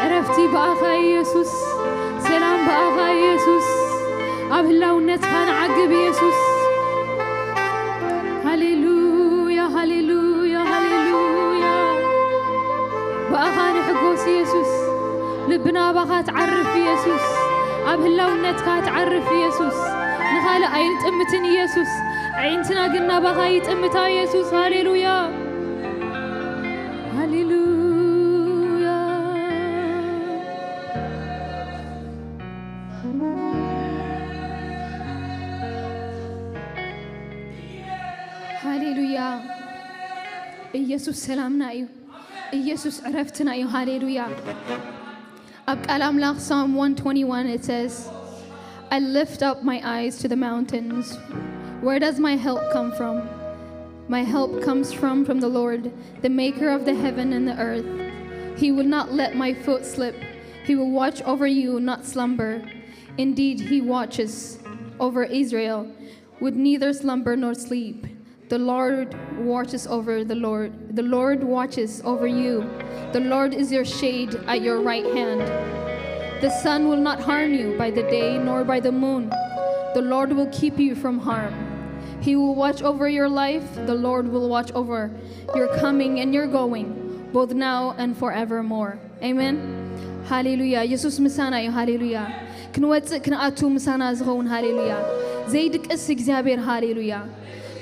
ዕረፍቲ ብኣኻ ኢየሱስ፣ ሰላም ብኣኻ ኢየሱስ፣ ኣብ ህላውነትካ ንዓግብ ኢየሱስ። ሃሌሉያ፣ ሃሌሉያ፣ ሃሌሉያ። ብኣኻ ንሕጎስ ኢየሱስ፣ ልብና ባኻ ትዓርፍ ኢየሱስ፣ ኣብ ህላውነትካ ትዓርፍ ኢየሱስ። ንኻልእ ኣይንጥምትን ኢየሱስ፣ ኣዒንትና ግን ናባኻ ይጥምታ ኢየሱስ። ሃሌሉያ፣ ሃሌሉያ። ሃሌሉያ። ኢየሱስ ሰላምና እዩ። ኢየሱስ ዕረፍትና እዩ። ሃሌሉያ። ኣብ ቃል ኣምላኽ Psalm one twenty-one it says, I lift up my eyes to the mountains. Where does my help come from? My help comes from, from the Lord, the maker of the heaven and the earth. He will not let my foot slip. He will watch over you, not slumber. Indeed, he watches over Israel, would neither slumber nor sleep. The Lord watches over the Lord. The Lord watches over you. The Lord is your shade at your right hand. The sun will not harm you by the day, nor by the moon. The Lord will keep you from harm. He will watch over your life. The Lord will watch over your coming and your going, both now and forevermore. Amen. ሃሌሉያ። ኢየሱስ ምሳና እዩ። ሃሌሉያ። ክንወጽእ ክንኣቱ ምሳና ዝኸውን። ሃሌሉያ። ዘይድቅስ እግዚኣብሔር። ሃሌሉያ።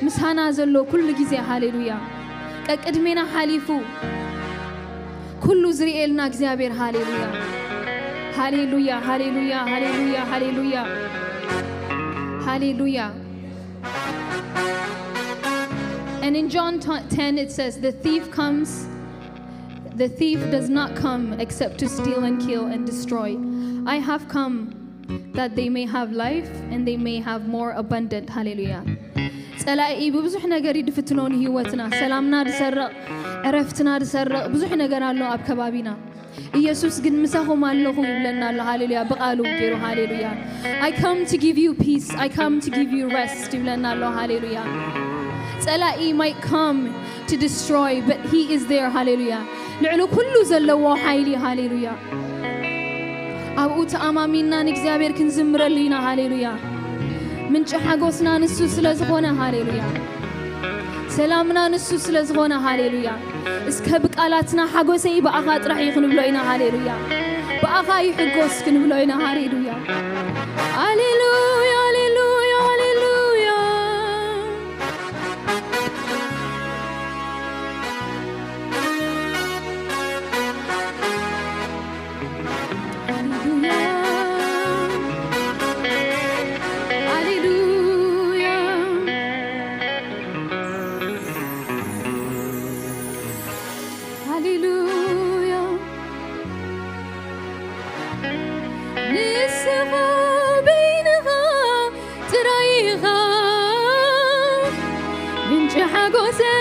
ምሳና ዘሎ ኩሉ ግዜ። ሃሌሉያ። ቀቅድሜና ሓሊፉ ኩሉ ዝርእየልና እግዚኣብሔር። ሃሌሉያ፣ ሃሌሉያ፣ ሃሌሉያ፣ ሃሌሉያ፣ ሃሌሉያ፣ ሃሌሉያ። And in John ten, it says, the thief comes, the thief does not come except to steal and kill and destroy. I have come that they may have life and they may have more abundant. ሃሌሉያ። ጸላኢ ብብዙሕ ነገር እዩ ድፍትኖ ንህይወትና። ሰላምና ድሰርቕ፣ ዕረፍትና ድሰርቕ፣ ብዙሕ ነገር ኣሎ ኣብ ከባቢና። ኢየሱስ ግን ምሳኹም ኣለኹ ይብለና ኣሎ። ሃሌሉያ። ብቓሉ ገይሩ። ሃሌሉያ። I come to give you peace. I come to give you rest ይብለና ኣሎ። ሃሌሉያ። ጸላኢ might come to destroy, but he is there. ሃሌሉያ። ልዕሊ ኩሉ ዘለዎ ሓይሊ። ሃሌሉያ። ኣብኡ ተኣማሚንና ንእግዚኣብሔር ክንዝምረሉ ኢና። ሃሌሉያ። ምንጪ ሓጎስና ንሱ ስለ ዝኾነ። ሃሌሉያ። ሰላምና ንሱ ስለ ዝኾነ። ሃሌሉያ። እስከ ብቃላትና ሓጎሰይ ብኣኻ ጥራሕ እዩ ክንብሎ ኢና። ሃሌሉያ። ብኣኻ ይሕጎስ ክንብሎ ኢና። ሃሌሉያ። ሃሌሉያ፣ ሃሌሉያ፣ ሃሌሉያ። ሃሌሉያ፣ ሃሌሉያ፣ ሃሌሉያ። ንስኻ በይንኻ ጥራይ ኢኻ ምንጪ ሓጎሰይ፣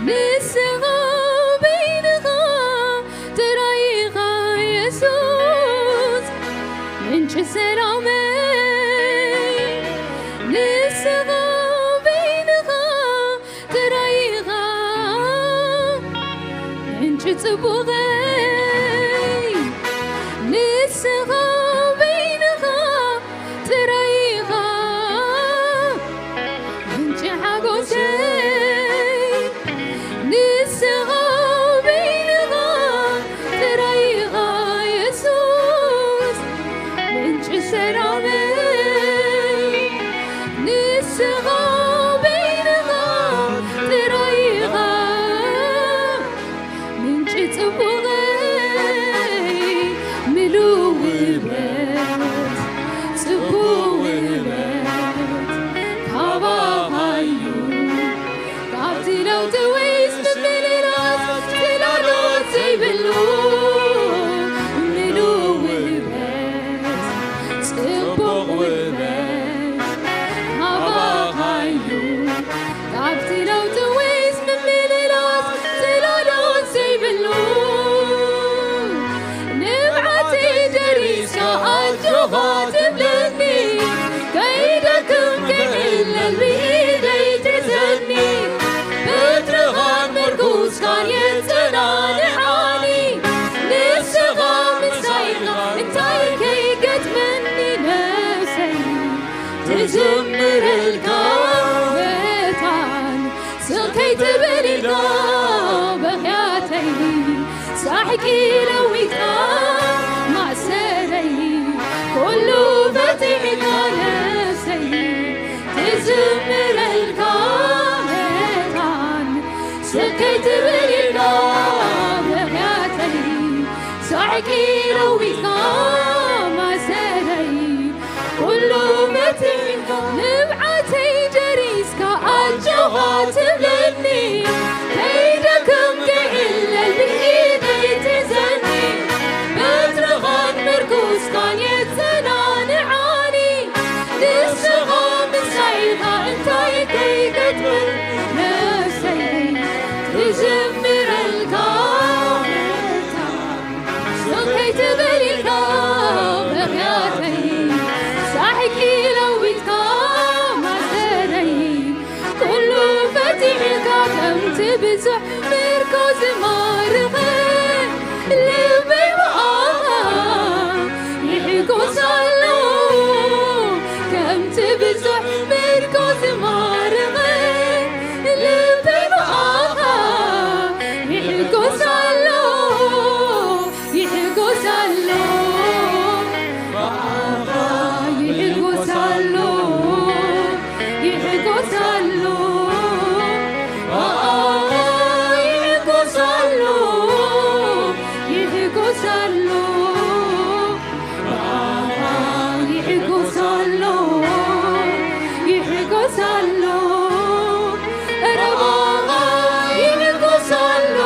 ንስኻ በይንኻ ጥራይ ኢኻ የሱስ ምንጪ ሰላመይ፣ ንስኻ በይንኻ ጥራይ ኢኻ ምንጪ ጽቡቐይ፣ ንስኻ በይንኻ ጥራይ ኢኻ ምንጪ ሓጎሰይ፣ ንስኻ በይንኻ ጥራይ ኢኻ የሱስ ምንጪ ሰላም ለዊጥካ ማእሰረይ፣ ኩሉ ፈቲሕካ ነፍሰይ ትዝምረልካ መታን፣ ስቕ ከይትብል ኢልካ ምኽንያተይ፣ ሳዕቂ ለዊጥካ ማእሰረይ፣ ኩሉ ፈቲሕካ ንብዓተይ ደሪስካ ኣጆኻ ትብለኒ፣ ከይደክም ከይዕለል ብኢደይ ትሕዘኒ፣ በትርኻን ምርኩስካን የጸናንዓኒ፣ ንስኻ ምሳይ ኢኻ እንታይ ከይገጥመኒ፣ ነፍሰይ ትዝምረልካ መታን። ስቕ ከይትብል ኢልካ ምኽንያተይ፣ ሳሕቂ ለዊጥካ ማእሰረይ፣ ኩሉ ፈቲሕካ ከምቲ ብዙሕ ምርኮ ዝማርኸ፣ ልበይ ብኣኻ ይሕጎስ ኣሎ። ከምቲ ብዙሕ ምርኮ ዝማርኸ፣ ልበይ ብኣኻ ይሕጎስ ኣሎ። ይሕጎስ ኣሎ፣ ብኣኻ ይሕጎስ ኣሎ፣ ይሕጎስ ኣሎ፣ ብኣኻ ይሕጎስ ኣሎ፣ ይሕጎስ ኣሎ፣ ብኣኻ ይሕጎስ ኣሎ፣ ይሕጎስ ኣሎ። ኧረ ብኣኻ ይሕጎስ ኣሎ።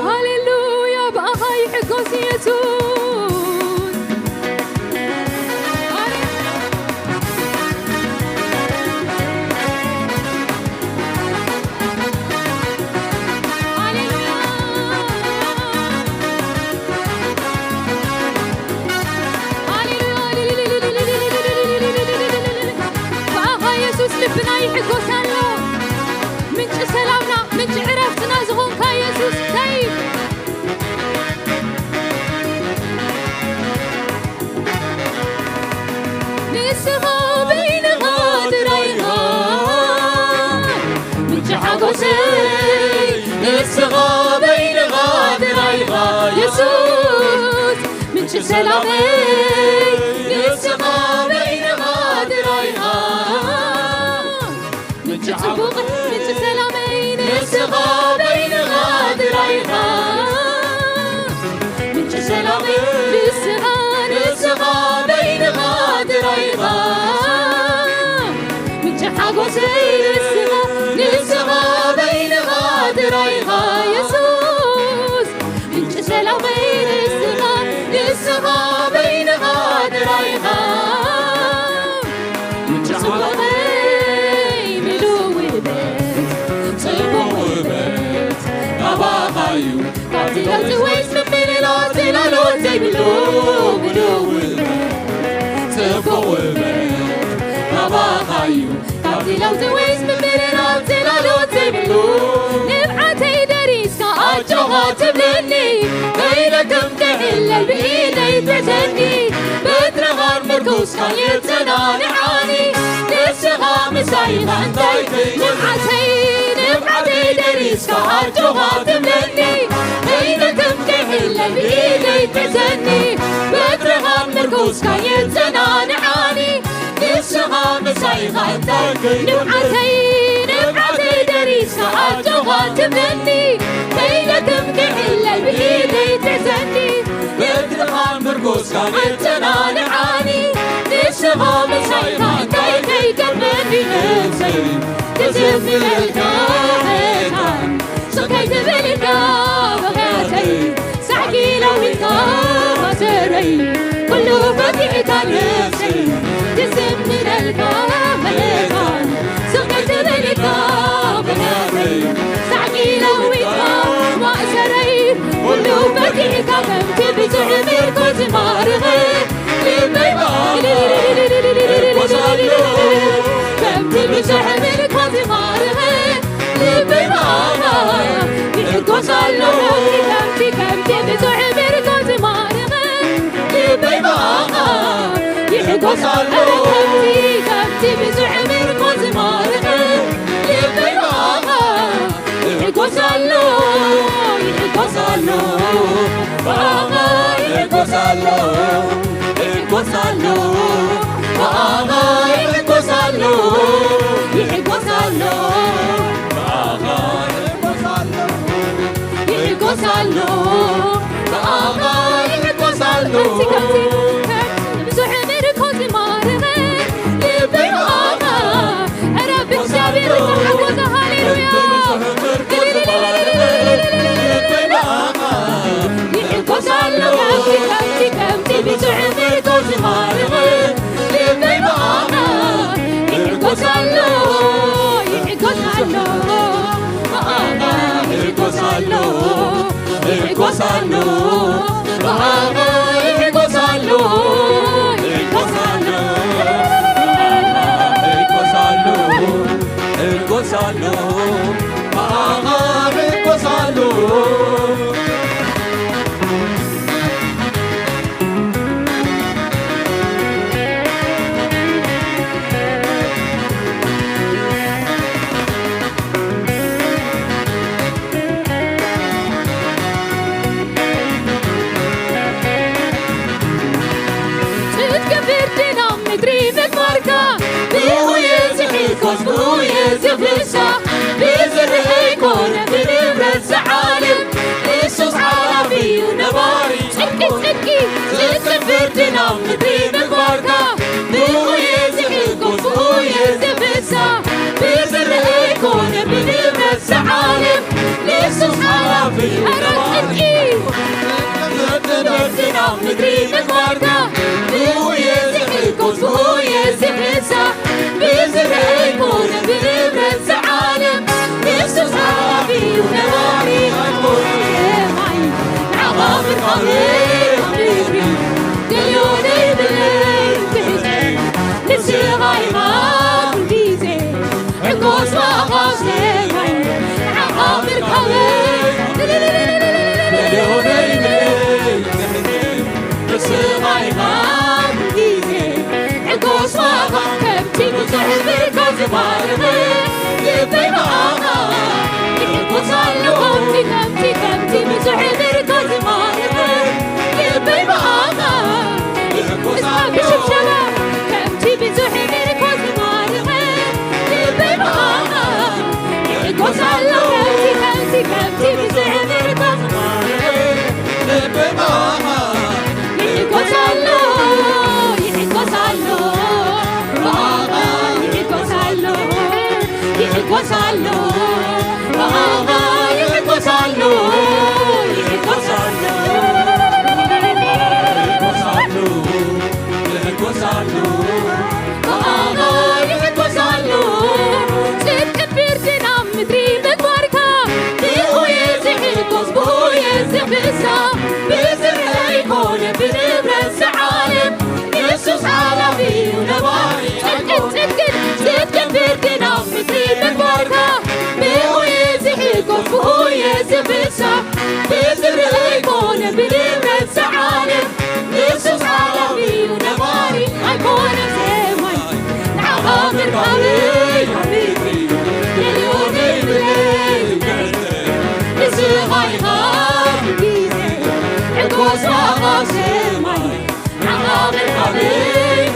ሃሌሉያ፣ ብኣኻ ይሕጎስ ኢየሱስ። ሃሌሉያ። ብኣኻ የሱስ ልብና ይሕጎስ ኣሎ። ምንጪ ሰላምና፣ ምንጪ ዕረፍትና ዝኾንካ የሱስ፣ ተይ። ንስኻ በይንኻ ጥራይ ኢኻ ምንጪ ሓጎሰይ፣ ንስኻ በይንኻ ጥራይ ኢኻ የሱስ ምንጪ ሰላመይ፣ ንስኻ በይንኻ ጥራይ ኢኻ ምንጪ ጽቡቕ፣ ምንጪ ሰላመይ፣ ንስኻ በይንኻ ጥራይ ኢኻ ምንጪ ሰላመይ፣ ንስኻ፣ ንስኻ በይንኻ ጥራይ ኢኻ ምንጪ ሓጎሰይ፣ ንስኻ፣ ንስኻ በይንኻ ጥራይ ኢኻ የሱስ ምንጪ ሰላመይ፣ ንስኻ፣ ንስኻ በይንኻ ጥራይ ኢኻ ምንጪ ጽቡቐይ፣ ምሉእ ውበት፣ ጽቡቕ ውበት ናባኻ እዩ። ካብቲ ለውጢ ወይ ምምልላው ጽላሎት ዘይብሉ ምሉእ ውበት፣ ጽቡቕ ውበት ናባኻ እዩ። ካብቲ ለውጢ ወይ ምምልላው ጽላሎት ዘይብሉ ንብዓተይ ደሪስካ ኣጆኻ ትብለኒ፣ ከይደክም ከይዕለል ብኢደይ ትሕዘኒ፣ በትርኻን ምርኩስካን የጸናንዓኒ፣ ንስኻ ምሳይ ኢኻ እንታይ ከይበልኒ፣ ንብዓተይ፣ ንብዓተይ ደሪስካ ኣጆኻ ትብለኒ፣ ከይደክም ከይዕለል ብኢደይ ትሕዘኒ፣ በትርኻን ምርኩስካን የጸናንዓኒ፣ ንስኻ ምሳይ ኢኻ እንታይ ከይበልኒ፣ ንብዓተይ፣ ንብዓተይ ደሪስካ ኣጆኻ ትብለኒ፣ ከይደክም ከይዕለል ብኢደይ ትሕዘኒ፣ በትርኻን ምርኩስካን የጸናንዓኒ፣ ንስኻ ምሳይ ኢኻ እንታይ ከይገጥመኒ፣ ነፍሰይ ትዝምረልካ መታን፣ ስቕ ከይትብል ኢልካ ምኽንያተይ፣ ሳዕጊ ለዊጥካ ማእሰረይ፣ ኩሉ ፈቲሕካ ነፍሰይ ትዝምረልካ መታን፣ ስቕ ከይትብል ኢልካ ምኽንያተይ፣ ሳዕጊ ለዊጥካ ማእሰረይ፣ ኩሉ ፈቲሕካ ከምቲ ብዙሕ ምርኮ ዝማርኸ ልበይ ብኣኻ ይሕጎስ ኣሎ። ከምቲ ብዙሕ ምርኮ ዝማርኸ ልበይ ብኣኻ ይሕጎስ ኣሎ። ከምቲ፣ ከምቲ ብዙሕ ምርኮ ዝማርኸ ልበይ ብኣኻ ይሕጎስ ኣሎ። ከምቲ፣ ከምቲ ብዙሕ ምርኮ ዝማርኸ ልበይ ብኣኻ ይሕጎስ ኣሎ። ይሕጎስ ይሕጎሳሉ፣ ብኣኻ ይሕጎሳሉ፣ ይሕጎሳሉ፣ ብኣኻ ይሕጎሳሉ፣ ይሕጎሳሉ፣ ብኣኻ ይሕጎሳሉ፣ ይሕጎሳሉ፣ ብኣኻ ይሕጎሳሉ። ከምቲ፣ ከምቲ፣ ከምቲ ብዙሕ ምርኮስ ይማርኸ ልበይ ብኣኻ። ኧረ ብእግዚኣብሔር ዝተሓጎሰ ሃሌሉያ። ይሕጎስ ኣሎ ከምቲ፣ ከምቲ፣ ከምቲ ብዙሕ ምርኮስ ይማርኸ ልበይ ብኣኻ። ይሕጎስ ኣሎ፣ ይሕጎስ ኣሎ፣ ብኣኻ ይሕጎስ ኣሎ። ይሕጎሳሉ፣ ብኣኻ ይሕጎሳሉ፣ ይሕጎሳሉ፣ ብኣኻ ይሕጎሳሉ፣ ይሕጎሳሉ፣ ብኣኻ ይሕጎሳሉ። ጽድቂ ፍርድና ምድሪ ምግባርካ፣ ብኡ የዝሕጎስ፣ ብኡ የዝፍሳህ፣ ብዝርእ ኣይኮነ፣ ብንብረት ዝዓልም፣ ንሱስ ሓላፊ እዩ ነባሪ። ጽድቂ፣ ጽድቂ፣ ጽድቂ ፍርድና ምድሪ ምግባርካ፣ ብኡ የዝሕጎስ፣ ብኡ የዝፍሳህ፣ ብዝርእ ኣይኮነ፣ ብንብረት ዝዓልም፣ ንሱስ ሓላፊ እዩ ነባሪ። ጽድቂ፣ ጽድቂ ፍርድና ምድሪ ምግባርካ፣ ብኡ የዝሕጎስ፣ ብኡ የዝፍሳህ፣ ብዝርእ ኣይኮነ፣ ብንብረት ዝዓልም፣ ንሱስ ሓላፊ እዩ ነባሪ። የማይ ንዓኻ ምርካበይ ኣብ ምድሪ፣ ገሊኡ ዘይብለይ ትሕቲ፣ ንስኻ ኢኻ ኩሉ ግዜ ሕጎስ ብኣኻ ሰማይ ንዓኻ ምርካበይ። ገሊኡ ዘይብለይ ትሕቲ፣ ንስኻ ኢኻ ኩሉ ግዜ ሕጎስ ብኣኻ። ከምቲ ብዙሕ ምርኮስ ዝማርኸ ልበይ ብኣኻ ይሕጎስ ኣሎ። ከምቲ፣ ከምቲ፣ ከምቲ ብዙሕ ምርኮስ ዝማርኸ ልበይ ብኣኻ ይሕጎስ ኣሎ። ብሽብሸባ ከምቲ ብዙሕ ምርኮስ ዝማርኸ ልበይ ብኣኻ ይሕጎስ ኣሎ። ከምቲ፣ ከምቲ፣ ከምቲ ብዙሕ ምርኮስ ዝማርኸ ልበይ ብኣኻ ይሕጎስ ኣሎ፣ ይሕጎስ ኣሎ፣ ብኣኻ ይሕጎስ ኣሎ፣ ይሕጎስ ኣሎ፣ ብኣኻ ይሕጎስ ኣሎ፣ ይሕጎስ ኣሎ፣ ይሕጎስ ኣሎ፣ ብኣኻ ይሕጎስ ኣሎ። ጽድቅን ፍርድን ኣብ ምድሪ ምግባርካ፣ ብኡ እየ ዝሕጎስ፣ ብኡ እየ ዝፍሳህ፣ ብዝርእ ኣይኮነ ብንብረት ዝዓልም፣ ንሱስ ሓላፊ እዩ ነባሪ። ጽድቅን፣ ጽድቅን፣ ጽድቅን ፍርድን ኣብ ምድሪ ምግባርካ፣ ብኡ እየ ዝሕጎስ፣ ብኡ እየ ዝፍሳህ፣ ብዝርእ ኣይኮነ ብንብረት ዝዓልም፣ ንሱስ ሓላፊ እዩ ነባሪ። ኣይኮነን ሰማይ ንዓኻ ምርካበይ፣ ገሊኡ ዘይብለይ ንስኻ ኢኻ ግዜ ሕጎስ ብኣኻ ሰማይ ንዓኻ ምርካበይ፣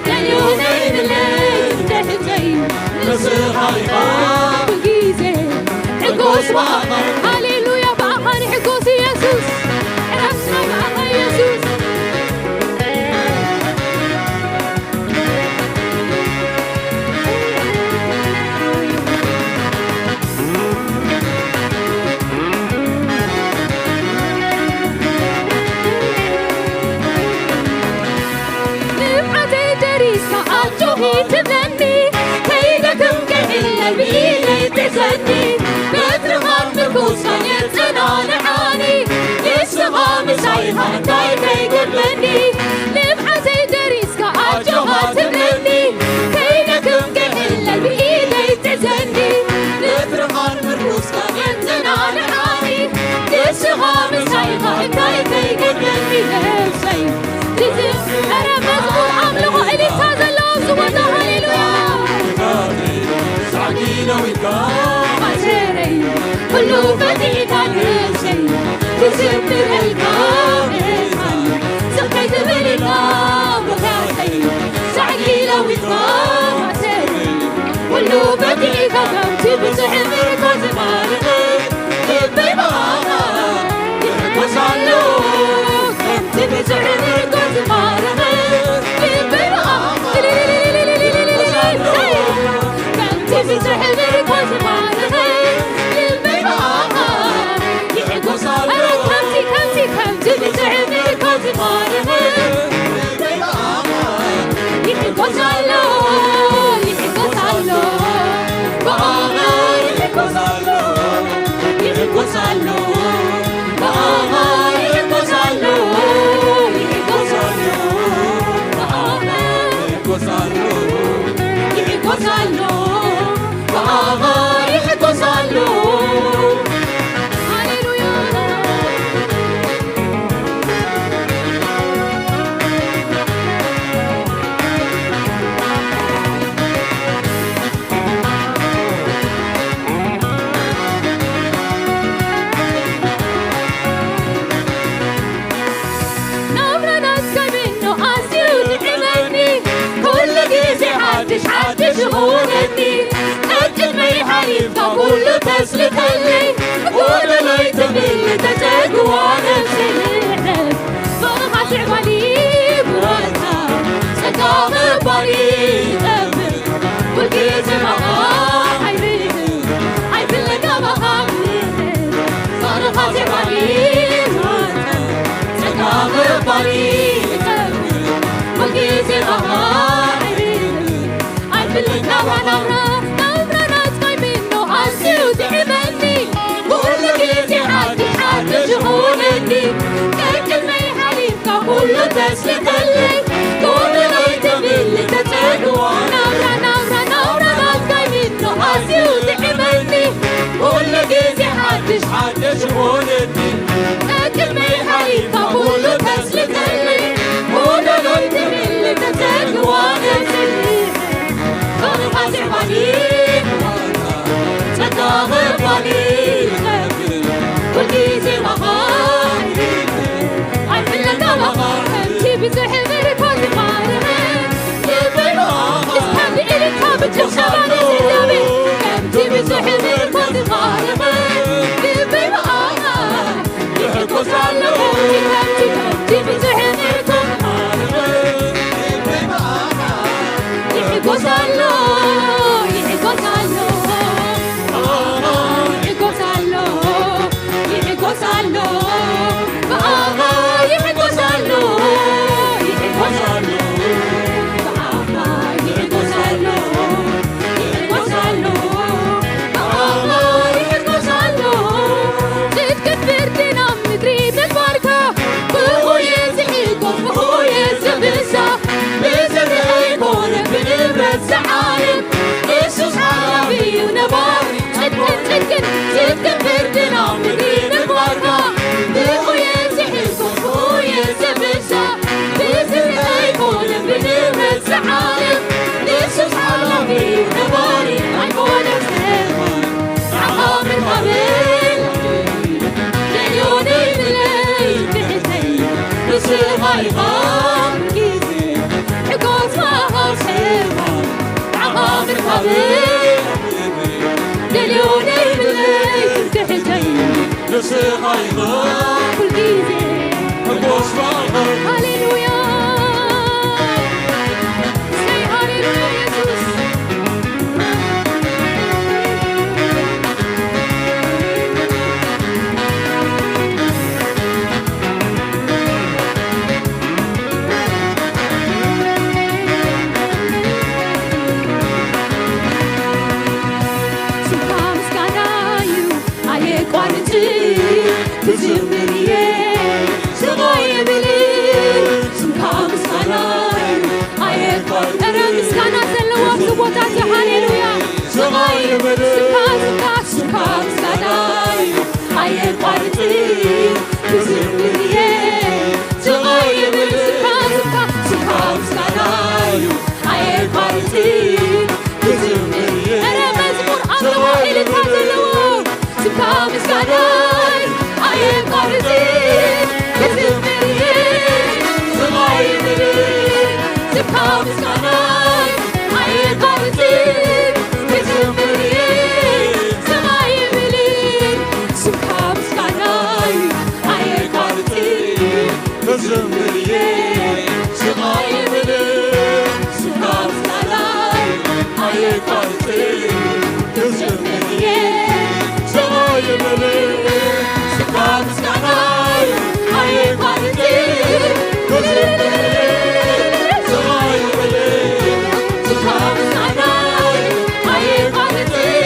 ገሊኡ ዘይብለይ ትሕተይ ንስኻ ኢኻ ኩሉ ግዜ ሕጎስ ብኣኻ። ሃሌሉያ፣ ብኣኻ ንሕጎስ ኢየሱስ፣ ዕረፍትና ብኣኻ ኢየሱስ። ንብዓተይ ደሪስካ ኣጆኺ ትብለኒ፣ ከይደክም ክዕለል ብኢደይ ትሕዘኒ፣ በትርኻን ምርኩስካን የጸናንዓኒ፣ ንስኻ ምሳይ ኢኻ እንታይ ከይገድመኒ፣ ንብዓተይ ደሪስካ ኣጆኻ ትብለኒ፣ ከይደክም ክዕለል ብኢደይ ትሕዘኒ፣ በትርኻን ምርኩስካ የጸናንዓኒ፣ ንስኻ ምሳይ ኢኻ እንታይ ከይገድመኒ ነብሰይ። እዚ ኧረ መዝሙር ኣምልኾ እልልታ ዘለዎ እዚ ቦታ ሃሌሉያ። ጻዕቂ ነዊካ ማእሰረይ ኩሉ ፈቲሕካኒ ክብረልካ ምእንታን ስቕ ከይትብል ኢልካ ምኽንያተይ፣ ጻዕቂ ለዊጥካ ማእሰርተይ፣ ኩሉ በዲዕካ ከምቲ ብጽሑፍ ምርኮ ዝማረኸ ልበይ ብኣኻ ይሕጎስ ኣሎ። ከምቲ ብጽሑፍ ምርኮ ዝማረኸ ልበይ ብኣኻ ይሕጎስ ኣሎ። ከምቲ ብጽሑፍ ምርኮ ዝማረኸ ልበይ ብኣኻ ይሕጎስ ኣሎ። ከምቲ፣ ከምቲ፣ ከምቲ ብጽሑፍ ምርኮ ዝማረኸ ልበይ ብኣኻ ይሕጎስ ኣሎ፣ ይሕጎስ ኣሎ፣ ብኣኻ ይሕጎስ ኣሎ፣ ይሕጎስ ኣሎ፣ ብኣኻ ይሕጎስ ኣሎ፣ ይሕጎስ ኣሎ፣ ብኣኻ ይሕጎስ ኣሎ፣ ይሕጎስ ኣሎ፣ ብኣኻ ይሕጎስ ኣሎ። ሃሌሉያ። ናብራ ናትካ ቢኖ ኣዝዩ ዝጥዕመኒ፣ ኩሉ ግዜ ሓድሽ ሓድሽ ይኹነኒ። ቀቅድመይ ሓሊፍካ ኩሉ ተስልፈለይ፣ ጎደለይ ትብል ተጸግዋ ነብሰይ ልዕል። ብኣኻ ትዕባሊ ብዋልታ ጸጋ ምባል ይጠፍእ። ኩልግዜ ብኣኻ ኣይርህን፣ ኣይፍለጋ ብኣኻ ክብር። ፍቕርኻ ዜማኒ ይወጣ፣ ጸጋ ምባል ይጠፍእ። ኩልግዜ ብኣኻ ኣይርህን፣ ኣይፍለጋ ብኣኻ ክብር። ናብራ ናትካ ይምኖ ኣዝዩ ጥዕመኒ። ኩሉ ግዜ ሓድሽ ሓድሽ ይኹነኒ። ቀቅድመይ ሓሊፍካ ኩሉ ተስልፈለይ፣ ጎደለይ ትብል ተጸግዋ። ናብራ፣ ናብራ፣ ናብራ ናትካ ይምኖ ኣዝዩ ጥዕመኒ። ኩሉ ግዜ ሓድሽ ሓድሽ ይኹነኒ። ቀቅድመይ ሓሊፍካ ኩሉ ተስልፈለይ፣ ጎደለይ ትብል ተጸግዋ ነብሰይ። ፍቕርኻ ዜማኒ ጸጋ ምባል ይኸፍል፣ ኩልግዜ ብኣኻ ኣይፍለጋ ብኣኻ። ከምቲ ብዙሕ ምርኮ ዝማረኸ ልበይ ብኣኻ እስካብ ብእልልታ ብጭብጨባ ንስደበ። ከምቲ ብዙሕ ምርኮ ዝማረኸ ልበይ ብኣኻ ይሕጎስ ኣሎ። ከምቲ፣ ከምቲ ብዙሕ ምርኮ ዝማረኸ ልበይ ብኣኻ ይሕጎስ ኣሎ፣ ይሕጎስ ኣሎ፣ ይሕጎስ ኣሎ፣ ይሕጎስ ኣሎ፣ ብኣኻ ይሕጎስ ኣሎ፣ ይሕጎስ ኣሎ፣ ብኣኻ ይሕጎስ ኣሎ፣ ይሕጎስ ኣሎ፣ ብኣኻ ይሕጎስ ኣሎ። ጽድቅን ፍርድን ኣብ ምድሪ ምግባርካ፣ ብኡ እየ ዝሕጎስ፣ ብኡ እየ ዝብሳእ። ብዝርእ ኣይኮነን ብንብረት ዝዓርፍ፣ ንሱስ ሓላፊ እዩ ነባሪ። ጽድቅን፣ ጽድቅን፣ ጽድቅን ፍርድን ኣብ ምድሪ ምግባርካ፣ ብኡ እየ ዝሕጎስ፣ ብኡ እየ ዝብሳእ። ብዝርእ ኣይኮነን ብንብረት ዝዓርፍ፣ ንሱስ ሓላፊ እዩ ነባሪ። ኣይኮነን ንዓኻ ምርኻበይ፣ ደልዮ ነይብለይ ትሕተይ፣ ንስኻ ኢኻ ኩሉ ግዜ ሕጎስ ምሃብ ሰብ። ንዓኻ ምርኻበይ፣ ደልዮ ነይብለይ ትሕተይ፣ ንስኻ ኢኻ ኩሉ ግዜ ሕጎስ ምሃብ። ሃሌሉያ፣ እስከ ሃሌሉያ ኢየሱስ። ስምካ ምስጋና እዩ ኣየቋርጽ ክዝምር እየ ስቕ ኣይብልን። ስምካ ምስጋና እዩ ኣየቋርጽ። እረ ምስጋና ዘለዎ ኣብዚ ቦታ እዚ፣ ሃሌሉያ። ስቕ ኣይብልን። ስምካ፣ ስምካ፣ ስምካ ምስጋና እዩ ኣየቋርጽ ክዝምር እየ ስቕ ኣይብልን። ስምካ፣ ስምካ፣ ስምካ ምስጋና እዩ ኣየቋርጽ ክዝምር እየ። እረ መዝሙር ኣምልኾ እልልታ ዘለዎ ስምካ ምስጋናይ ኣየቋርጽ ክዝምር እየ ስቓይ የብልን፣ ስጋ ምስጋናይ ኣየቋርጽን። ክዝምር እየ ስቓይ የብልን፣ ስጋ ምስጋናይ ኣየቋርጽን። ክዝምር እየ ስቓይ የብልን፣ ስጋ ምስጋናይ ኣየቋርጽን።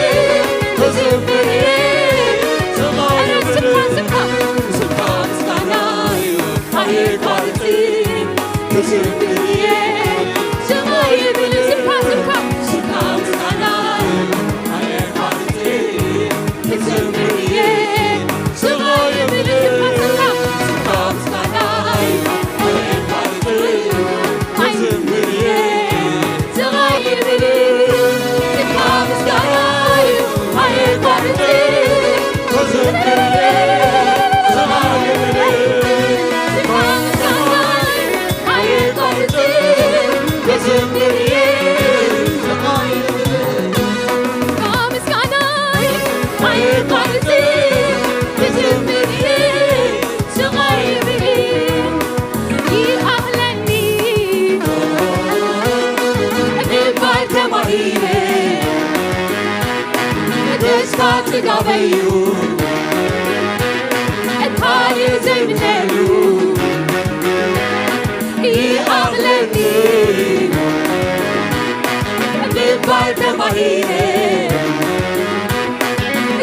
ክዝምር እየ ስቓይ የብልን፣ ስጋ ምስጋናይ ተማሂረ ደስታ ጥጋበዩ ካልእ ዘይምነሉ ይኣኽለኒ ምባል ተማሂረ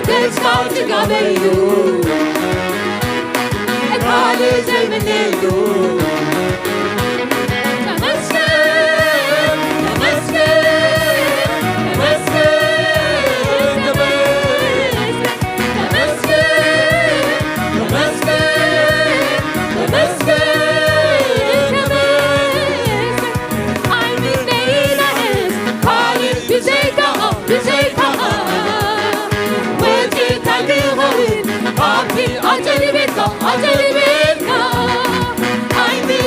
ደስታ ጥጋበዩ ካልእ ዘይምነሉ ተመስገን፣ ተመስገን፣ ተመስገን፣ ተመስገን፣ ተመስገን፣ ተመስገን። I'm the name that is calling ብዘይካኻ፣ ብዘይካኻ ወፂእካ ክኸውን ኣብቲ ኣጨልቤትካ፣ ኣጨልቤትካ። I'm the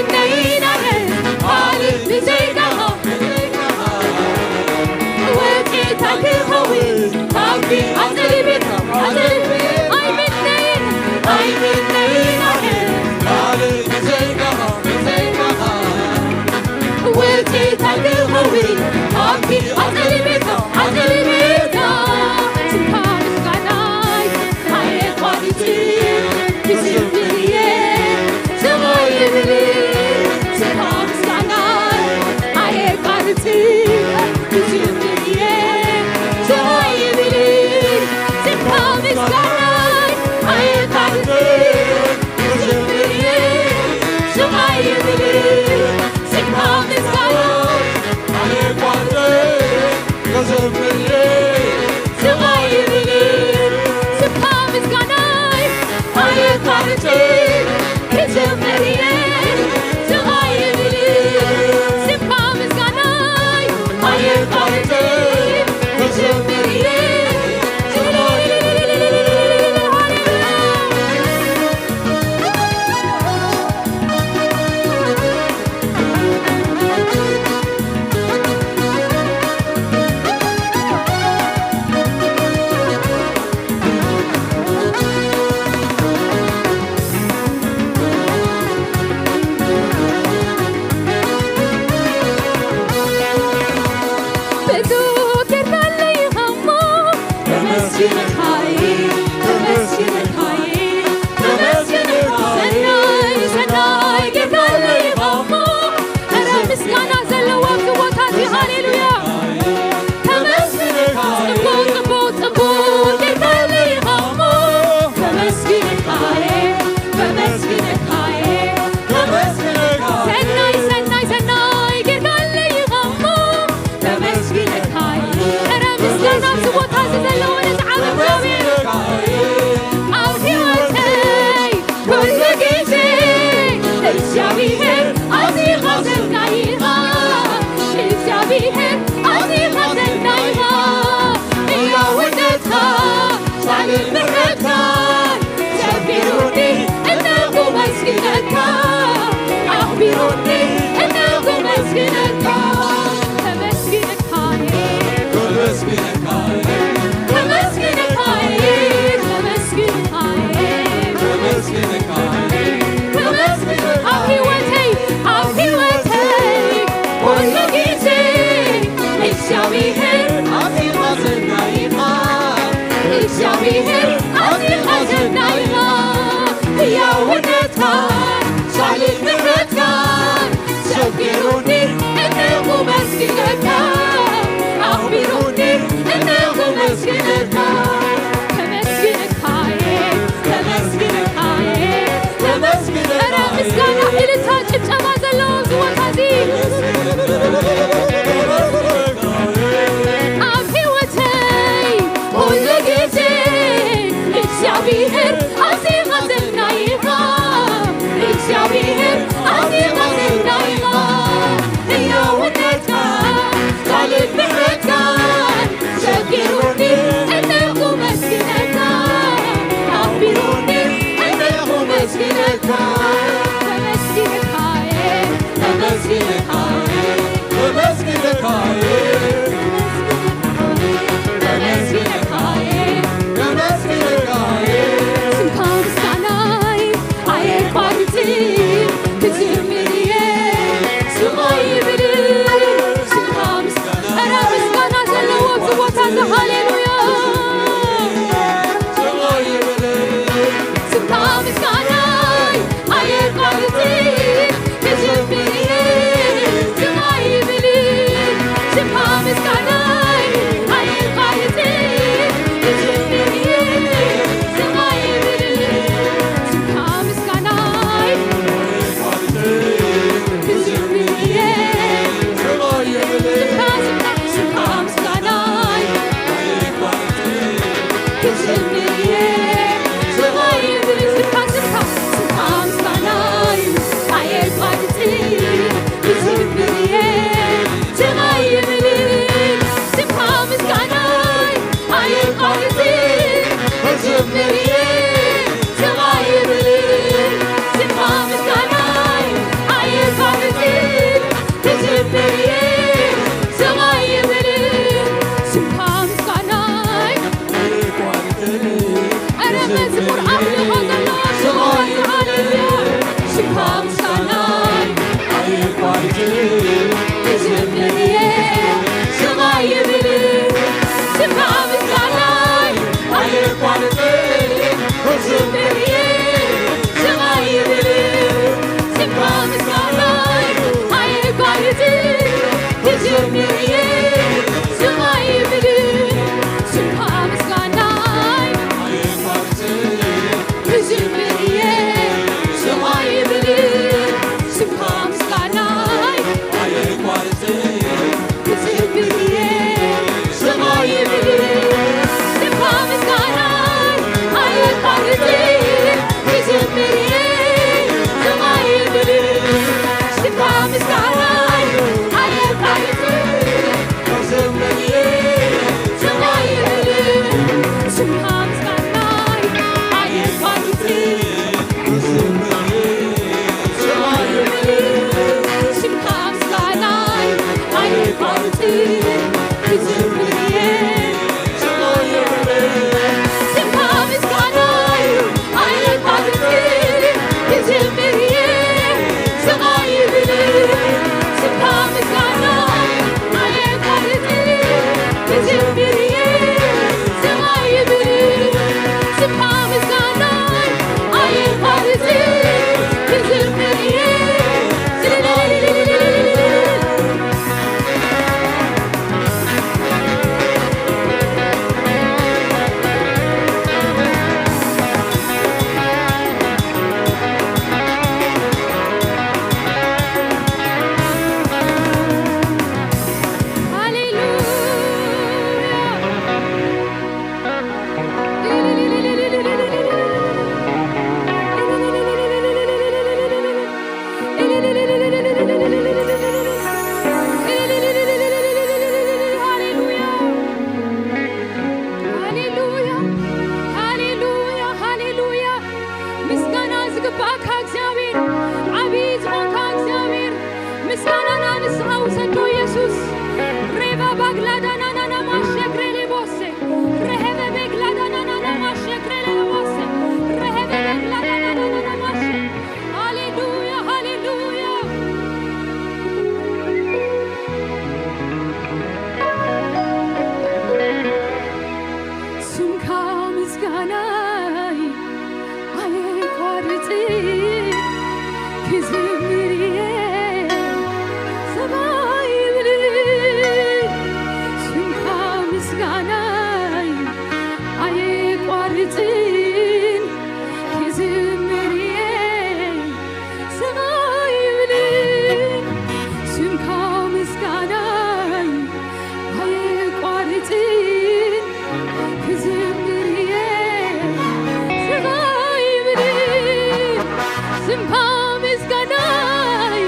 ናይ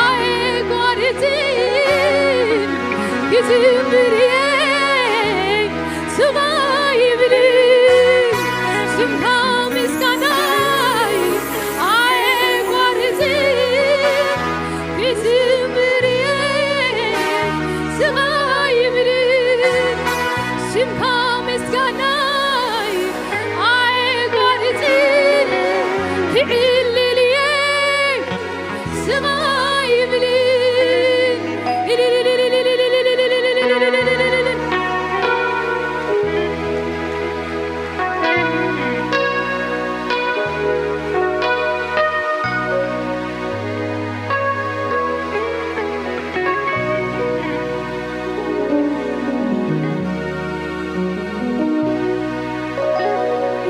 ኣይቋርጽን ክዝምር እየ ስቕ ኣይብልን ስምካ ምስጋናይ ኣይቋርጽን ክዝምር እየ ስቕ ኣይብልን ስምካ ምስጋናይ ኣይቋርጽን ክዕልል እየ ስቕ ኣይብልን።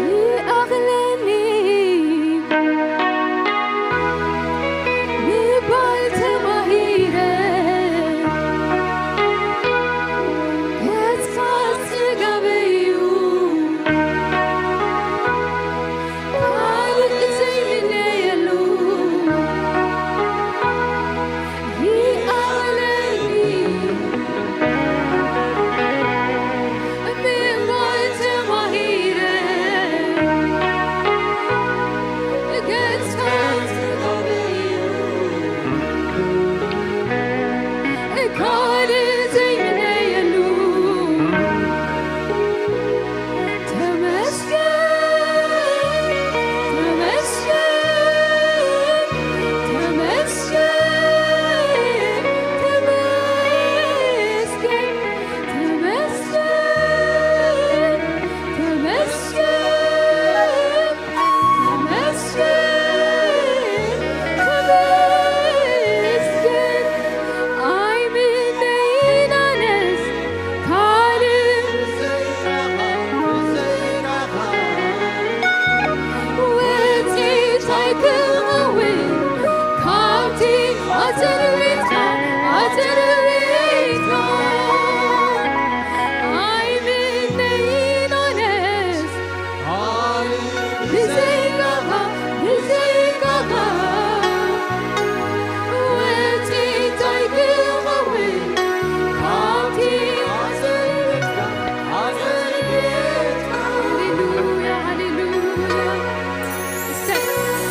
ይኣኽለኒ ምባል ተማሂረ፣ ገጽካ ጽጋበዩ፣ ካልእ ዘይምነየሉ ይኣኽለኒ።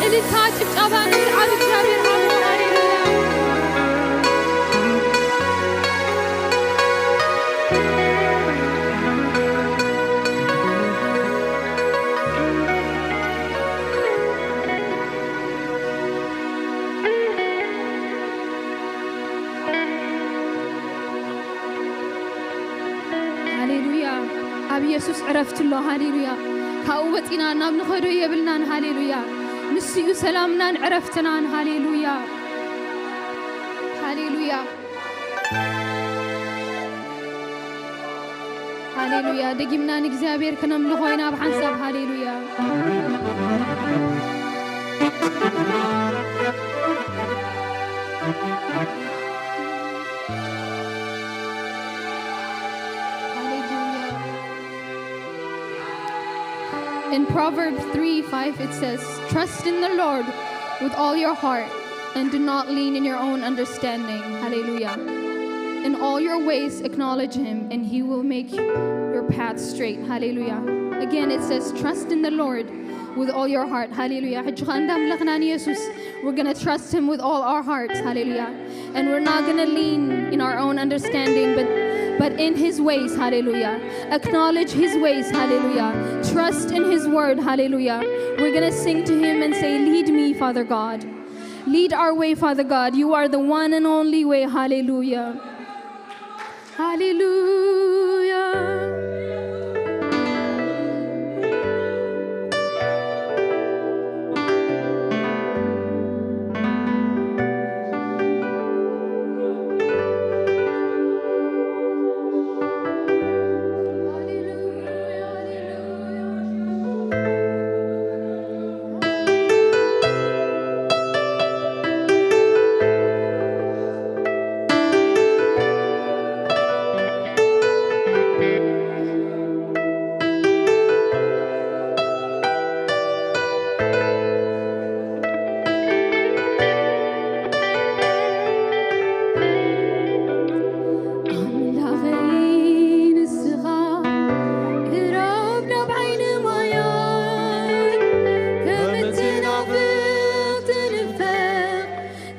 እልልታ፣ ጭብጨባ ንልዓል እግዚኣብሔር ሃቡ። ሃሌሉያ። ሃሌሉያ። ኣብ ኢየሱስ ዕረፍቲ ኣሎ። ሃሌሉያ። ካብኡ ወጺና ናብ ንኸዶ የብልናን። ሃሌሉያ። ንሱ እዩ ሰላምናን ዕረፍትናን። ሃሌሉያ። ሃሌሉያ። ሃሌሉያ። ደጊምና ንእግዚኣብሔር ክነምልኾ ኢና ብሓንሳብ። ሃሌሉያ። ሃሌሉያ። In Proverbs three five, it says, "Trust in the Lord with all your heart and do not lean in your own understanding." Hallelujah. "In all your ways, acknowledge him, and he will make your path straight." Hallelujah. Again, it says, "Trust in the Lord with all your heart." Hallelujah. ሕጂ ኸኣ እንዳምለኽና ንየሱስ፣ we're gonna trust him with all our hearts. Hallelujah. And we're not gonna lean in our own understanding, but, but in his ways. Hallelujah. Acknowledge his ways. Hallelujah. Trust in his word. Hallelujah. We're gonna sing to him and say, "Lead me, Father God. Lead our way, Father God. You are the one and only way." Hallelujah. Hallelujah.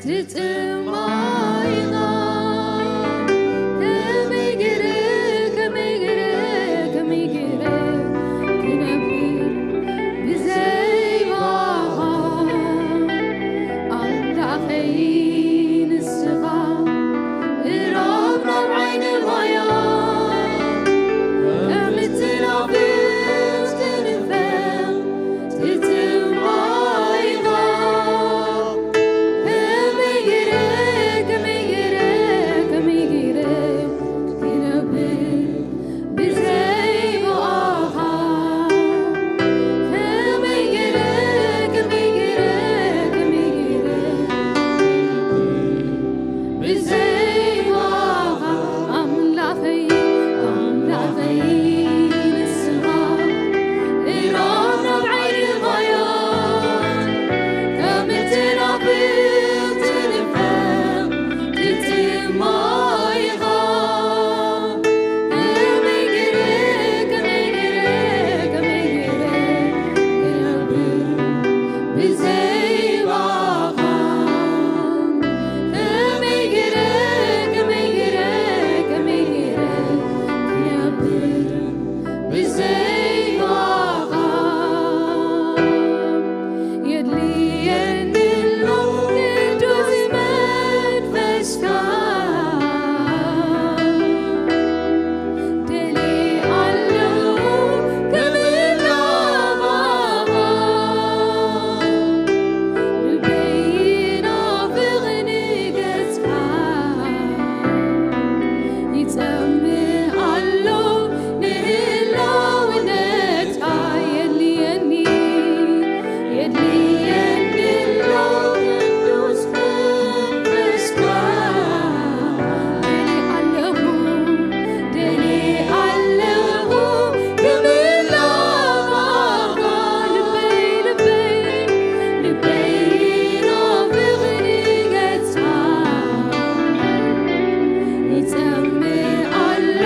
ትጽማይኻ ከመይ ገይረ፣ ከመይ ገይረ፣ ከመይ ገይረ ክነብር ብዘይ ባኻ? ኣምላኸይ ንስኻ እሮም ናብ ዓይኒ ማያ፣ ከም እትናፍቅ ትንፈቕ ትጽማይኻ ከመይ ገይረ፣ ከመይ ገይረ፣ ከመይ ገይረ ክነብር ብዘይ ብኣኻ? ከመይ ገይረ፣ ከመይ ገይረ፣ ከመይ ገይረ ብዘይ ብኣኻ? ኣምላኸይ፣ ኣምላኸይ ንስኻ እሮም ናብ ዓይኒ ማያ፣ ከም እትናፍቅ ትንፈቕ ትጽማይኻ ከመይ ገይረ፣ ከመይ ገይረ፣ ከመይ ገይረ ክነብር ብዘይ ባኻ? ከመይ ገይረ፣ ከመይ ገይረ፣ ከመይ ገይረ ክነብር ብዘይ ባኻ? የድልየኒ ኣሎ ቅዱስ መንፈስካ፣ ደልየ ኣለኹ ክምላ ባኻ። ልበይ ይናፍቕ ንገጽካ፣ ይጸምእ ኣሎ ንህላውነትካ። የድልየኒ፣ የድልየኒ ኣሎ ቅዱስ መንፈስካ። ደልየ ኣለኹ፣ ደልየ ኣለኹ ክምላ ባኻ። ልበይ፣ ልበይ፣ ልበይ ይናፍቕ ንገጽካ፣ ይጸምእ ኣሎ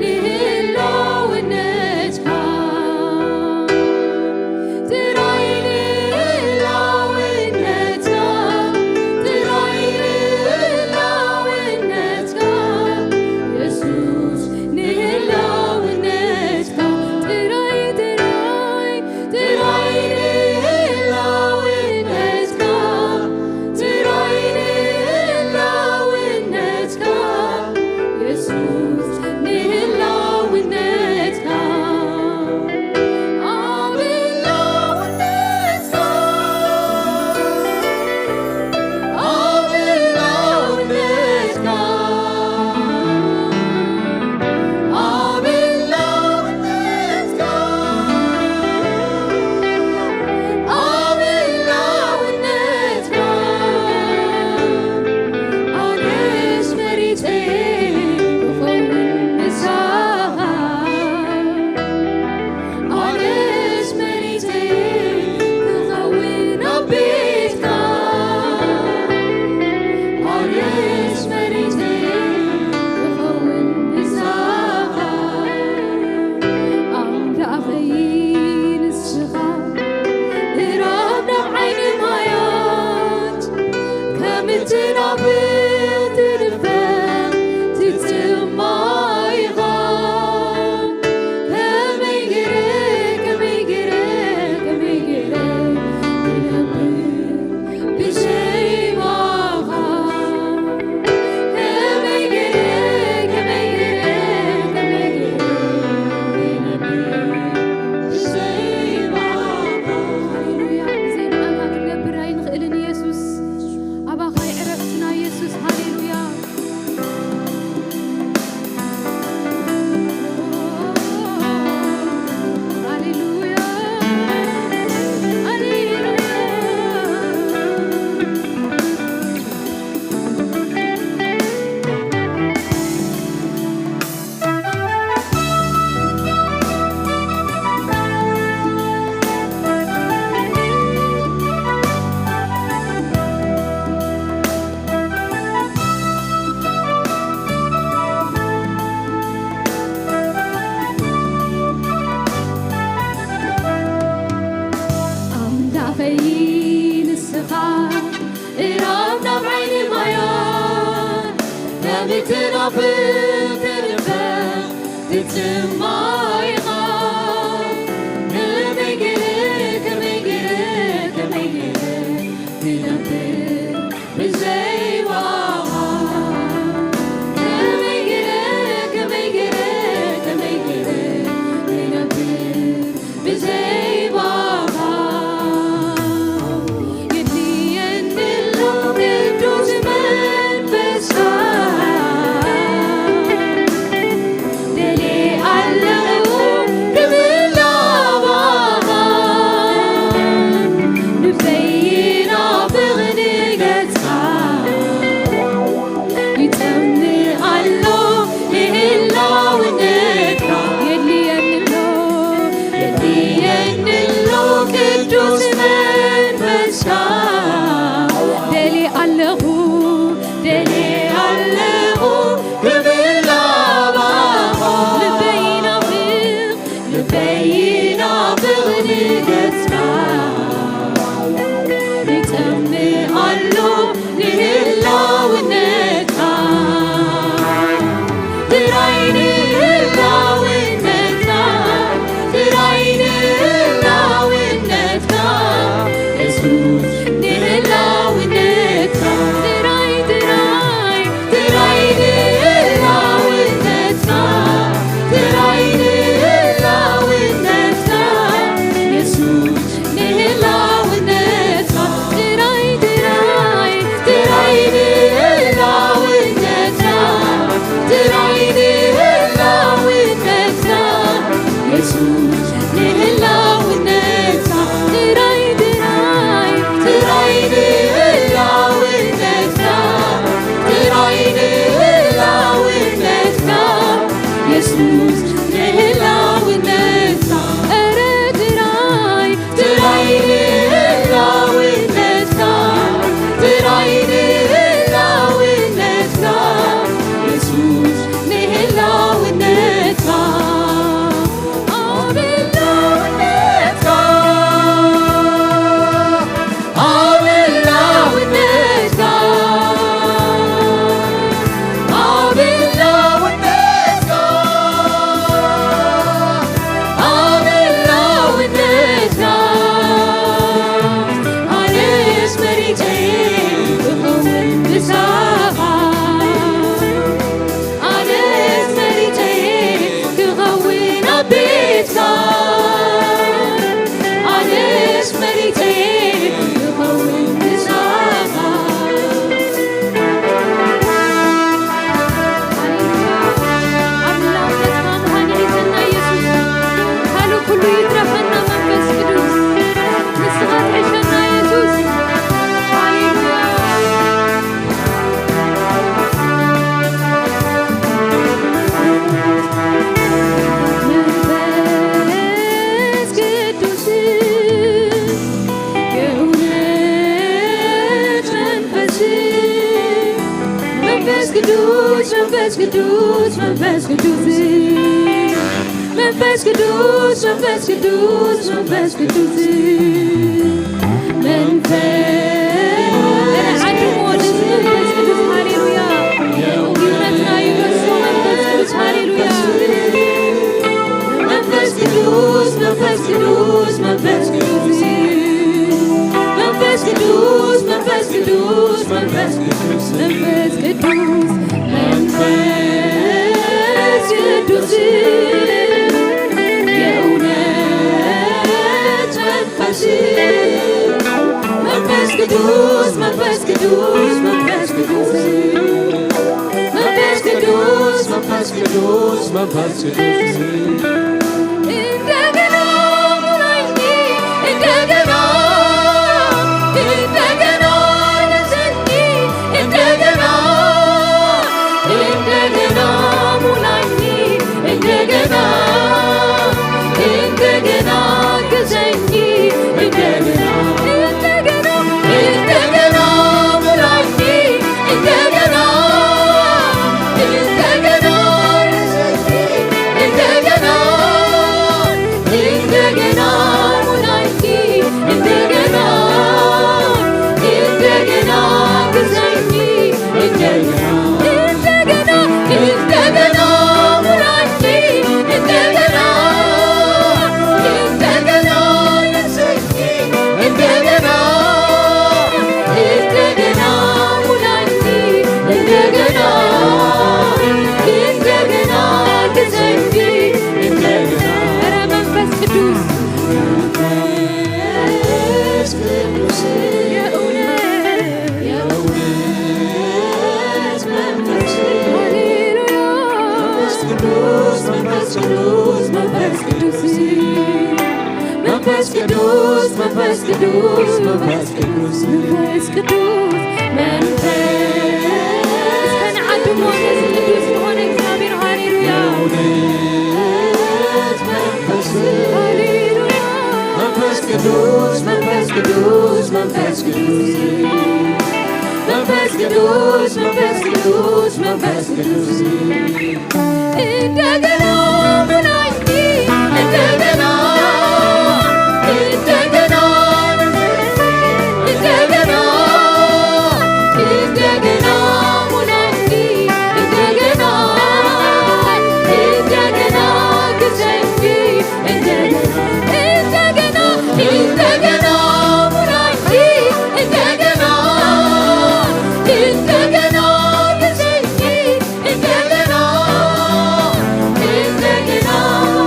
ንህላውነትካ። ጥራይ ንህላውነትካ፣ ጥራይ ንህላውነትካ፣ የሱስ ንህላውነትካ። ጥራይ፣ ጥራይ፣ ጥራይ ንህላውነትካ፣ ጥራይ ንህላውነትካ፣ የሱስ ንህላውነትካ። ኣብ ህላውነትካ፣ ኣብ ህላውነትካ፣ ኣብ ህላውነትካ፣ ኣብ ህላውነትካ፣ ኣነስ መሪጸ ክኸውን ምሳኻ። ኣነስ መሪጸ ክኸውን ኣብ ቤትካ፣ ኣነስ መሪጸ ክኸውን ምሳኻ። ኣምላኸይ ንስኻ እሮም ናብ ዓይኒ ማያት፣ ከም እትናፍቅ ትንፈቕ ትጽማ ኢኻ። ከመይ ገይረ፣ ከመይ ገይረ፣ ከመይ ገይረ ክነብር ብዘይ ባኻ? ከመይ ገይረ፣ ከመይ ገይረ፣ ከመይ ገይረ ክነብር ብዘይ ባኻ? ሃሌሉያ። ብዘይ ብኣኻ ክንነብር ኣይንኽእልን ኢየሱስ። ኣባኻ እዩ ዕረፍትና ኢየሱስ። ንትናፍቕ ልበ ትጽማይኻ ከመይ ገይረ፣ ከመይ ገይረ፣ ከመይ ገይረ ክነብር ብዘይ ዋጋ? ከመይ ገይረ፣ ከመይ ገይረ፣ ከመይ ገይረ ክነብር ብዘይ ዋጋ? የድልየኒ ኣሎ ቅዱስ መንፈስካ። ደልየ ኣለኹ ክምላ ባኻ። ልበይ ይናፍቕ ንገጽካ። ይጠምእ ኣሎ ንህላውነትካ። የድልየኒ ኣሎ፣ የድልየኒ ኣሎ ቅዱስ መንፈስካ። ደልየ ኣለኹ፣ ደልየ ኣለኹ ክምላ ባኻ። ልበይ ይናፍቕ፣ ልበይ ይናፍቕ ንገጽካ። ይጠምእ ኣሎ ንህላውነትካ። ጥራይ ንህላውነትካ፣ ጥራይ ንህላውነትካ፣ የሱስ ንህላውነትካ። ጥራይ፣ ጥራይ፣ ጥራይ ንህላውነትካ፣ ጥራይ ንህላውነትካ፣ የሱስ ንህላውነትካ። ጥራይ፣ ጥራይ፣ ጥራይ ንህላውነትካ፣ ጥራይ ንህላውነትካ፣ የሱስ ንህላውነትካ። ጥራይ፣ ጥራይ፣ ጥራይ ንህላውነትካ፣ ጥራይ ንህላውነትካ፣ የሱስ ንህላውነትካ። ኧረ ጥራይ፣ ጥራይ ንህላውነትካ፣ ጥራይ ንህላውነትካ፣ የሱስ ንህላውነትካ። ኣብ ህላውነትካ፣ ኣብ ህላውነትካ፣ ኣብ ህላውነትካ፣ ኣብ ህላውነትካ፣ ኣነስ መሪጸ ክኸውን ምሳኻ። ኣነስ መሪጸ ክኸውን ኣብ ቤትካ። ኣነስ መሪጸ ክኸውን ምሳኻ። ሃሌሉያ። ኣብ ህላውነትካ ምዃን ይሕሸና የሱስ። ካልእ ኩሉ ይትረፈና መንፈስ ቅዱስ። ንስኻ ትሕሸና የሱስ። ሃሌሉያ። መንፈስ ቅዱስ፣ የእውነት መንፈስ፣ መንፈስ ቅዱስ፣ መንፈስ ቅዱስ፣ መንፈስ ቅዱስ፣ መንፈስ ቅዱስ፣ መንፈስ ቅዱስ፣ መንፈስ ቅዱስ፣ መንፈስ፣ ዓዲ ሞደስ መንፈስ ቅዱስ፣ ሃሌሉያ። እምነትና ይፈሱ መንፈስ ቅዱስ፣ ሃሌሉያ። መንፈስ ቅዱስ፣ መንፈስ ቅዱስ፣ መንፈስ ቅዱስ፣ መንፈስ ቅዱስ፣ መንፈስ ቅዱስ፣ መንፈስ ቅዱስ፣ መንፈስ ቅዱስ፣ መንፈስ ቅዱስ፣ የእውነት መንፈስ፣ መንፈስ ቅዱስ፣ መንፈስ ቅዱስ፣ መንፈስ ቅዱስ፣ መንፈስ ቅዱስ፣ መንፈስ ቅዱስ፣ መንፈስ ቅዱስ፣ እንደገና ሙላኝ፣ እንደገና፣ እንደገና ንዘኒ፣ እንደገና፣ እንደገና ሙላኝ፣ እንደገና፣ እንደገና ግዘኝ፣ እንደገና፣ እንደገና፣ እንደገና ሙላኝ፣ እንደገና፣ እንደገና ግዘኝ፣ እንደገና፣ ቅዱስ መንፈስ ቅዱስ መንፈስ ቅዱስ መንፈስ እስከ ንዓድሞ ነዚ ቅዱስ ዝኾነ እግዚኣብሔር። ሃሌሉያ። መንፈስ ሃሌሉያ። መንፈስ ቅዱስ መንፈስ ቅዱስ መንፈስ ቅዱስ መንፈስ ቅዱስ መንፈስ ቅዱስ መንፈስ ቅዱስ እንደገና ሙላኝ እንደገና እንደገና እንደገና እንደገና ሙላኝ እንደገና እንደገና ግዛኝ እንደገና እንደገና እንደገና ሙላኝ እንደገና እንደገና ግዛኝ እንደገና እንደገና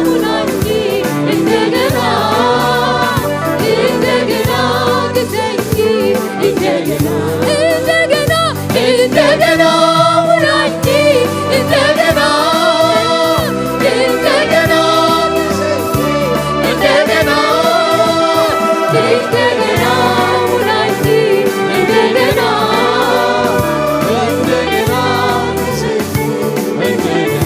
ሙላኝ እንደገና እንደገና ግዛኝ እንደገና እንደገና እንደገና ሙላኝ እንደገና እንደገና እንደገና እንደገና ሙላኝ እንደገና እንደገና እንደገና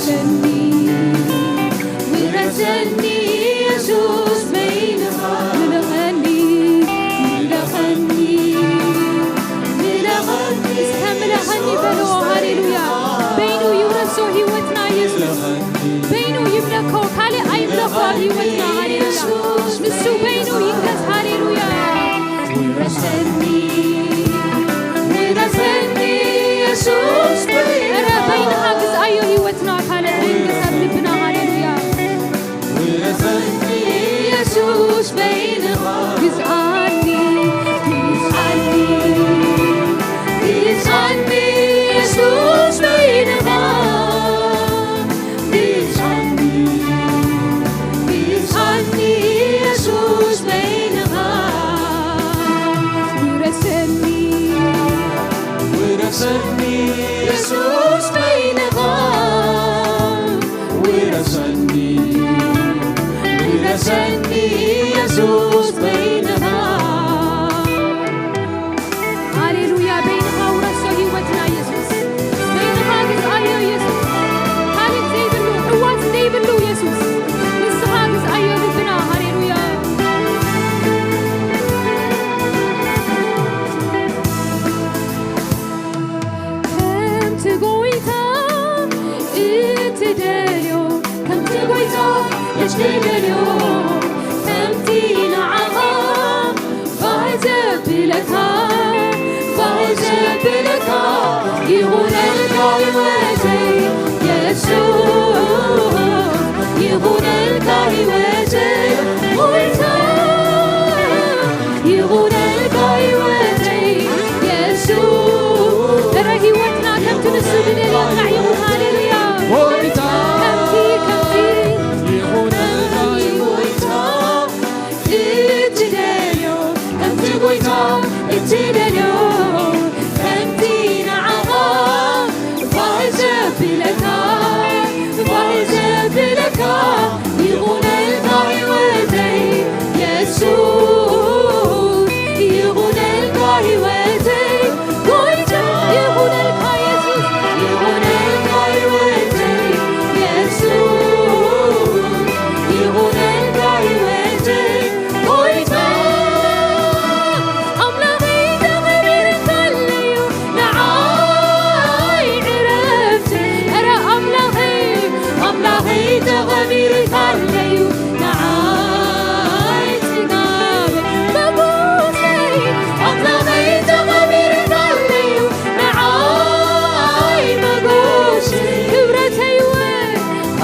ውረሰኒ፣ ውረሰኒ የሱስ በይንኻ። ምለኸኒ፣ ምለኸኒ፣ ምለኸኒ። እስከ ምለኸኒ በልዎ። ሃሌሉያ። በይኑ ይውረሶ ህይወትና የሱስ። በይኑ ይምለኮ፣ ካልእ ኣይምለኮ ህይወትና። ሃሌሉያ። ንሱ በይኑ ይንገስ። ሃሌሉያ። ውረሰኒ፣ ውረሰኒ የሱስ በይንኻ። እረ በይንኻ ግዝኣዮ ህይወትና፣ ካልእ ኣይንገስ ኣብ ልብና። ሃሌሉያ። ውረሰኒ የሱስ በይንኻ። ግዝኣኒ፣ ግዝኣኒ፣ ግዝኣኒ የሱስ በይንኻ። ግዝኣኒ፣ ግዝኣኒ የሱስ በይንኻ። ውረሰኒ፣ ውረሰኒ የሱስ በይንኻ። ውረሰኒ፣ ውረሰኒ የሱስ በይንኻ። ሃሌሉያ። በይንኻ ውረሶ ህይወትና የሱስ። በይንኻ ግዝኣዮ የሱስ። ካልእ ዘይብሉ፣ ዕዋት ዘይብሉ የሱስ። ንስኻ ግዝኣዮ ልብና። ሃሌሉያ። ከምቲ ጎይታ እትደልዮ፣ ከምቲ ጎይታ እትደልዮ፣ ከምቲ ንዓኻ ባህ ዘብለካ፣ ባህ ዘብለካ ይኹነልካ ህይወተይ የሱስ፣ ይኹነልካ ህይወተይ ጎይታ፣ ይኹነልካ ህይወተይ የሱስ። እረ ህይወትና ከምቲ ንሱ ዝደልዮ ይኹን። ሃሌሉያ። ጎይታ ከምቲ፣ ከምቲ ይኹነልካ ጎይታ እትደልዮ፣ ከምቲ ጎይታ እትደልዮ፣ ከምቲ ንዓኻ ባህ ዘብለካ፣ ባህ ዘብለካ ይኹነልካ ህይወተይ የሱስ፣ ይኹነልካ ህይወተይ ጎይታ፣ ይኹነልካ የሱስ፣ ይኹነልካ ህይወተይ የሱስ፣ ይኹነልካ ህይወተይ ጎይታ። ኣምላኸይ ተኸቢርካለዩ ንዓይ ዕረፍተይ። እረ ኣምላኸይ፣ ኣምላኸይ ተኸቢርካለዩ ንዓይ ጽጋበይ መጎሰይ። ኣምላኸይ ተኸቢርካለዩ ንዓይ መጎሰይ ክብረተይወ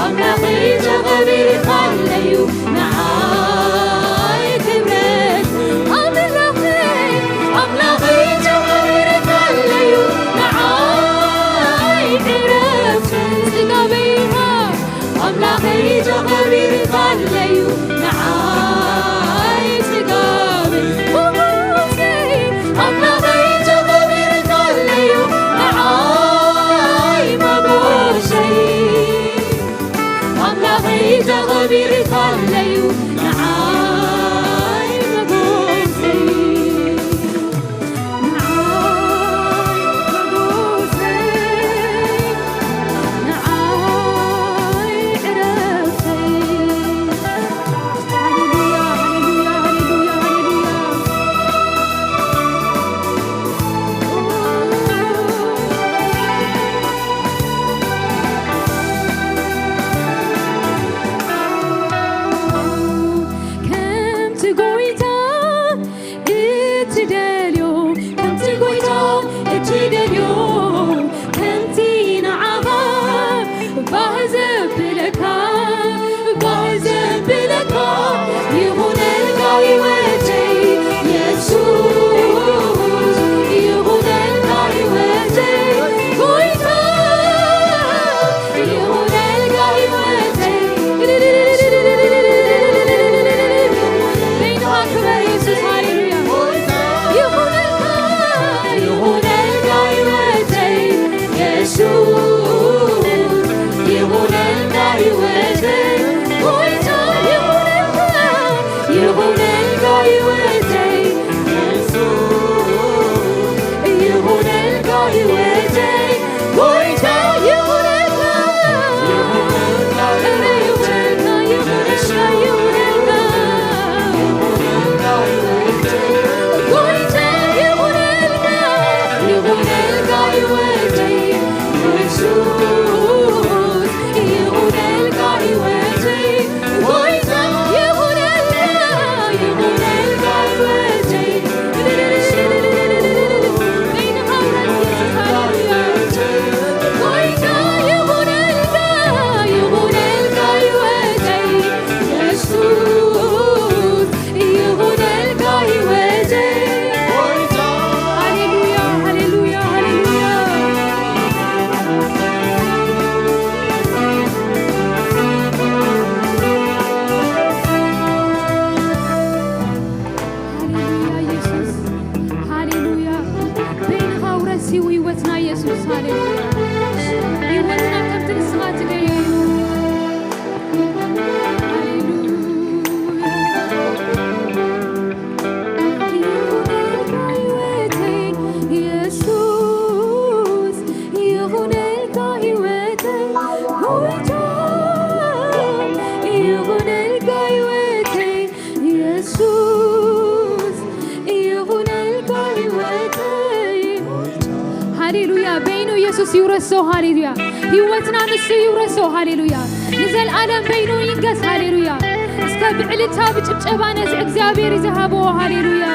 ኣምላኸይ ተኸቢርካለዩ ንዓይ ክብረት። ኣምላኸይ፣ ኣምላኸይ ተኸቢርካለዩ ንዓይ ዕረፍተይ ጽጋበይ ኢኻ። ኣምላኸይ ተኸቢርካለዩ ንዓይ ጽጋበይ መጎሰይ። ኣምላኸይ ተኸቢርካለዩ ንዓይ መጎሰይ። ኣምላኸይ ተኸቢርካለዩ ንዓይ መጎሰይ፣ ንዓይ መጎሰይ፣ ንዓይ ዕረፍተይ። ሃሌሉያ፣ ሃሌሉያ፣ ሃሌሉያ፣ ሃሌሉያ። ከምቲ ጎይታ እትደልዮ፣ ከምቲ ጎይታ እትደልዮ፣ ከምቲ ንዓኻ ባህ ዘብለካ፣ ባህ ዘብለካ ይኹነልካ ህይወተይ የሱስ፣ ይኹነልካ ህይወተይ ጎይታ፣ ይኹነልካ ህይወተይ። በይንኻ ክበር የሱስ፣ ሃሌሉያ። ይኹነልካ፣ ይኹነልካ ህይወተይ የሱስ፣ ይኹነልካ ህይወተይ ጎይታ፣ ይኹነልካ፣ ይኹነልካ ህይወተይ የሱስ፣ ይኹነልካ ህይወተይ ጎይታ፣ ይኹነልካ፣ ኢየሱስ ይውረሶ። ሃሌሉያ። ህይወትና ንሱ ይውረሶ። ሃሌሉያ። ንዘልኣለም በይኑ ይንገስ። ሃሌሉያ። እስከ ብዕልልታ ብጭብጨባ ነዚ እግዚኣብሔር ይዝሃቦ። ሃሌሉያ።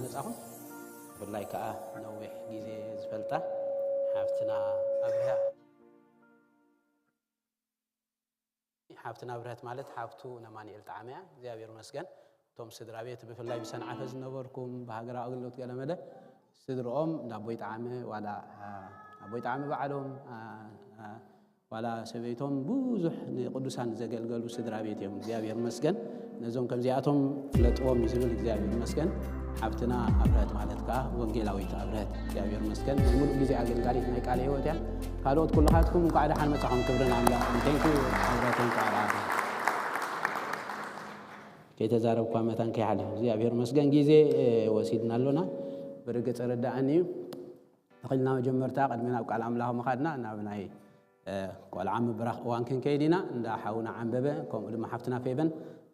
መጻኹም። ብፍላይ ከኣ ነዊሕ ግዜ ዝፈልጣ ሓፍትና ኣብርሃ፣ ሓፍትና ኣብርሃት ማለት ሓፍቱ ነማንኤል ጣዕመ እያ። እግዚኣብሔር ይመስገን። እቶም ስድራ ቤት ብፍላይ ብሰንዓፈ ዝነበርኩም ብሃገራዊ ኣገልግሎት ገለመለ ስድርኦም እንዳ ኣቦይ ጣዕመ ዋላ፣ አ፣ ኣቦይ ጣዕመ ባዕሎም፣ አ፣ አ፣ ዋላ ሰበይቶም ብዙሕ ንቅዱሳን ዘገልገሉ ስድራ ቤት እዮም። እግዚኣብሔር ይመስገን። ነዞም ከምዚኣቶም ፍለጥዎም እዩ ዝብል እግዚኣብሔር ይመስገን። ሓፍትና ኣብርሀት ማለት ከዓ ወንጌላዊት ኣብርሀት እግዚኣብሔር ይመስገን ናይ ሙሉእ ግዜ ኣገልጋሊት ናይ ቃለ ህይወት እያ። ካልኦት ኩልኻትኩም እንኳዕ ደሓን መጻኹም። ክብርን ኣምላኽ። Thank you ኣብርሀት እንኳዕ ደሓን ከይተዛረብኳ መታን ከይሓልፍ እግዚኣብሔር ይመስገን። ግዜ፣ እ፣ ወሲድና ኣሎና። ብርግጽ ርዳእኒ እዩ። ተኽልና መጀመርታ ቅድሚ ናብ ቃል ኣምላኽ ምኻድና ናብ ናይ፣ እ፣ ቆልዓ ምብራኽ እዋን ክንከይድ ኢና። እንዳ ሓውና ዓንበበ ከምኡ ድማ ሓፍትና ፌበን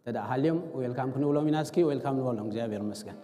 ተደኣ ሃልዮም ዌልካም ክንብሎም ኢና። እስኪ ዌልካም ንበሎም። እግዚኣብሔር ይመስገን።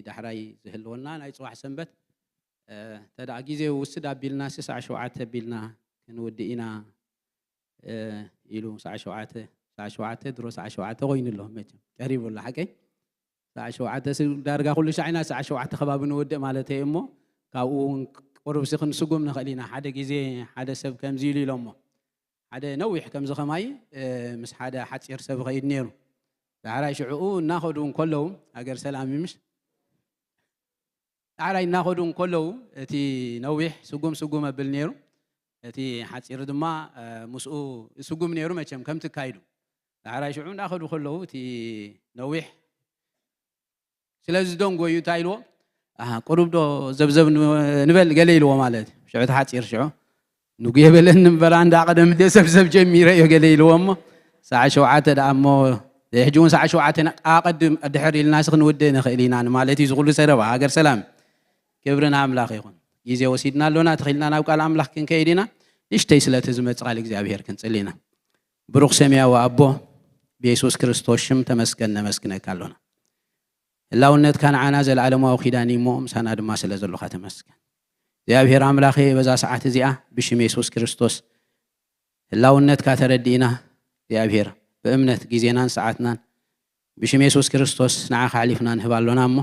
ዳሕራይ ዝህልወና ናይ ጽባሕ ሰንበት፣ እ፣ እንተ ደኣ ግዜ ውስድ ኣቢልና ሲ ሰዓት ሸውዓተ ኣቢልና ክንውድእ ኢና፣ እ፣ ኢሉ ሰዓት ሸውዓተ፣ ሰዓት ሸውዓተ ድሮ ሰዓት ሸውዓተ ኮይኑ ኣሎ፣ መቸም ቀሪቡ ኣሎ ሓቀይ። ሰዓት ሸውዓተ ሲ ዳርጋ ኩሉ ሻዕ ኢና ሰዓት ሸውዓተ ከባቢ ንውድእ ማለት እዩ እሞ፣ ካብኡ እውን ቅሩብ ሲ ክንስጉም ንኽእል ኢና። ሓደ ግዜ ሓደ ሰብ ከምዚ ኢሉ ኢሎሞ፣ ሓደ ነዊሕ ከምዚ ኸማይ፣ እ፣ ምስ ሓደ ሓጺር ሰብ ኸይድ ነይሩ። ዳሕራይ ሽዕኡ እናኸዱ እንከለዉ፣ ሃገር ሰላም እዩ ምሽ? ዳሕራይ እናኸዱ እንከለዉ፣ እቲ ነዊሕ ስጉም ስጉም ኣብል ነይሩ፣ እቲ ሓጺር ድማ፣ እ፣ ምስኡ ስጉም ነይሩ። መቸም ከምቲ ካይዱ፣ ዳሕራይ ሽዑ እንዳኸዱ ከለዉ፣ እቲ ነዊሕ ስለ ዝደንጎዩ እንታይ ኢልዎ? "ኣሃ፣ ቁሩብ ዶ ዘብዘብ ን-፣ ንበል?" ገለ ኢልዎ ማለት እዩ። ሽዑ እቲ ሓጺር ሽዑ፣ "ንጉ የበለኒ እምበር፣ ኣንዳ ቀደም እንደ ዘብዘብ ጀሚረ እዮ" ገለ ኢልዎ እሞ፣ ሰዓት ሸውዓተ ደኣ እሞ፣ ሕጂ እውን ሰዓት ሸውዓተ ና-፣ ኣቐድም፣ ድሕር ኢልናስ ክንውድእ ንኽእል ኢና ንማለት እዩ። እዚ ኩሉ ሰረባ ሃገር ሰላም። ክብሪ ንኣምላኽ ይኹን። ግዜ ወሲድና ኣሎና፣ ተኺልና ናብ ቃል ኣምላኽ ክንከይድ ኢና። ንእሽተይ ስለቲ ዝመጽእ ቃል እግዚኣብሔር ክንጽሊ ኢና። ብሩኽ ሰማያዊ ኣቦ፣ ብየሱስ ክርስቶስ ሽም ተመስገን፣ ነመስግነካ ኣሎና። ህላውነትካ ንዓና ዘለኣለማዊ ኪዳን እዩ እሞ፣ ምሳና ድማ ስለ ዘሎኻ ተመስገን። እግዚኣብሔር ኣምላኸ፣ በዛ ሰዓት እዚኣ ብሽም የሱስ ክርስቶስ ህላውነትካ ተረዲእና፣ እግዚኣብሔር፣ ብእምነት ግዜናን ሰዓትናን ብሽም የሱስ ክርስቶስ ንዓኻ ኣሕሊፍና ንህብ ኣሎና እሞ፣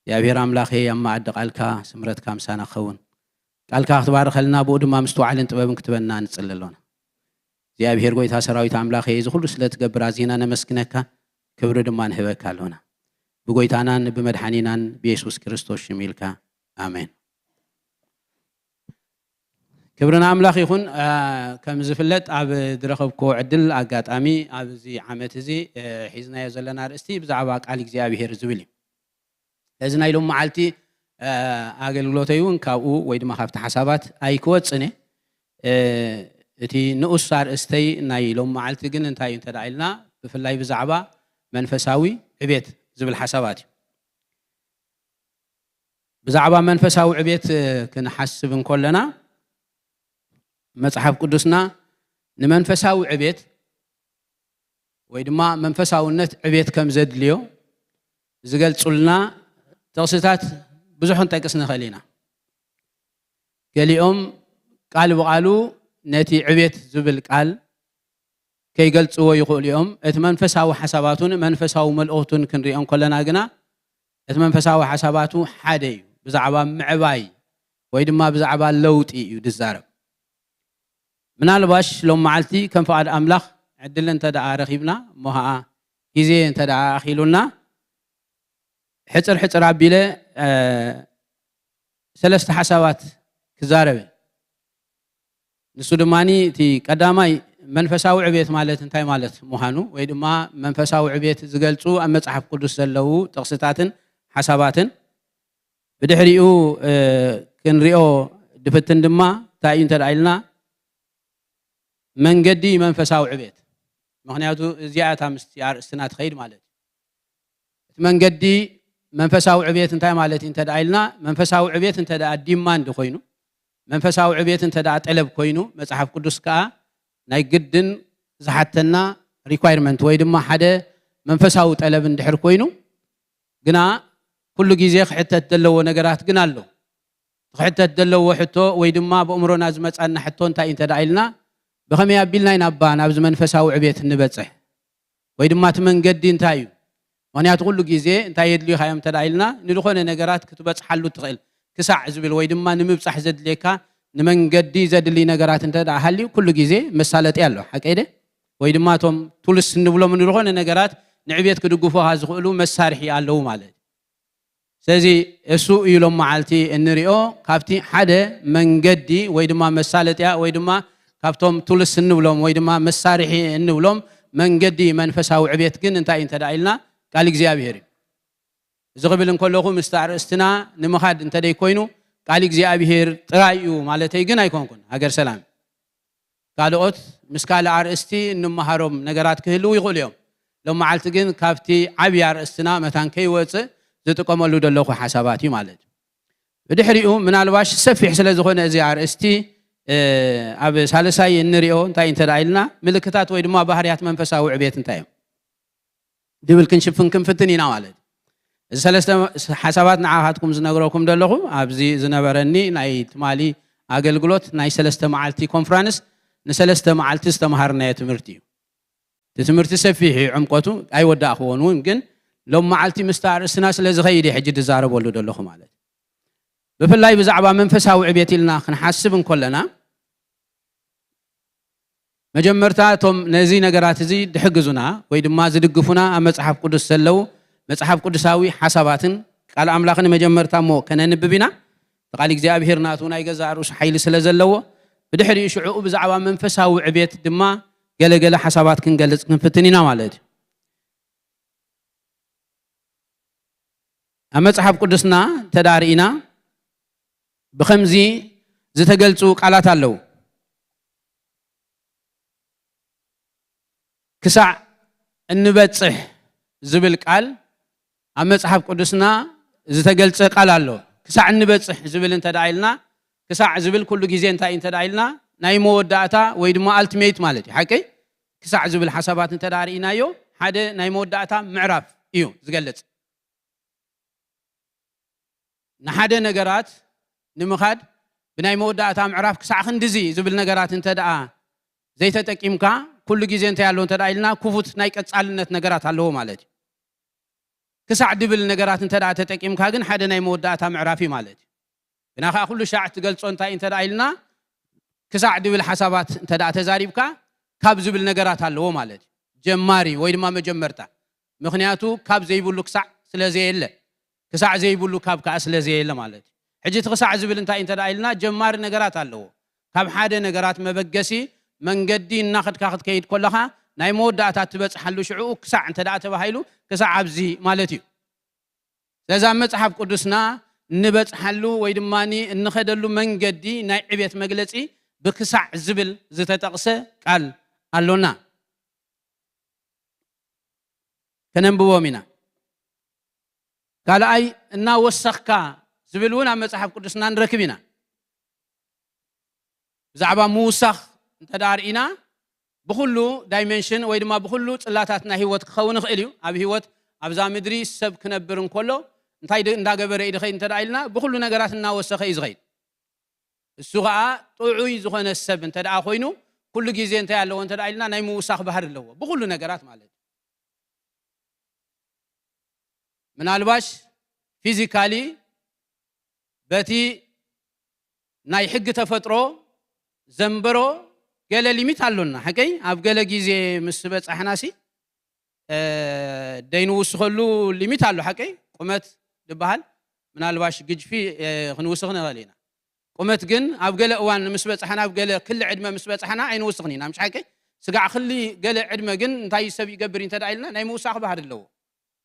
እግዚኣብሔር ኣምላኸ፣ ኣብ መኣዲ ቃልካ ስምረትካ ምሳና ክኸውን፣ ቃልካ ክትባርኸልና፣ ብኡ ድማ ምስትውዓልን ጥበብን ክትበና ንጽሊ ኣሎና። እግዚኣብሔር ጐይታ ሰራዊት ኣምላኸ፣ እዚ ኩሉ ስለ ትገብር ኣዚና ነመስግነካ፣ ክብሪ ድማ ንህበካ ኣሎና። ብጐይታናን ብመድሓኒናን ብየሱስ ክርስቶስ ሽም ኢልካ፣ ኣሜን። ክብሪ ንኣምላኽ ይኹን። አ፣ ከም ዝፍለጥ፣ ኣብ ዝረኸብክዎ ዕድል ኣጋጣሚ፣ ኣብዚ ዓመት እዚ፣ እ፣ ሒዝናዮ ዘለና ኣርእስቲ ብዛዕባ ቃል እግዚኣብሔር ዝብል እዩ። ስለዚ ናይ ሎም መዓልቲ፣ እ፣ ኣገልግሎተይ እውን ካብኡ ወይ ድማ ካብቲ ሓሳባት ኣይክወጽን እየ። እ፣ እቲ ንኡስ ኣርእስተይ ናይ ሎም መዓልቲ ግን እንታይ እዩ እንተ ደኣ ኢልና፣ ብፍላይ ብዛዕባ መንፈሳዊ ዕቤት ዝብል ሓሳባት እዩ። ብዛዕባ መንፈሳዊ ዕቤት፣ እ፣ ክንሓስብ እንከለና፣ መጽሓፍ ቅዱስና ንመንፈሳዊ ዕቤት ወይ ድማ መንፈሳውነት ዕቤት ከም ዘድልዮ ዝገልጹልና ጥቕስታት ብዙሕ ክንጠቅስ ንኽእል ኢና። ገሊኦም ቃል ብቓሉ ነቲ ዕቤት ዝብል ቃል ከይገልጽዎ ይኽእሉ እዮም። እቲ መንፈሳዊ ሓሳባቱን መንፈሳዊ መልእኽቱን ክንሪኦ እንከለና ግና፣ እቲ መንፈሳዊ ሓሳባቱ ሓደ እዩ። ብዛዕባ ምዕባይ ወይ ድማ ብዛዕባ ለውጢ እዩ ዝዛረብ። ምናልባሽ ሎም መዓልቲ ከም ፍቓድ ኣምላኽ ዕድል እንተ ደኣ ረኺብና፣ እሞ ኸዓ ግዜ እንተ ደኣ ኣኺሉና፣ ሕጽር ሕጽር ኣቢለ፣ እ፣ ሰለስተ ሓሳባት ክዛረብ እየ። ንሱ ድማ እቲ ቀዳማይ መንፈሳዊ ዕቤት ማለት እንታይ ማለት ምዃኑ ወይ ድማ መንፈሳዊ ዕቤት ዝገልጹ ኣብ መጽሓፍ ቅዱስ ዘለዉ ጥቕስታትን ሓሳባትን፣ ብድሕሪኡ፣ እ፣ ክንሪኦ ድፍትን ድማ እንታይ እዩ እንተ ደኣ ኢልና፣ መንገዲ መንፈሳዊ ዕቤት። ምኽንያቱ እዚኣ እታ ምስቲ ኣርእስትና ትኸይድ ማለት እዩ። እቲ መንገዲ መንፈሳዊ ዕቤት እንታይ ማለት እዩ እንተ ደኣ ኢልና፣ መንፈሳዊ ዕቤት እንተ ደኣ ዲማንድ ኮይኑ፣ መንፈሳዊ ዕቤት እንተ ደኣ ጠለብ ኮይኑ፣ መጽሓፍ ቅዱስ ከኣ ናይ ግድን ዝሓተና ሪኳይርመንት ወይ ድማ ሓደ መንፈሳዊ ጠለብ እንድሕር ኮይኑ፣ ግና ኩሉ ግዜ ክሕተት ዘለዎ ነገራት ግን ኣሎ። ክሕተት ዘለዎ ሕቶ ወይ ድማ ብእምሮና ዝመጻና ሕቶ እንታይ እዩ እንተ ደኣ ኢልና፣ ብኸመይ ኣቢልና ኢና እባ ናብዚ መንፈሳዊ ዕቤት እንበጽሕ? ወይ ድማ እቲ መንገዲ እንታይ እዩ? ምኽንያቱ ኩሉ ግዜ እንታይ የድልዩ ካዮም እንተ ደኣ ኢልና፣ ንዝኾነ ነገራት ክትበጽሓሉ ትኽእል ክሳዕ ዝብል ወይ ድማ ንምብጻሕ ዘድልየካ ንመንገዲ ዘድሊ ነገራት እንተ ደኣ ሃልዩ፣ ኩሉ ግዜ መሳለጢ ኣሎ። ሓቀይ ደ? ወይ ድማ እቶም ቱልስ እንብሎም ንዝኾነ ነገራት ንዕቤት ክድግፉኻ ዝኽእሉ መሳርሒ ኣለዉ ማለት እዩ። ስለዚ እሱ እዩ ሎም መዓልቲ እንሪኦ። ካብቲ ሓደ መንገዲ ወይ ድማ መሳለጥያ ወይ ድማ ካብቶም ቱልስ እንብሎም ወይ ድማ መሳርሒ እንብሎም መንገዲ መንፈሳዊ ዕቤት ግን እንታይ እዩ እንተ ደኣ ኢልና፣ ቃል እግዚኣብሔር እዩ። እዚ ክብል እንከለኹ ምስቲ ኣርእስትና ንምኻድ እንተ ደይኮይኑ፣ ቃል እግዚኣብሔር ጥራይ እዩ ማለተይ ግን ኣይኮንኩን። ሃገር ሰላም። ካልኦት ምስ ካልእ ኣርእስቲ እንመሃሮም ነገራት ክህልዉ ይኽእሉ እዮም። ሎም መዓልቲ ግን ካብቲ ዓብዪ ኣርእስትና መታን ከይወፅእ ዝጥቀመሉ ዘለኹ ሓሳባት እዩ ማለት እዩ። ብድሕሪኡ ምናልባሽ ሰፊሕ ስለ ዝኾነ እዚ ኣርእስቲ፣ እ፣ ኣብ ሳልሳይ እንሪኦ እንታይ እንተ ደኣ ኢልና፣ ምልክታት ወይ ድማ ባህርያት መንፈሳዊ ዕቤት እንታይ እዮም? ድብል ክንሽፍን ክንፍትን ኢና ማለት እዩ። እዚ ሰለስተ ሓሳባት ንዓኻትኩም ዝነግረኩም ዘለኹ ኣብዚ ዝነበረኒ ናይ ትማሊ ኣገልግሎት ናይ ሰለስተ መዓልቲ ኮንፍራንስ ንሰለስተ መዓልቲ ዝተምሃርናዮ ትምህርቲ እዩ። እቲ ትምህርቲ ሰፊሕ እዩ ዕምቆቱ፣ ኣይወዳእክዎን እውን፣ ግን ሎም መዓልቲ ምስቲ ኣርእስትና ስለ ዝኸይድ እየ ሕጂ ዝዛረበሉ ዘለኹ ማለት እዩ። ብፍላይ ብዛዕባ መንፈሳዊ ዕቤት ኢልና ክንሓስብ እንከለና መጀመርታ እቶም ነዚ ነገራት እዚ ድሕግዙና ወይ ድማ ዝድግፉና ኣብ መጽሓፍ ቅዱስ ዘለዉ መጽሓፍ ቅዱሳዊ ሓሳባትን ቃል ኣምላኽን መጀመርታ እሞ ከነንብብ ኢና። እቲ ቃል እግዚኣብሔር ናቱ ናይ ገዛእ ርእሱ ሓይሊ ስለ ዘለዎ ብድሕሪኡ ሽዕኡ ብዛዕባ መንፈሳዊ ዕቤት ድማ ገለገለ ሓሳባት ክንገልጽ ክንፍትን ኢና ማለት እዩ። ኣብ መጽሓፍ ቅዱስና እንተ ደኣ ርኢና ብኸምዚ ዝተገልጹ ቃላት ኣለዉ። ክሳዕ እንበጽሕ ዝብል ቃል ኣብ መጽሓፍ ቅዱስና ዝተገልጸ ቃል ኣሎ። ክሳዕ እንበጽሕ ዝብል እንተ ደኣ ኢልና፣ ክሳዕ ዝብል ኩሉ ግዜ እንታይ እዩ እንተ ደኣ ኢልና፣ ናይ መወዳእታ ወይ ድማ ኣልቲሜት ማለት እዩ። ሓቀይ? ክሳዕ ዝብል ሓሳባት እንተ ደኣ ርኢናዮ፣ ሓደ ናይ መወዳእታ ምዕራፍ እዩ ዝገልጽ። ንሓደ ነገራት ንምኻድ ብናይ መወዳእታ ምዕራፍ ክሳዕ ክንድዚ ዝብል ነገራት እንተ ደኣ ዘይተጠቂምካ፣ ኩሉ ግዜ እንታይ ኣለዎ እንተ ደኣ ኢልና፣ ክፉት ናይ ቀጻልነት ነገራት ኣለዎ ማለት እዩ። ክሳዕ ድብል ነገራት እንተ ደኣ ተጠቂምካ ግን ሓደ ናይ መወዳእታ ምዕራፍ እዩ ማለት እዩ። ግና ከኣ ኩሉ ሻዕ ትገልጾ እንታይ እንተ ደኣ ኢልና፣ ክሳዕ ድብል ሓሳባት እንተ ደኣ ተዛሪብካ ካብ ዝብል ነገራት ኣለዎ ማለት እዩ። ጀማሪ ወይ ድማ መጀመርታ። ምኽንያቱ ካብ ዘይብሉ ክሳዕ ስለ ዘየለ፣ ክሳዕ ዘይብሉ ካብ ከኣ ስለ ዘየለ ማለት እዩ። ሕጂ እቲ ክሳዕ ዝብል እንታይ እንተ ደኣ ኢልና፣ ጀማሪ ነገራት ኣለዎ። ካብ ሓደ ነገራት መበገሲ መንገዲ እናኸድካ ክትከይድ ከለኻ ናይ መወዳእታ ትበጽሓሉ ሽዕኡ ክሳዕ እንተ ደኣ ተባሂሉ ክሳዕ ኣብዚ ማለት እዩ። ስለዚ ኣብ መጽሓፍ ቅዱስና እንበጽሓሉ ወይ ድማ እንኸደሉ መንገዲ ናይ ዕቤት መግለጺ ብክሳዕ ዝብል ዝተጠቕሰ ቃል ኣሎና። ከነንብቦም ኢና። ካልኣይ እናወሰኽካ ዝብል እውን ኣብ መጽሓፍ ቅዱስና ንረክብ ኢና። ብዛዕባ ምውሳኽ እንተ ደኣ ርኢና ብኹሉ ዳይሜንሽን ወይ ድማ ብኹሉ ጽላታት ናይ ህይወት ክኸውን ይኽእል እዩ። ኣብ ህይወት ኣብዛ ምድሪ ሰብ ክነብር እንከሎ እንታይ ድ- እንዳገበረ እዩ ዝኸይድ እንተ ደኣ ኢልና ብኹሉ ነገራት እናወሰኸ እዩ ዝኸይድ። እሱ ኸኣ ጥዑይ ዝኾነ ሰብ እንተ ደኣ ኮይኑ ኩሉ ግዜ እንታይ ኣለዎ እንተ ደኣ ኢልና ናይ ምውሳኽ ባህሪ ኣለዎ ብኹሉ ነገራት ማለት እዩ። ምናልባሽ ፊዚካሊ በቲ ናይ ሕጊ ተፈጥሮ ዘንበሮ ገለ ሊሚት ኣሎና ሓቀይ ኣብ ገለ ግዜ ምስ በጻሕናሲ ደይንውስኸሉ ሊሚት ኣሎ ሓቀይ ቁመት ዝበሃል ምናልባሽ ግጅፊ ክንውስኽ ንኽእል ኢና ቁመት ግን ኣብ ገለ እዋን ምስ በጻሕና ኣብ ገለ ክሊ ዕድመ ምስ በጻሕና ኣይንውስኽን ኢና ምሽ ሓቀይ ስጋዕ ክሊ ገለ ዕድመ ግን እንታይ ሰብ ይገብር እንተ ኢልና ናይ ምውሳኽ ባህሪ ኣለዎ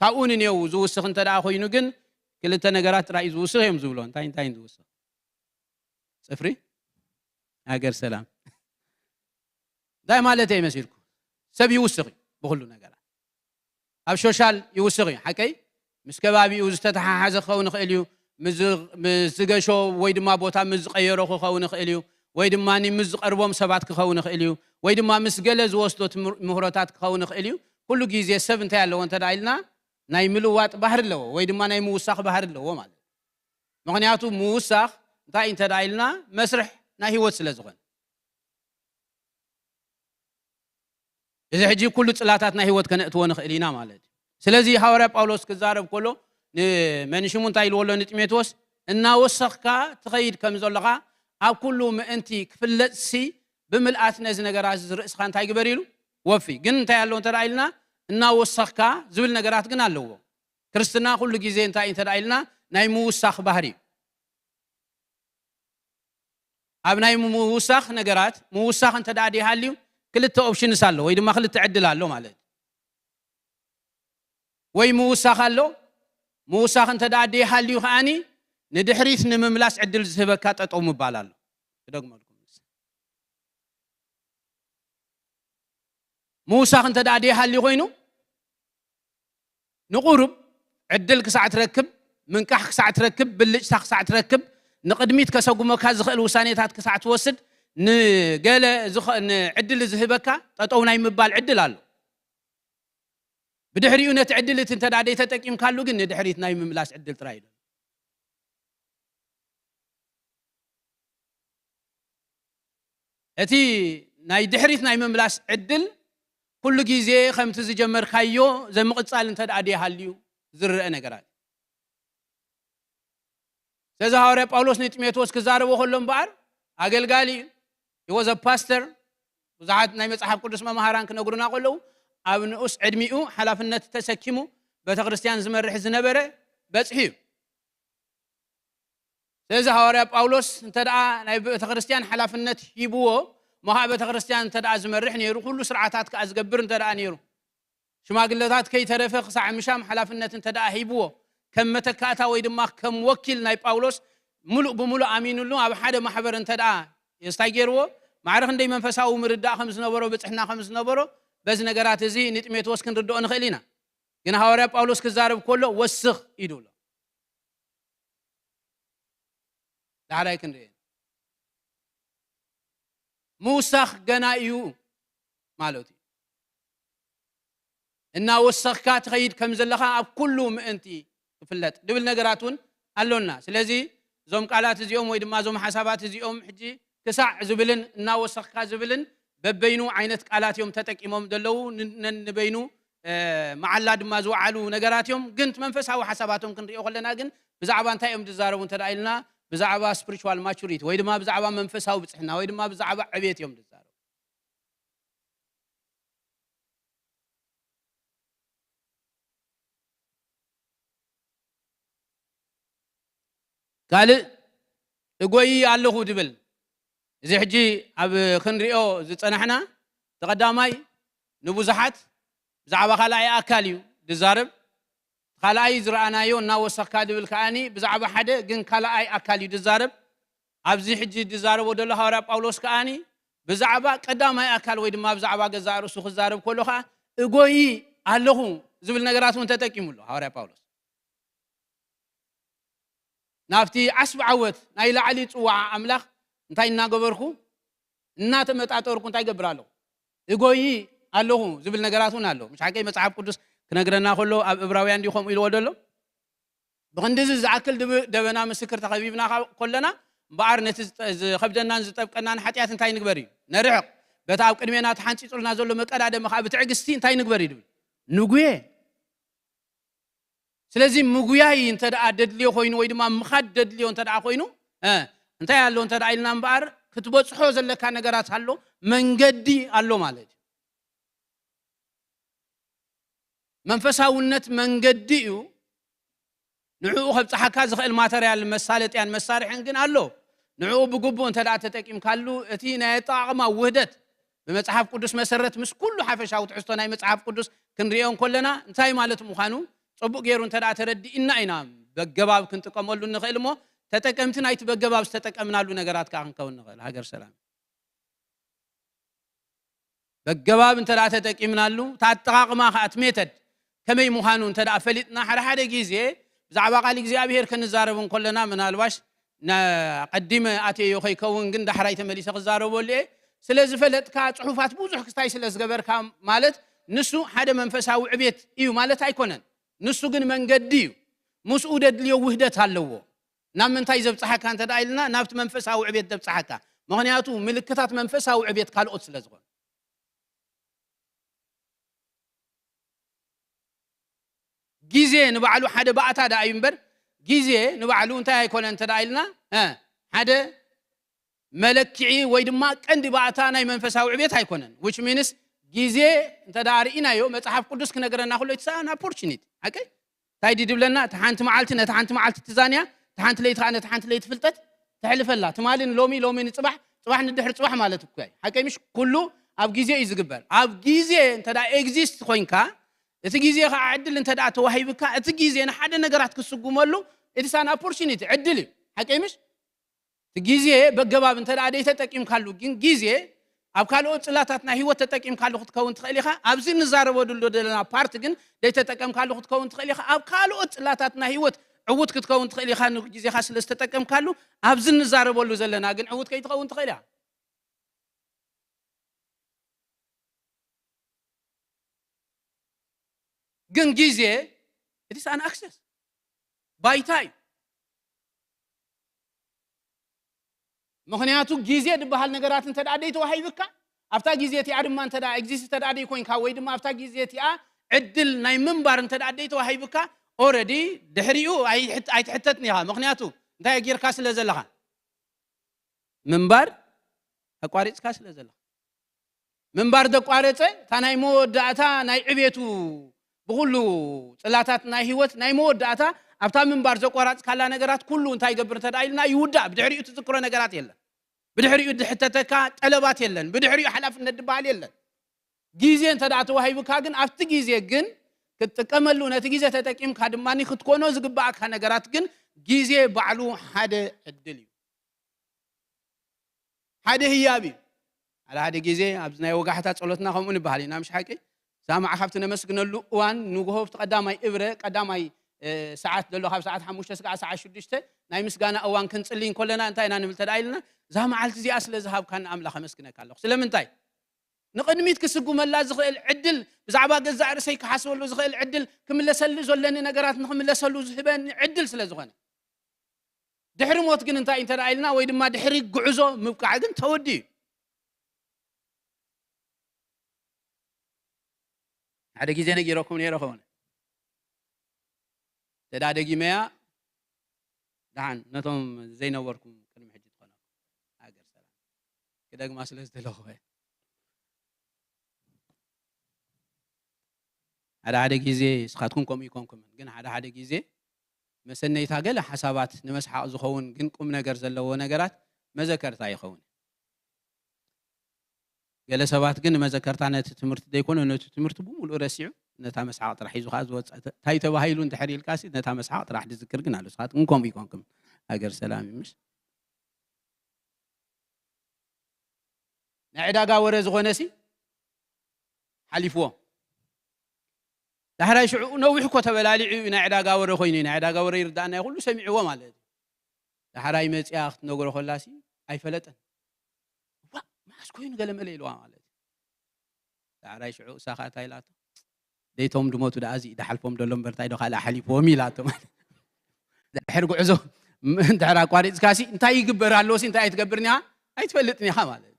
ካብኡ ንኔው ዝውስኽ እንተ ደኣ ኮይኑ ግን ክልተ ነገራት ጥራይ እዩ ዝውስኽ እዮም ዝብሎ እንታይ እንታይ ዝውስኽ ጽፍሪ ሃገር ሰላም እንታይ ማለት እዩ መሲልኩ ሰብ ይውስኽ እዩ ብኩሉ ነገራት ኣብ ሶሻል ይውስኽ እዩ ሓቀይ ምስ ከባቢኡ ዝተተሓሓዘ ክኸውን ይኽእል እዩ ምስ ዝገሾ ወይ ድማ ቦታ ምስ ዝቀየሮ ክኸውን ይኽእል እዩ ወይ ድማ ምስ ዝቀርቦም ሰባት ክኸውን ይኽእል እዩ ወይ ድማ ምስ ገለ ዝወስዶ ምህሮታት ክኸውን ይኽእል እዩ ኩሉ ግዜ ሰብ እንታይ ኣለዎ እንተ ኢልና ናይ ምልዋጥ ባህሪ ኣለዎ ወይ ድማ ናይ ምውሳኽ ባህሪ ኣለዎ ማለት ምኽንያቱ ምውሳኽ እንታይ እንተ ኢልና መስርሕ ናይ ህይወት ስለ ዝኾነ እዚ ሕጂ ኩሉ ጽላታት ናይ ህይወት ከነእትዎ ንኽእል ኢና ማለት እዩ ስለዚ ሃዋርያ ጳውሎስ ክዛረብ ከሎ ንመንሽሙ እንታይ ኢልዎ ኣሎ ንጢሞቴዎስ እናወሰኽካ ትኸይድ ከም ዘለኻ ኣብ ኩሉ ምእንቲ ክፍለጥሲ ብምልኣት ነዚ ነገራት እዚ ርእስኻ እንታይ ግበር ኢሉ ወፊ ግን እንታይ ኣለዎ እንተ ኢልና እናወሰኽካ ዝብል ነገራት ግን ኣለዎ ክርስትና ኩሉ ግዜ እንታይ እንተ ኢልና ናይ ምውሳኽ ባህሪ እዩ ኣብ ናይ ምውሳኽ ነገራት ምውሳኽ እንተ ደኣ ደይሃልዩ ክልተ ኦፕሽንስ ኣሎ ወይ ድማ ክልተ ዕድል ኣሎ ማለት ወይ ምውሳኽ ኣሎ ምውሳኽ እንተ ደኣ ደይሃልዩ ከዓኒ ንድሕሪት ንምምላስ ዕድል ዝህበካ ጠጠው ምባል ኣሎ ክደግመልኩም ምውሳኽ እንተ ደኣ ደይሃልዩ ኮይኑ ንቑሩብ ዕድል ክሳዕ ትረክብ ምንቃሕ ክሳዕ ትረክብ ብልጭታ ክሳዕ ትረክብ ንቕድሚት ከሰጉመካ ዝኽእል ውሳኔታት ክሳዕ ትወስድ ንገለ ዕድል ዝህበካ ጠጠው ናይ ምባል ዕድል ኣሎ ብድሕሪኡ ነቲ ዕድል እቲ እንተ ደኣ ዘይተጠቂምካሉ ግን ንድሕሪት ናይ ምምላስ ዕድል ጥራይ እዩ። እቲ ናይ ድሕሪት ናይ ምምላስ ዕድል ኩሉ ግዜ ከምቲ ዝጀመርካዮ ዘምቕጻል እንተ ደኣ ደይሃልዩ ዝረአ ነገራት። ስለዚ ሃዋርያ ጳውሎስ ንጢሞቴዎስ ክዛረቦ ከሎ እምበኣር ኣገልጋሊ እዩ። He was a pastor። ብዙሓት ናይ መጽሓፍ ቅዱስ መምሃራን ክነግሩና ከለዉ ኣብ ንኡስ ዕድሚኡ ሓላፍነት ተሰኪሙ ቤተ ክርስቲያን ዝመርሕ ዝነበረ በጽሒ እዩ። ስለዚ ሃዋርያ ጳውሎስ እንተ ደኣ ናይ ቤተ ክርስቲያን ሓላፍነት ሂብዎ፣ እሞ ኸዓ ቤተ ክርስቲያን እንተ ደኣ ዝመርሕ ነይሩ፣ ኩሉ ስርዓታት ከኣ ዝገብር እንተ ደኣ ነይሩ፣ ሽማግለታት ከይተረፈ ክሳዕ ምሻም ሓላፍነት እንተ ደኣ ሂብዎ፣ ከም መተካእታ ወይ ድማ ከም ወኪል ናይ ጳውሎስ ምሉእ ብምሉእ ኣሚኑሉ ኣብ ሓደ ማሕበር እንተ ደኣ የስታይ ገይርዎ፣ ማዕረ ክንደይ መንፈሳዊ ምርዳእ ከም ዝነበሮ፣ ብጽሕና ከም ዝነበሮ፣ በዚ ነገራት እዚ ንጢሞቴዎስ ክንርድኦ ንኽእል ኢና። ግን ሃዋርያ ጳውሎስ ክዛረብ ከሎ ወስኽ ኢዱ ኣሎ። ዳሕራይ ክንርኢ ምውሳኽ ገና እዩ ማለት እዩ። እናወሰኽካ ትኸይድ ከም ዘለኻ ኣብ ኩሉ ምእንቲ ክፍለጥ ድብል ነገራት እውን ኣሎና። ስለዚ እዞም ቃላት እዚኦም ወይ ድማ እዞም ሓሳባት እዚኦም ሕጂ ክሳዕ ዝብልን እናወሰኽካ ዝብልን በበይኑ ዓይነት ቃላት እዮም ተጠቂሞም ዘለዉ። ን-፣ ነን-፣ ንበይኑ፣ እ፣ መዓላ ድማ ዝወዓሉ ነገራት እዮም። ግን እቲ መንፈሳዊ ሓሳባቶም ክንሪኦ ከለና ግን ብዛዕባ እንታይ እዮም ዝዛረቡ እንተ ደኣ ኢልና፣ ብዛዕባ ስፒሪቹዋል ማቹሪቲ ወይ ድማ ብዛዕባ መንፈሳዊ ብጽሕና ወይ ድማ ብዛዕባ ዕቤት እዮም ዝዛረቡ። ካልእ እጎይ ኣለኹ ድብል። እዚ ሕጂ ኣብ ክንሪኦ ዝጸናሕና፣ እቲ ቀዳማይ ንብዙሓት ብዛዕባ ካልኣይ ኣካል እዩ ዝዛረብ። እቲ ካልኣይ ዝረኣናዮ እናወሰኽካ ድብል ከኣኒ ብዛዕባ ሓደ ግን ካልኣይ ኣካል እዩ ዝዛረብ። ኣብዚ ሕጂ ዝዛረቦ ዘሎ ሃዋርያ ጳውሎስ ከኣኒ ብዛዕባ ቀዳማይ ኣካል ወይ ድማ ብዛዕባ ገዛእ ርእሱ ክዛረብ ከሎ ከኣ እጎይ ኣለኹ ዝብል ነገራት እውን ተጠቂሙ ኣሎ ሃዋርያ ጳውሎስ። ናብቲ ዓስቢ ዓወት ናይ ላዕሊ ጽዋዓ ኣምላኽ እንታይ እናገበርኩ፣ እናተመጣጠርኩ እንታይ ይገብር ኣለኹ? እጎይ ኣለኹ ዝብል ነገራት እውን ኣሎ። ምሽ ሓቀይ መጽሓፍ ቅዱስ ክነግረና ከሎ ኣብ እብራውያን ድዩ ከምኡ ኢልዎ ዘሎ? ብኽንድዚ ዝኣክል ድብ-፣ ደበና ምስክር ተኸቢብና ኻ-፣ ከለና እምበኣር ነቲ ዝጠ-፣ ዝኸብደናን ዝጠብቀናን ሓጢኣት እንታይ ንግበር እዩ? ነርሕቕ። በቲ ኣብ ቅድሜና ተሓንጺጹልና ዘሎ መቀዳደሚ ኸኣ ብትዕግስቲ እንታይ ንግበር እዩ ድብል? ንጉየ። ስለዚ ምጉያይ እንተ ደኣ ደድልዮ ኮይኑ ወይ ድማ ምኻድ ደድልዮ እንተ ደኣ ኮይኑ፣ እ፣ እንታይ ኣሎ እንተ ደኣ ኢልና እምበኣር፣ ክትበጽሖ ዘለካ ነገራት ኣሎ፣ መንገዲ ኣሎ ማለት እዩ። መንፈሳውነት መንገዲ እዩ። ንዕኡ ከብጽሓካ ዝኽእል ማተርያል መሳለጥያን መሳርሕን ግን ኣሎ። ንዕኡ ብግቡእ እንተ ደኣ ተጠቂምካሉ፣ እቲ ናይ ኣጠቓቕማ ውህደት ብመጽሓፍ ቅዱስ መሰረት ምስ ኩሉ ሓፈሻዊ ትሕዝቶ ናይ መጽሓፍ ቅዱስ ክንርእዮ እንከለና እንታይ ማለት ምዃኑ ጽቡቕ ገይሩ እንተ ደኣ ተረዲእና ኢና በገባብ ክንጥቀመሉ እንኽእል እሞ ተጠቀምቲ ናይቲ በገባብ ዝተጠቀምናሉ ነገራት ከኣ ክንከውን ንኽእል። ሃገር ሰላም። በገባብ እንተ ደኣ ተጠቂምናሉ፣ እቲ ኣጠቓቕማ ከኣ እቲ ሜተድ ከመይ ምዃኑ እንተ ደኣ ፈሊጥና፣ ሓደ ሓደ ግዜ ብዛዕባ ቃል እግዚኣብሄር ክንዛረብ እንከለና፣ ምናልባሽ ና-፣ ቀዲመ ኣትየዮ ከይከውን ግን ዳሕራይ ተመሊሰ ክዛረበሉ እየ። ስለ ዝፈለጥካ፣ ጽሑፋት ብዙሕ ክስታይ ስለ ዝገበርካ ማለት ንሱ ሓደ መንፈሳዊ ዕቤት እዩ ማለት ኣይኮነን። ንሱ ግን መንገዲ እዩ። ምስኡ ደድልዮ ውህደት ኣለዎ። ናብ ምንታይ ዘብጽሓካ እንተ ደኣ ኢልና፣ ናብቲ መንፈሳዊ ዕቤት ዘብጽሓካ። ምኽንያቱ ምልክታት መንፈሳዊ ዕቤት ካልኦት ስለ ዝኾኑ። ግዜ ንባዕሉ ሓደ ባእታ ደኣ እዩ እምበር፣ ግዜ ንባዕሉ እንታይ ኣይኮነን እንተ ደኣ ኢልና፣ እ፣ ሓደ መለክዒ ወይ ድማ ቀንዲ ባእታ ናይ መንፈሳዊ ዕቤት ኣይኮነን። Which means ግዜ እንተ ደኣ ርኢናዮ፣ መጽሓፍ ቅዱስ ክነግረና ከሎ፣ it's an opportunity። ሓቀይ? እንታይ ድዩ ድብለና? እታ ሓንቲ መዓልቲ ነታ ሓንቲ መዓልቲ ትዛንያ፣ እታ ሓንቲ ለይቲ ከኣ ነታ ሓንቲ ለይቲ ፍልጠት ተሕልፈላ። ትማሊ ንሎሚ፣ ሎሚ ንጽባሕ፣ ጽባሕ ንድሕሪ ጽባሕ ማለት እኮ እዩ። ሓቀይ ምሽ? ኩሉ ኣብ ግዜ እዩ ዝግበር። ኣብ ግዜ እንተ ደኣ ኤግዚስት ኮይንካ፣ እቲ ግዜ ከኣ ዕድል እንተ ደኣ ተዋሂብካ፣ እቲ ግዜ ንሓደ ነገራት ክትስጉመሉ፣ it's an opportunity፣ ዕድል እዩ። ሓቀይ ምሽ? እቲ ግዜ በገባብ እንተ ደኣ ደይተጠቂምካሉ፣ ግን ግዜ ኣብ ካልኦት ጽላታት ናይ ህይወት ተጠቂምካሉ ክትከውን ትኽእል ኢኻ። ኣብዚ እንዛረበሉ ዘለና ፓርት ግን ደይተጠቀምካሉ ክትከውን ትኽእል ኢኻ። ኣብ ካልኦት ጽላታት ናይ ህይወት ዕዉት ክትከውን ትኽእል ኢኻ፣ ንግዜኻ ስለ ዝተጠቀምካሉ። ኣብዚ እንዛረበሉ ዘለና ግን ዕዉት ከይትኸውን ትኽእል ኢኻ። ግን ግዜ it is an access፣ ባይታ እዩ። ምኽንያቱ ግዜ ዝበሃል ነገራት እንተ ደኣ ደይተዋሂብካ፣ ኣብታ ግዜ እቲኣ ድማ እንተ ደኣ exist እንተ ደኣ ደይኮይንካ፣ ወይ ድማ ኣብታ ግዜ እቲኣ ዕድል ናይ ምንባር እንተ ደኣ ደይተዋሂብካ፣ already ድሕሪኡ ኣይሕት-፣ ኣይትሕተትን ኢኻ። ምኽንያቱ እንታይ ጌርካ ስለ ዘለኻ፣ ምንባር ኣቋሪጽካ ስለ ዘለኻ። ምንባር ዘቋረጸ፣ እታ ናይ መወዳእታ ናይ ዕቤቱ፣ ብኹሉ ጽላታት ናይ ህይወት ናይ መወዳእታ፣ ኣብታ ምንባር ዘቋራጽካላ ነገራት ኩሉ እንታይ ይገብር እንተ ደኣ ኢልና፣ ይውዳእ። ብድሕሪኡ ትዝክሮ ነገራት የለን። ብድሕሪኡ ዝሕተተካ ጠለባት የለን። ብድሕሪኡ ሓላፍነት ዝበሃል የለን። ግዜ እንተ ደኣ ተዋሂቡካ ግን፣ ኣብቲ ግዜ ግን ክትጥቀመሉ፣ ነቲ ግዜ ተጠቂምካ ድማ ክትኮኖ ዝግባኣካ ነገራት ግን፣ ግዜ ባዕሉ ሓደ ዕድል እዩ። ሓደ ህያብ እዩ። ሓደ ሓደ ግዜ ኣብዚ ናይ ወጋሕታ ጸሎትና ከምኡ ንበሃል ኢና፣ ምሽ ሓቂ? እዛ መዓልቲ ካብቲ ነመስግነሉ እዋን፣ ንግሆ ኣብቲ ቀዳማይ እብረ፣ ቀዳማይ፣ እ፣ ሰዓት ዘሎ፣ ካብ ሰዓት ሓሙሽተ ስጋዕ ሰዓት ሽዱሽተ ናይ ምስጋና እዋን ክንጽሊ እንከለና፣ እንታይ ኢና ንብል ተደኣ ኢልና? እዛ መዓልቲ እዚኣ ስለ ዝሃብካኒ ኣምላኽ ኣመስግነካ ኣለኹ። ስለምንታይ? ንቕድሚት ክስጉመላ ዝኽእል ዕድል፣ ብዛዕባ ገዛእ ርእሰይ ክሓስበሉ ዝኽእል ዕድል፣ ክምለሰሉ ዘለኒ ነገራት ንኽምለሰሉ ዝህበኒ ዕድል ስለ ዝኾነ። ድሕሪ ሞት ግን እንታይ እንተ ደኣ ኢልና፣ ወይ ድማ ድሕሪ ጉዕዞ ምብቃዕ ግን ተወዲኡ እዩ። ሓደ ግዜ ነጊረኩም ነይረ ኸውን። እንተ ደኣ ደጊመያ፣ ደሓን ነቶም ዘይነበርኩም ቅድሚ ሕጂ ትኾነኩም። ሃገር ሰላም። ክደግማ ስለ ዝደለኹ እየ። ሓደ ሓደ ግዜ ንስኻትኩም ከምኡ ይኮንኩምን፣ ግን ሓደ ሓደ ግዜ መሰነይታ ገለ ሓሳባት ንመስሓቕ ዝኸውን፣ ግን ቁም ነገር ዘለዎ ነገራት መዘከርታ ይኸውን። ገለ ሰባት ግን ንመዘከርታ ነቲ ትምህርቲ ዘይኮነ፣ ነቲ ትምህርቲ ብምሉኡ ረሲዑ፣ ነታ መስሓቕ ጥራሕ ሒዙ ከኣ ዝወጽእ። እንታይ ተባሂሉ እንድሕር ኢልካሲ፣ ነታ መስሓቕ ጥራሕ ዝዝክር ግን ኣሎ። ንስኻትኩም ከምኡ ይኮንኩም። ሃገር ሰላም እዩ፣ ምሽ? ናይ ዕዳጋ ወረ ዝኾነሲ ሓሊፍዎ። ዳሕራይ ሽዑ ነዊሕ እኮ ተበላሊዑ እዩ፣ ናይ ዕዳጋ ወረ ኮይኑ እዩ። ናይ ዕዳጋ ወረ ይርዳእና እዩ፣ ኩሉ ሰሚዕዎ ማለት እዩ። ዳሕራይ መጺኣ ክትነግሮ ከላሲ ኣይፈለጠን። "ዋእ፣ መዓስ ኮይኑ ገለ መለ?" ኢልዋ ማለት እዩ። ዳሕራይ ሽዑ እሳ ኸኣ እንታይ ኢላቶ? "ደይቶም ድሞቱ ደኣ እዚ እዩ፣ ድሓልፎም ደሎ እምበር እንታይ ዶ ካልእ ሓሊፍዎም?" ኢላቶ ማለት እዩ። ድሕሪ ጉዕዞ ም-፣ እንድሕር ኣቋሪጽካሲ እንታይ ይግበር ኣለዎሲ እንታይ ኣይትገብርን ኢኻ? ኣይትፈልጥን ኢኻ ማለት እዩ።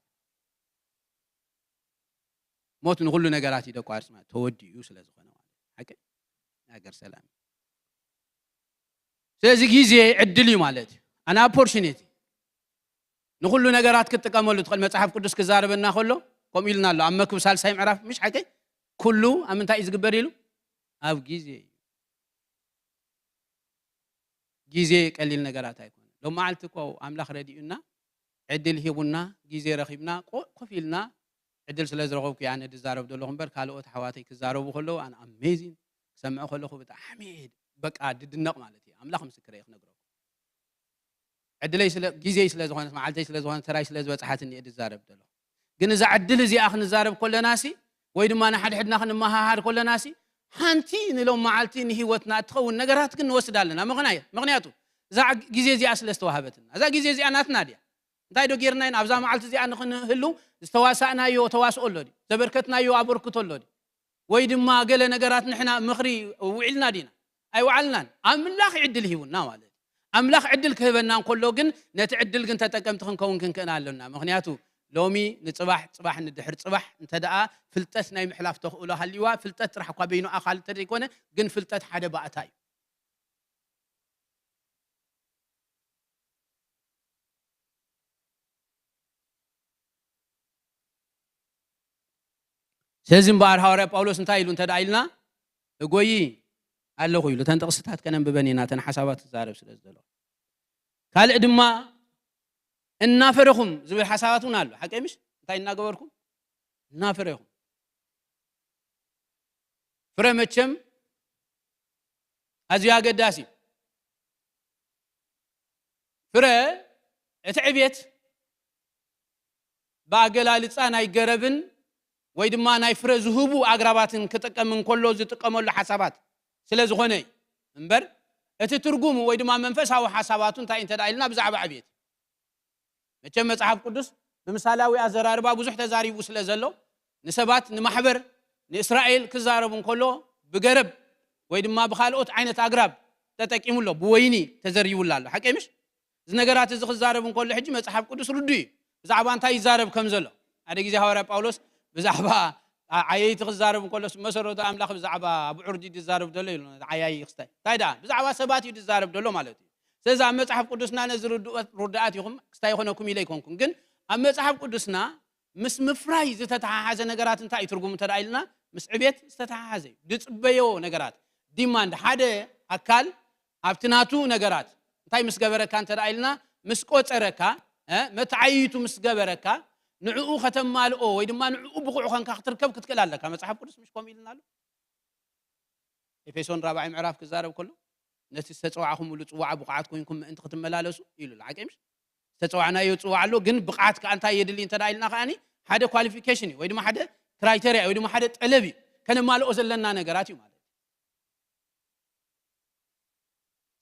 ሞት ንኹሉ ነገራት እዩ ደቋርጽ ማለት ተወዲኡ ስለ ዝኾነ ማለት እዩ። ሓቂ? ናይ ሃገር ሰላም እዩ። ስለዚ ግዜ ዕድል እዩ ማለት እዩ። An opportunity። ንኹሉ ነገራት ክትጥቀመሉ ትኽእል። መጽሓፍ ቅዱስ ክዛረበና ከሎ ከምኡ ኢልና ኣሎ። ኣብ መክብብ ሳልሳይ ምዕራፍ፣ ምሽ ሓቂ? ኩሉ ኣብ ምንታይ እዩ ዝግበር ኢሉ? ኣብ ግዜ እዩ። ግዜ ቀሊል ነገራት ኣይኮነን። ሎም መዓልቲ እኮ ኣምላኽ ረዲኡና፣ ዕድል ሂቡና፣ ግዜ ረኺብና፣ ቆ-፣ ኮፍ ኢልና፣ ዕድል ስለ ዝረኸብኩ እየ ኣነ ድዛረብ ዘለኹ እምበር፣ ካልኦት ኣሕዋተይ ክዛረቡ ከለዉ ኣነ ኣሜዚን ክሰምዕ ከለኹ ብጣዕሚ እየ በቃ ድድነቕ ማለት እዩ። ኣምላኽ ምስክረይ ክነግረኩም። ዕድለይ ስለ፣ ግዜይ ስለ ዝኾነት፣ መዓልተይ ስለ ዝኾነት፣ ተራይ ስለ ዝበጽሓትኒ እየ ድዛረብ ዘለኹ። ግን እዛ ዕድል እዚኣ ክንዛረብ ከለናሲ፣ ወይ ድማ ንሓድሕድና ክንመሃሃር ከለናሲ፣ ሓንቲ ንሎም መዓልቲ ንህይወትና እትኸውን ነገራት ግን ንወስድ ኣለና። ምኽንያት-፣ ምኽንያቱ እዛ ግ-፣ ግዜ እዚኣ ስለ ዝተዋህበትና። እዛ ግዜ እዚኣ ናትና ድያ? እንታይ ዶ ጌርና ኢና ኣብዛ መዓልቲ እዚኣ ንኽንህሉ ዝተዋሳእናዮ ተዋስኦ ኣሎ ድዩ? ዘበርከትናዮ ኣበርክቶ ኣሎ ድዩ? ወይ ድማ ገለ ነገራት ንሕና ምኽሪ ውዒልና ዲና? ኣይወዓልናን። ኣምላኽ ዕድል ሂቡና ማለት እዩ። ኣምላኽ ዕድል ክህበና እንከሎ ግን ነቲ ዕድል ግን ተጠቀምቲ ክንከውን ክንክእል ኣለና። ምኽንያቱ ሎሚ ንጽባሕ፣ ጽባሕ ንድሕር ጽባሕ እንተ ደኣ ፍልጠት ናይ ምሕላፍ ተኽእሎ ሃልይዋ፣ ፍልጠት ጥራሕ እኳ በይኑ ኣኻል እንተ ዘይኮነ፣ ግን ፍልጠት ሓደ ባእታ እዩ። ስለዚ እምበኣር ሃዋርያ ጳውሎስ እንታይ ኢሉ እንተ ደኣ ኢልና፣ እጎይ ኣለኹ ኢሉ። እተን ጥቕስታት ከነንብበን ኢና፣ እተን ሓሳባት ክዛረብ ስለ ዝደለኹ። ካልእ ድማ እናፈረኹም ዝብል ሓሳባት እውን ኣሎ። ሓቀይ ምሽ? እንታይ እናገበርኩም? እናፈረኹም። ፍረ መቸም ኣዝዩ ኣገዳሲ እዩ። ፍረ፣ እቲ ዕቤት ብኣገላልጻ ናይ ገረብን ወይ ድማ ናይ ፍረ ዝህቡ ኣግራባትን ክጥቀም እንከሎ ዝጥቀመሉ ሓሳባት ስለ ዝኾነ እዩ እምበር፣ እቲ ትርጉሙ ወይ ድማ መንፈሳዊ ሓሳባቱ እንታይ እንተ ደኣ ኢልና ብዛዕባ ዕቤት። መቸም መጽሓፍ ቅዱስ ብምሳሌያዊ ኣዘራርባ ብዙሕ ተዛሪቡ ስለ ዘሎ፣ ንሰባት፣ ንማሕበር፣ ንእስራኤል ክዛረብ እንከሎ ብገረብ ወይ ድማ ብኻልኦት ዓይነት ኣግራብ ተጠቂሙ ኣሎ፣ ብወይኒ ተዘሪቡላ ኣሎ። ሓቀይ ምሽ? እዚ ነገራት እዚ ክዛረብ እንከሎ ሕጂ መጽሓፍ ቅዱስ ርዱ እዩ። ብዛዕባ እንታይ ይዛረብ ከም ዘሎ። ሓደ ግዜ ሃዋርያ ጳውሎስ ብዛዕባ ዓ-፣ ዓየይቲ ክዛረብ እንከሎስ መሰረቱ ኣምላኽ ብዛዕባ ብዑር ድዩ ዝዛረብ ዘሎ ኢሉ። ዓያዪ ክስታይ። እንታይ ደኣ? ብዛዕባ ሰባት እዩ ዝዛረብ ዘሎ ማለት እዩ። ስለዚ ኣብ መጽሓፍ ቅዱስና ነዚ ርዱኣት፣ ርዱኣት ኢኹም፣ ክስታይ ይኾነኩም ኢለ ኣይኮንኩን። ግን ኣብ መጽሓፍ ቅዱስና ምስ ምፍራይ ዝተተሓሓዘ ነገራት እንታይ እዩ ትርጉሙ እንተ ደኣ ኢልና፣ ምስ ዕቤት ዝተተሓሓዘ እዩ። ዝጽበዮ ነገራት፣ ዲማንድ፣ ሓደ ኣካል ኣብቲ ናቱ ነገራት እንታይ ምስ ገበረካ እንተ ደኣ ኢልና፣ ምስ ቆጸረካ፣ እ፣ መተዓይይቱ ምስ ገበረካ፣ ንዕኡ ከተማልኦ ወይ ድማ ንዕኡ ብቑዕ ኾንካ ክትርከብ ክትክእል ኣለካ። መጽሓፍ ቅዱስ ምሽ ከምኡ ኢሉና ኣሎ? ኤፌሶን ራብዓይ ምዕራፍ ክዛረብ ከሎ፣ ነቲ ዝተጸዋዕኹምሉ ጽዋዓ ብቑዓት ኮይንኩም ምእንቲ ክትመላለሱ ኢሉ ኣሎ። ሓቂ ምሽ? ዝተጸዋዕናዮ ጽዋዕ ኣሎ፣ ግን ብቕዓት ከኣ እንታይ የድሊ እንተ ደኣ ኢልና ከኣኒ፣ ሓደ ኳሊፊኬሽን እዩ፣ ወይ ድማ ሓደ ክራይቴርያ፣ ወይ ድማ ሓደ ጠለብ እዩ። ከነማልኦ ዘለና ነገራት እዩ ማለት እዩ።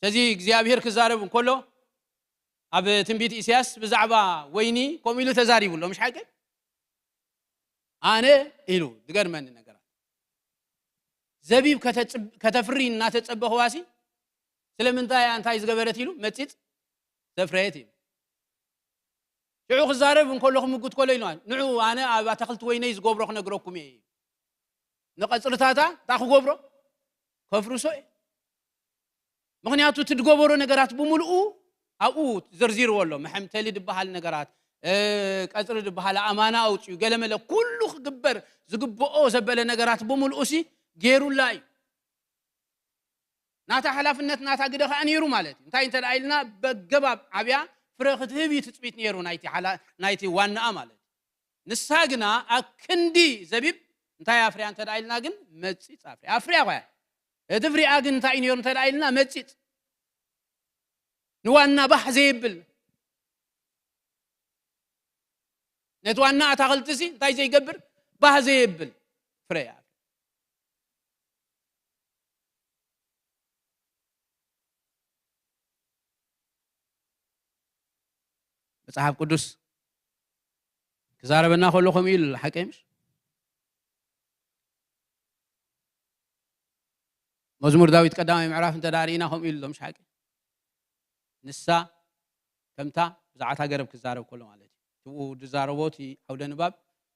ስለዚ እግዚኣብሔር ክዛረብ እንከሎ፣ ኣብ ትንቢት ኢሳያስ ብዛዕባ ወይኒ ከምኡ ኢሉ ተዛሪቡ ኣሎ፣ ምሽ ሓቂ? ኣነ ኢሉ፣ ዝገርመኒ ነገራት። ዘቢብ ከተጽብ-፣ ከተፍሪ እናተጸበኽዋሲ፣ ስለምንታይ እያ እንታይ ዝገበረት ኢሉ፣ መጺጽ ዘፍረየት ኢሉ። ሽዑ ክዛረብ እንከሎ ክምጉት ከሎ ኢሉ፣ ንዑ ኣነ ኣብ ኣታኽልቲ ወይነይ ዝገብሮ ክነግረኩም እየ። ንቐጽርታታ እንታይ ክገብሮ? ከፍርሶ እየ። ምኽንያቱ እቲ ዝገበሮ ነገራት ብምልኡ ኣብኡ ዘርዚርዎ ኣሎ። መሐምተሊ ዝበሃል ነገራት፣ እ፣ ቀጽሪ ዝበሃል ኣማና ኣውጽኡ፣ ገለመለ ኩሉ ክግበር ዝግብኦ ዘበለ ነገራት ብምልኡሲ ገይሩላ እዩ። ናታ ሓላፍነት ናታ ግደ ከኣ ነይሩ ማለት እዩ። እንታይ እንተ ደኣ ኢልና በገባብ ዓብያ ፍረ ክትህብ እዩ ትጽቢት ነይሩ ናይቲ ሓላ-፣ ናይቲ ዋናኣ ማለት እዩ። ንሳ ግና ኣብ ክንዲ ዘቢብ እንታይ ኣፍርያ እንተ ደኣ ኢልና ግን መጺጽ ኣፍርያ። ኣፍርያ ኾያ። እቲ ፍሪኣ ግን እንታይ እዩ ነይሩ እንተ ደኣ ኢልና መጺጽ። ንዋና ባህ ዘየብል። ነቲ ዋና ኣታኽልቲ ሲ እንታይ ዘይገብር? ባህ ዘየብል ፍረ እያ። መጽሓፍ ቅዱስ ክዛረበና ከሎ ከምኡ ኢሉ ኣሎ፣ ሓቀይ ምሽ? መዝሙር ዳዊት ቀዳማይ ምዕራፍ እንተ ደኣ ርኢና ከምኡ ኢሉ ኣሎ፣ ምሽ ሓቂ? ንሳ ከምታ ብዛዕባ እታ ገረብ ክዛረብ ከሎ ማለት እዩ። እቲ ብኡ ዝዛረቦ እቲ ዓውደ ንባብ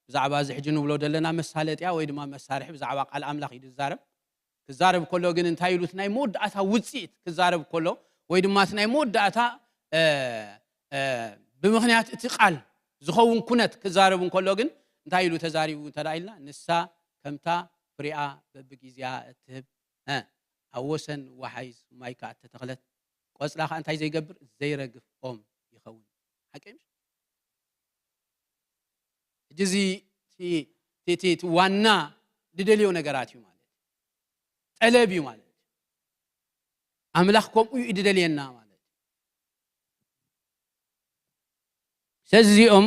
ብዛዕባ እዚ ሕጂ ንብሎ ዘለና መሳለጥያ ወይ ድማ መሳርሒ ብዛዕባ ቃል ኣምላኽ እዩ ዝዛረብ። ክዛረብ ከሎ ግን እንታይ ኢሉ እቲ ናይ መወዳእታ ውጽኢት ክዛረብ ከሎ ወይ ድማ እቲ ናይ መወዳእታ፣ እ፣ እ፣ ብምኽንያት እቲ ቃል ዝኸውን ኩነት ክዛረብ እንከሎ ግን እንታይ ኢሉ ተዛሪቡ እንተ ደኣ ኢልና፣ ንሳ ከምታ ፍሪኣ በብግዜኣ እትህብ፣ እ፣ ኣብ ወሰን ወሓይዝ ማይ ከኣ እተተኽለት፣ ቆጽላ ከኣ እንታይ ዘይገብር? ዘይረግፍ ኦም ይኸውን። ሓቂ ምሽ? ሕጂ እዚ እቲ፣ እቲ፣ እቲ፣ እቲ ዋና ዝደልዮ ነገራት እዩ ማለት እዩ። ጠለብ እዩ ማለት እዩ። ኣምላኽ ከምኡ እዩ ዝደልየና ማለት እዩ። ስለዚ እዚኦም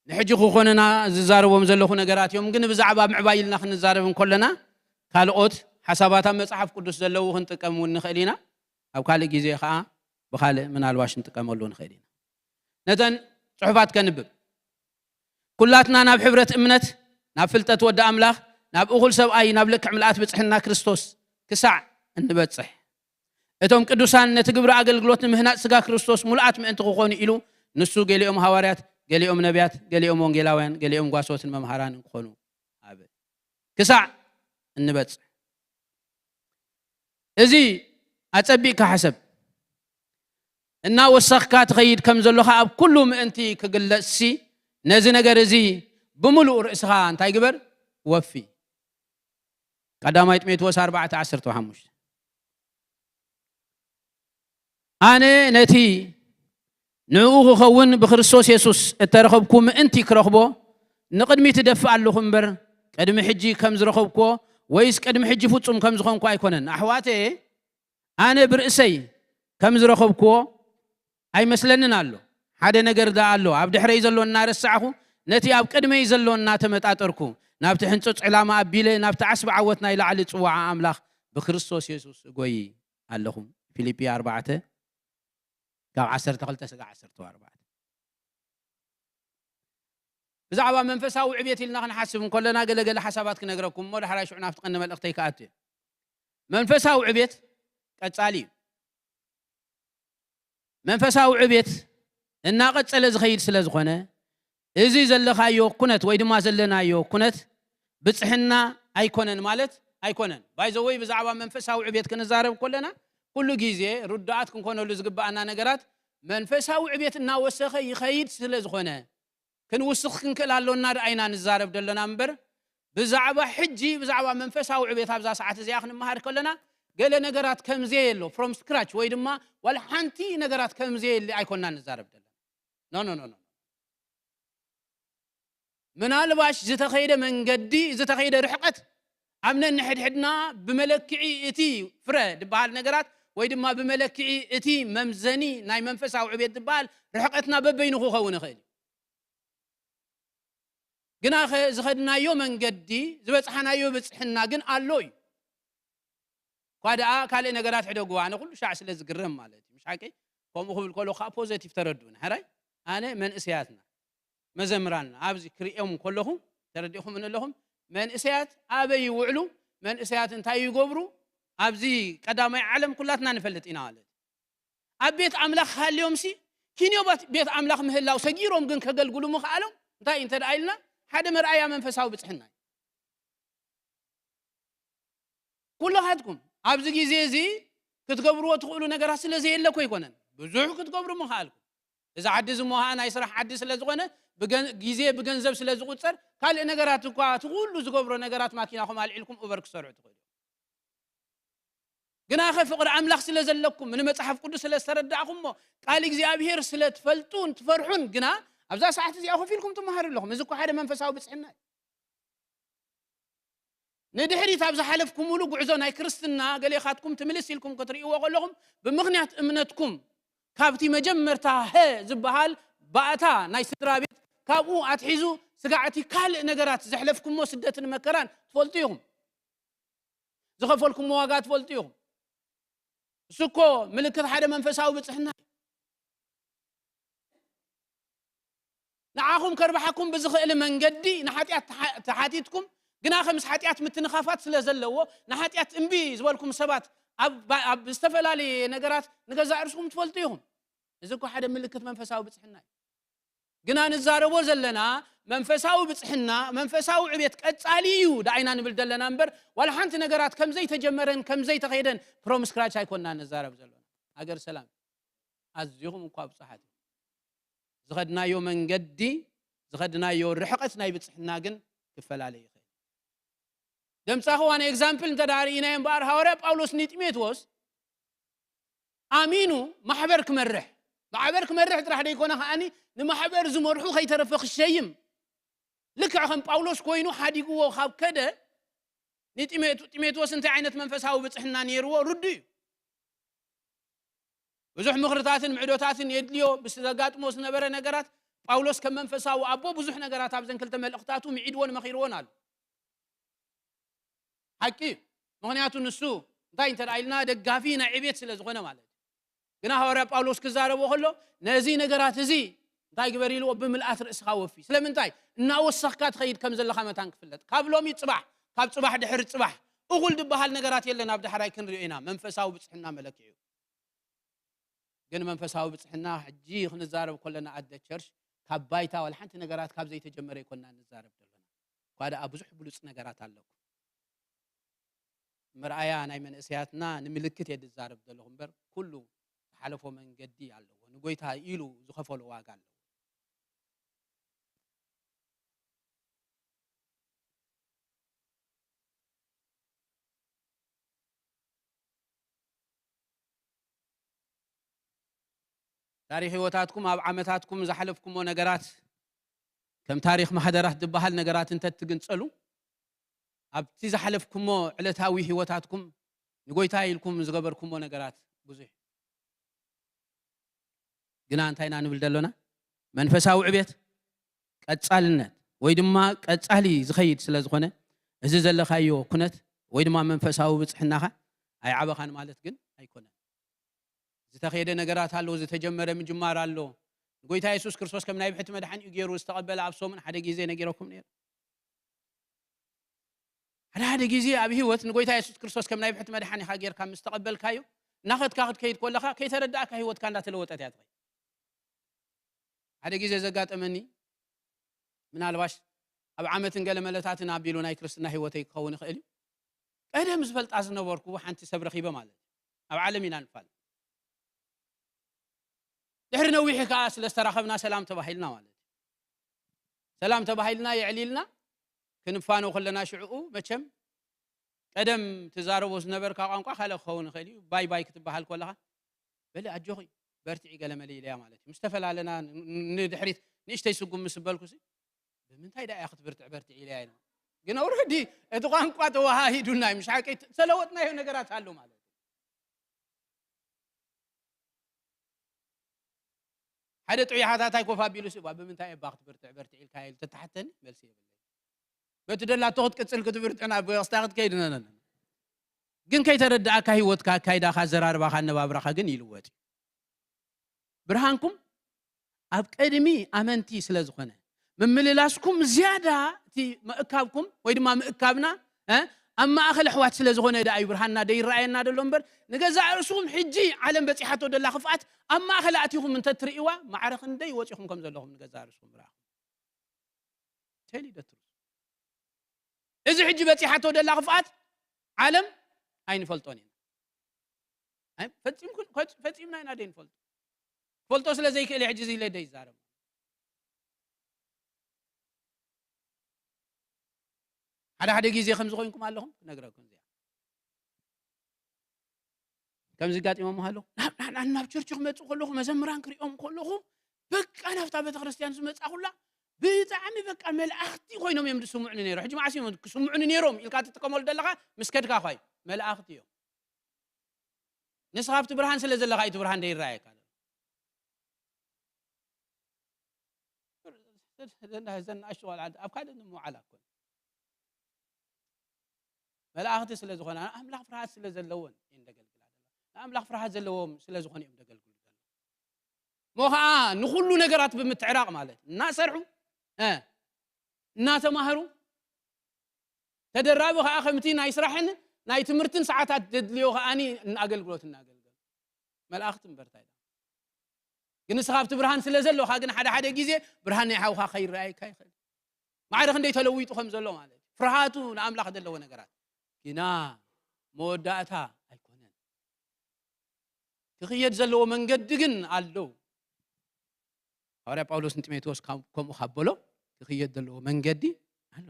ንሕጂ ክኾነና ዝዛረቦም ዘለኹ ነገራት እዮም። ግን ብዛዕባ ምዕባይ ኢልና ክንዛረብ እንከለና ካልኦት ሓሳባት ኣብ መጽሓፍ ቅዱስ ዘለዉ ክንጥቀም እውን ንኽእል ኢና። ኣብ ካልእ ግዜ ኸዓ ብኻልእ ምናልባሽ ንጥቀመሉ ንኽእል ኢና። ነተን ጽሑፋት ከንብብ። ኩላትና ናብ ሕብረት እምነት፣ ናብ ፍልጠት ወዲ ኣምላኽ፣ ናብ እኹል ሰብኣይ፣ ናብ ልክዕ ምልኣት ብጽሕና ክርስቶስ ክሳዕ እንበጽሕ። እቶም ቅዱሳን ነቲ ግብሪ ኣገልግሎት ንምህናጽ ስጋ ክርስቶስ ሙሉኣት ምእንቲ ክኾኑ ኢሉ፣ ንሱ ገሊኦም ሃዋርያት፣ ገሊኦም ነቢያት፣ ገሊኦም ወንጌላውያን፣ ገሊኦም ጓሶትን መምሃራንን ክኾኑ ኣብ ክሳዕ እንበጽሕ። እዚ ኣጸቢቕካ ሕሰብ። እናወሰኽካ ትኸይድ ከም ዘለኻ ኣብ ኩሉ ምእንቲ ክግለጽሲ፣ ነዚ ነገር እዚ ብምሉእ ርእስኻ እንታይ ግበር? ወፊ። ቀዳማይ ጢሞቴዎስ ኣርባዕተ ዓሰርተ ሓሙሽተ። ኣነ ነቲ ንዕኡ ክኸውን ብክርስቶስ የሱስ እተረኸብኩ ምእንቲ ክረኽቦ ንቕድሚት እደፍእ ኣለኹ እምበር፣ ቅድሚ ሕጂ ከም ዝረኸብኩዎ ወይስ ቅድሚ ሕጂ ፍጹም ከም ዝኾንኩ ኣይኮነን። ኣሕዋተየ፣ ኣነ ብርእሰይ ከም ዝረኸብኩዎ ኣይመስለንን ኣሎ። ሓደ ነገር ደኣ ኣሎ፣ ኣብ ድሕረይ ዘሎ እናረሳዕኹ፣ ነቲ ኣብ ቅድመይ ዘሎ እናተመጣጠርኩ፣ ናብቲ ሕንጹጽ ዕላማ ኣቢለ፣ ናብቲ ዓስቢ ዓወት ናይ ላዕሊ ጽዋዓ ኣምላኽ ብክርስቶስ የሱስ እጎይ ኣለኹ። ፊልጲ ኣርባዕተ፣ ካብ ዓሰርተ ክልተ ስጋዕ ዓሰርተ ኣርባዕተ። ብዛዕባ መንፈሳዊ ዕቤት ኢልና ክንሓስብ እንከለና፣ ገለ ገለ ሓሳባት ክነግረኩም እሞ፣ ዳሕራይ ሽዑ ናብቲ ቀንዲ መልእኽተይ ክኣቱ እየ። መንፈሳዊ ዕቤት ቀጻሊ እዩ። መንፈሳዊ ዕቤት እናቐጸለ ዝኸይድ ስለ ዝኾነ፣ እዚ ዘለኻዮ ኩነት ወይ ድማ ዘለናዮ ኩነት ብጽሕና ኣይኮነን ማለት ኣይኮነን። ባይዘወይ ብዛዕባ መንፈሳዊ ዕቤት ክንዛረብ ከለና ኩሉ ግዜ ርዱኣት ክንኮነሉ ዝግባኣና ነገራት፣ መንፈሳዊ ዕቤት እናወሰኸ ይኸይድ ስለ ዝኾነ፣ ክንውስኽ ክንክእል ኣሎና ደኣ ኢና ንዛረብ ዘለና እምበር፣ ብዛዕባ ሕጂ ብዛዕባ መንፈሳዊ ዕቤት ኣብዛ ሰዓት እዚኣ ክንመሃር ከለና፣ ገለ ነገራት ከምዘየሎ from scratch ወይ ድማ ዋላ ሓንቲ ነገራት ከምዘየለ ኣይኮና ንዛረብ ዘለና። ኖ ኖ ኖ ኖ። ምናልባሽ ዝተኸይደ መንገዲ፣ ዝተኸይደ ርሕቀት ኣብ ነንሕድሕድና ብመለክዒ እቲ ፍረ ዝበሃል ነገራት ወይ ድማ ብመለክዒ እቲ መምዘኒ ናይ መንፈሳዊ ዕቤት ዝበሃል ርሕቀትና በበይኑ ክኸውን ይኽእል እዩ። ግናኸ ዝኸድናዮ መንገዲ፣ ዝበጽሓናዮ ብጽሕና ግን ኣሎ እዩ። እኳ ደኣ ካልእ ነገራት ሕደግዎ፣ ኣነ ኩሉ ሻዕ ስለ ዝግረም ማለት እዩ። ምሽ ሓቀይ? ከምኡ ክብል ከሎ ከዓ ፖዘቲቭ ተረድኡኒ። ሕራይ? ኣነ መንእሰያትና፣ መዘምራንና፣ ኣብዚ ክርእዮም ከለኹ፣ ተረዲእኹምኒ ኣለኹም፣ መንእሰያት ኣበይ ይውዕሉ፣ መንእሰያት እንታይ ይገብሩ፣ ኣብዚ ቀዳማይ ዓለም ኩላትና ንፈልጥ ኢና ማለት እዩ። ኣብ ቤት ኣምላኽ ሃልዮምሲ፣ ኪንዮ ባት-፣ ቤት ኣምላኽ ምህላው ሰጊሮም ግን ከገልግሉ ምኽኣሎም፣ እንታይ እንተ ደኣ ኢልና፣ ሓደ መርኣያ መንፈሳዊ ብጽሕና እዩ። ኩልኻትኩም ኣብዚ ግዜ እዚ ክትገብርዎ ትኽእሉ ነገራት ስለ ዘየለ እኮ ኣይኮነን። ብዙሕ ክትገብሩ ምኽኣልኩም። እዚ ዓዲ እዚ እሞ ኸዓ ናይ ስራሕ ዓዲ ስለ ዝኾነ፣ ብገን-፣ ግዜ ብገንዘብ ስለ ዝቑጸር፣ ካልእ ነገራት እኳ እቲ ኩሉ ዝገብሮ ነገራት ማኪናኹም ኣልዒልኩም ኡበር ክሰርሑ ትኽእሉ። ግናኸ ፍቕሪ ኣምላኽ ስለ ዘለኩም፣ ንመጽሓፍ ቅዱስ ስለ ዝተረዳእኹሞ፣ ቃል እግዚኣብሄር ስለ ትፈልጡን ትፈርሑን ግና ኣብዛ ሰዓት እዚኣ ኮፍ ኢልኩም ትመሃሩ ኣለኹም። እዚ እኮ ሓደ መንፈሳዊ ብጽሕና እዩ። ንድሕሪት ኣብ ዝሓለፍኩምሉ ጉዕዞ ናይ ክርስትና ገሌኻትኩም ትምልስ ኢልኩም ክትርእይዎ ከለኹም፣ ብምኽንያት እምነትኩም ካብቲ መጀመርታ ሀ ዝበሃል ባእታ ናይ ስድራ ቤት፣ ካብኡ ኣትሒዙ ስጋዕቲ ካልእ ነገራት ዘሕለፍኩሞ ስደትን መከራን ትፈልጡ ኢኹም። ዝኸፈልኩሞ ዋጋ ትፈልጡ ኢኹም። እሱ እኮ ምልክት ሓደ መንፈሳዊ ብጽሕና እዩ። ንዓኹም ከርብሓኩም ብዝኽእል መንገዲ ንሓጢኣት ተሓ-፣ ተሓቲትኩም፣ ግና ከምስ ሓጢኣት ምትንኻፋት ስለ ዘለዎ፣ ንሓጢኣት እምቢ ዝበልኩም ሰባት ኣብ፣ ኣብ ዝተፈላለየ ነገራት ንገዛእ ርእስኹም ትፈልጡ ኢኹም። እዚ እኮ ሓደ ምልክት መንፈሳዊ ብጽሕና እዩ። ግና ንዛረቦ ዘለና መንፈሳዊ ብጽሕና፣ መንፈሳዊ ዕቤት ቀጻሊ እዩ ደኣ ኢና ንብል ዘለና እምበር፣ ዋላ ሓንቲ ነገራት ከም ዘይተጀመረን ከም ዘይተኸየደን from scratch ኣይኮንና ንዛረብ ዘለና። ሃገር ሰላም፣ ኣዚኹም እኳ ብጹሓት ኢኹም። ዝኸድናዮ መንገዲ፣ ዝኸድናዮ ርሕቀት ናይ ብጽሕና ግን ክፈላለ ይኽእል። ደምጻኺ ዋን ኤግዛምፕል እንተ ደኣ ርኢናዮ እምበኣር፣ ሃዋርያ ጳውሎስ ንጢሞቴዎስ ኣሚኑ ማሕበር ክመርሕ፣ ማሕበር ክመርሕ ጥራሕ ደይኮነ ከኣኒ ንማሕበር ዝመርሑ ከይተረፈ ክሸይም፣ ልክዕ ከም ጳውሎስ ኮይኑ ሓዲግዎ ካብ ከደ፣ ንጢሜት-፣ ጢሞቴዎስ እንታይ ዓይነት መንፈሳዊ ብጽሕና ነይርዎ ርዱእ እዩ። ብዙሕ ምኽርታትን ምዕዶታትን የድልዮ። ብስ ዘጋጥሞ ዝነበረ ነገራት ጳውሎስ ከም መንፈሳዊ ኣቦ ብዙሕ ነገራት ኣብዘን ክልተ መልእኽታቱ ምዒድዎን መኺርዎን ኣሎ። ሓቂ እዩ። ምኽንያቱ ንሱ እንታይ እንተ ደኣ ኢልና ደጋፊ ናይ ዕቤት ስለ ዝኾነ ማለት እዩ። ግና ሃዋርያ ጳውሎስ ክዛረቦ ከሎ ነዚ ነገራት እዚ እንታይ ግበር ኢልዎ? ብምልኣት ርእስኻ ወፊ። ስለምንታይ? እናወሰኽካ ትኸይድ ከም ዘለኻ መታን ክፍለጥ። ካብ ሎሚ ጽባሕ፣ ካብ ጽባሕ ድሕሪ ጽባሕ እኹል ዝበሃል ነገራት የለን። ኣብ ዳሕራይ ክንሪኦ ኢና። መንፈሳዊ ብጽሕና መለክዒኡ። ግን መንፈሳዊ ብጽሕና ሕጂ ክንዛረብ ከለና ኣደ ቸርች ካብ ባይታ ዋላ ሓንቲ ነገራት ካብ ዘይተጀመረ ኣይኮንና ንዛረብ ዘለና። እኳ ደኣ ብዙሕ ብሉጽ ነገራት ኣለኩም። መርኣያ ናይ መንእሰያትና ንምልክት እየ ዝዛረብ ዘለኹ እምበር ኩሉ ዝሓለፎ መንገዲ ኣለዎ። ንጎይታ ኢሉ ዝኸፈሎ ዋጋ ኣለዎ። ታሪኽ ህይወታትኩም ኣብ ዓመታትኩም ዝሓለፍኩሞ ነገራት ከም ታሪኽ ማህደራት ዝበሃል ነገራት እንተትግንጸሉ ኣብቲ ዝሓለፍኩሞ ዕለታዊ ህይወታትኩም ንጎይታ ኢልኩም ዝገበርኩሞ ነገራት ብዙሕ እዩ። ግና እንታይ ኢና ንብል ዘሎና? መንፈሳዊ ዕቤት ቀጻልነት ወይ ድማ ቀጻሊ ዝኸይድ ስለ ዝኾነ፣ እዚ ዘለኻዮ ኩነት ወይ ድማ መንፈሳዊ ብጽሕናኻ ኣይዓበኻን ማለት ግን ኣይኮነን። ዝተኸየደ ነገራት ኣሎ፣ ዝተጀመረ ምጅማር ኣሎ። ንጎይታ የሱስ ክርስቶስ ከም ናይ ብሕቲ መድሓኒኡ ገይሩ ዝተቐበለ ኣብ ሰሙን ሓደ ግዜ ነጊረኩም ነይረ። ሓደ ሓደ ግዜ ኣብ ህይወት ንጎይታ የሱስ ክርስቶስ ከም ናይ ብሕቲ መድሓኒኻ ጌርካ ምስ ተቐበልካዮ፣ እናኸድካ ክትከይድ ከለኻ ከይተረዳእካ ህይወትካ እንዳተለወጠት እያ ትኸይድ። ሓደ ግዜ ዘጋጠመኒ፣ ምናልባሽ ኣብ ዓመትን ገለ መለታትን ኣቢሉ ናይ ክርስትና ህይወተይ ክኸውን ይኽእል እዩ። ቀደም ዝፈልጣ ዝነበርኩ ሓንቲ ሰብ ረኺበ ማለት እዩ። ኣብ ዓለም ኢና ንፋል። ድሕሪ ነዊሕ ከኣ ስለ ዝተራኸብና ሰላም ተባሂልና ማለት እዩ። ሰላም ተባሂልና የዕሊልና ክንፋነው ከለና ሽዕኡ መቸም ቀደም ትዛረቦ ዝነበርካ ቋንቋ ካልእ ክኸውን ይኽእል እዩ። ባይ ባይ ክትበሃል ከለኻ በሊ ኣጆኺ በርትዒ ገለ መለ ኢለያ ማለት እዩ። ምስ ተፈላለና ን-፣ ንድሕሪት ንእሽተይ ስጉም ምስ በልኩሲ ብምንታይ ደኣ እያ ክትብርትዕ በርትዒ ኢለያ ኢለ። ግን ኦልሬዲ እቲ ቋንቋ ተወሃሂዱና እዩ። ምሽ ሓቂ ተለወጥናዮ ነገራት ኣሎ ማለት እዩ። ሓደ ጥዑይ ሓታታይ ኮፍ ኣቢሉ ሲ፣ "እባ ብምንታይ እባ ክትብርትዕ በርትዕ ኢልካ?" ኢሉ ተታሓተኒ፣ መልሲ የብለይ። በቲ ደላቶ ክትቅጽል ክትብርትዕና ብወስታ ክትከይድ ነነነ። ግን ከይተረዳእካ ህይወትካ፣ ኣካይዳኻ፣ ኣዘራርባኻ፣ ኣነባብራኻ ግን ይልወጥ እዩ። ብርሃንኩም ኣብ ቅድሚ ኣመንቲ ስለ ዝኾነ፣ ምምልላስኩም ዝያዳ እቲ ምእካብኩም ወይ ድማ ምእካብና፣ እ፣ ኣብ ማእከል ኣሕዋት ስለ ዝኾነ ደኣ እዩ ብርሃንና ደይረኣየና ደሎ እምበር፣ ንገዛእ ርእስኹም ሕጂ ዓለም በጺሓቶ ደላ ክፍኣት ኣብ ማእከል ኣእቲኹም እንተ ትርእይዋ፣ ማዕረ ክንደይ ወጺኹም ከም ዘለኹም ንገዛእ ርእስኹም ርኣኹም። Tell you the truth። እዚ ሕጂ በጺሓቶ ደላ ክፍኣት ዓለም ኣይንፈልጦን ኢና። ኣይ፣ ፈጺምኩ-፣ ፈጽ-፣ ፈጺምና ኢና ደይንፈልጦ። ክፈልጦ ስለ ዘይክእል ሕጂ እዚ ኢለ ደይዛረብ። ሓደ ሓደ ግዜ ከም ዝኾንኩም ኣለኹም ክነግረኩም እዚኣ። ከምዚ ጋጢሞም ሃለዉ። ናብ፣ ናብ፣ ናብ፣ ናብ ቸርች ክመጽእ ከለኹ፣ መዘምራን ክሪኦም ከለኹ፣ በቃ ናብታ ቤተክርስትያን ዝመጻኹላ ብጣዕሚ በቃ መልኣኽቲ ኮይኖም እዮም ዝስምዑኒ ነይሮም። ሕጂ መዓስ እዮም ክስምዑኒ ነይሮም ኢልካ ትጥቀመሉ ዘለኻ ምስ ከድካ እኳ እዩ። መልኣኽቲ እዮም። ንስኻ ኣብቲ ብርሃን ስለ ዘለኻ እዩ እቲ ብርሃን ደይረኣየካ ዘሎ። ዘን-፣ ዘን-፣ ዘን ንኣሽቱ ቆልዓ ኣብ ካልእ ንምውዓል ኣይኮነን። መላእኽቲ ስለ ዝኾና፣ ንኣምላኽ ፍርሃት ስለ ዘለወን እየን ዘገልግላ ዘለዋ። ንኣምላኽ ፍርሃት ዘለዎም ስለ ዝኾኑ እዮም ዘገልግሉ ዘለዉ። እሞ ኸዓ ንኹሉ ነገራት ብምትዕራቕ ማለት፣ እናሰርሑ፣ እ፣ እናተማህሩ፣ ተደራቢ ኸዓ ከምቲ ናይ ስራሕን ናይ ትምህርትን ሰዓታት ዘድልዮ ኸዓኒ ንኣገልግሎት እናገልገሉ። መላእኽቲ እምበር እንታይ ደኣ። ግን ንስኻ ኣብቲ ብርሃን ስለ ዘለኻ ግን ሓደ ሓደ ግዜ ብርሃን ናይ ሓውኻ ከይረኣየካ ይኽእል። ማዕረ ክንደይ ተለዊጡ ከም ዘሎ ማለት እዩ። ፍርሃቱ ንኣምላኽ ዘለዎ ነገራት። ግና መወዳእታ ኣይኮነን። ክኽየድ ዘለዎ መንገዲ ግን ኣሎ። ሃዋርያ ጳውሎስ ንጢሞቴዎስ ካብ-፣ ከምኡ ካብ በሎ፣ ክኽየድ ዘለዎ መንገዲ ኣሎ።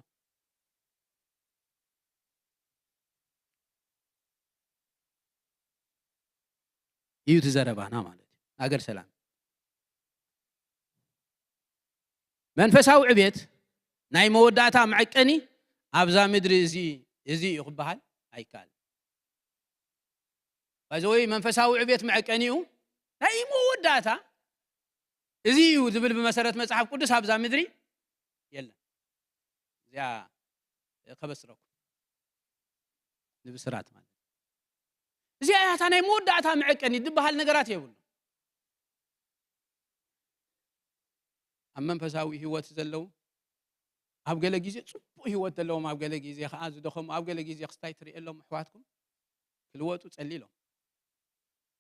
እዩ እቲ ዘረባና ማለት እዩ። ሃገር ሰላም። መንፈሳዊ ዕቤት ናይ መወዳእታ መዐቀኒ ኣብዛ ምድሪ እዚ፣ እዚ እዩ ክበሃል ኣይከኣልን። ባይዘወይ መንፈሳዊ ዕቤት መዐቀኒኡ ናይ መወዳእታ እዚ እዩ ዝብል ብመሰረት መጽሓፍ ቅዱስ ኣብዛ ምድሪ የለን። እዚኣ ከበስረኩም ንብስራት ማለት እዩ። እዚኣ እያ እታ ናይ መወዳእታ መዐቀኒ ዝበሃል ነገራት የብሉ። ኣብ መንፈሳዊ ህይወት ዘለዉ፣ ኣብ ገለ ግዜ ጽቡቕ ህይወት ዘለዎም፣ ኣብ ገለ ግዜ ኸዓ ዝደኸሙ፣ ኣብ ገለ ግዜ ክስታይ ትርእየሎም ኣሕዋትኩም ክልወጡ ጸሊሎም።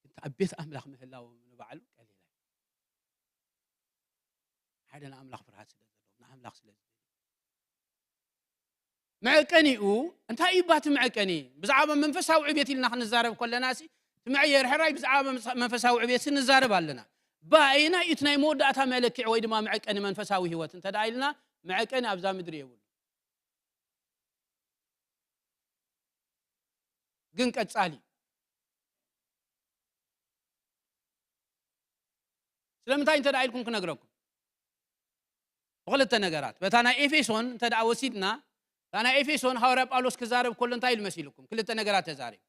ግን ኣብ ቤት ኣምላኽ ምህላዎም ንባዕሉ ቀሊል ኣይኮነን። ሓደ ንኣምላኽ ፍርሃት ስለ ዘለዎም፣ ንኣምላኽ ስለ ዝደልዩ። መዐቀኒኡ እንታይ እዩ? ባቲ መዐቀኒ ብዛዕባ መንፈሳዊ ዕቤት ኢልና ክንዛረብ ከለና ሲ፣ እቲ መዐየሪ ሕራይ ብዛዕባ መንፈሳዊ ዕቤት ንዛረብ ኣለና። በየናይ እዩ እቲ ናይ መወዳእታ መለክዒ ወይ ድማ መዐቀኒ መንፈሳዊ ህይወት እንተ ደኣ ኢልና፣ መዐቀኒ ኣብዛ ምድሪ የብሉ። ግን ቀጻሊ። ስለምንታይ እንተ ደኣ ኢልኩም ክነግረኩም። ብኽልተ ነገራት። በታ ናይ ኤፌሶን እንተ ደኣ ወሲድና፣ እታ ናይ ኤፌሶን ሃዋርያ ጳውሎስ ክዛረብ ከሎ እንታይ ኢሉ መሲልኩም? ክልተ ነገራት ተዛሪቡ።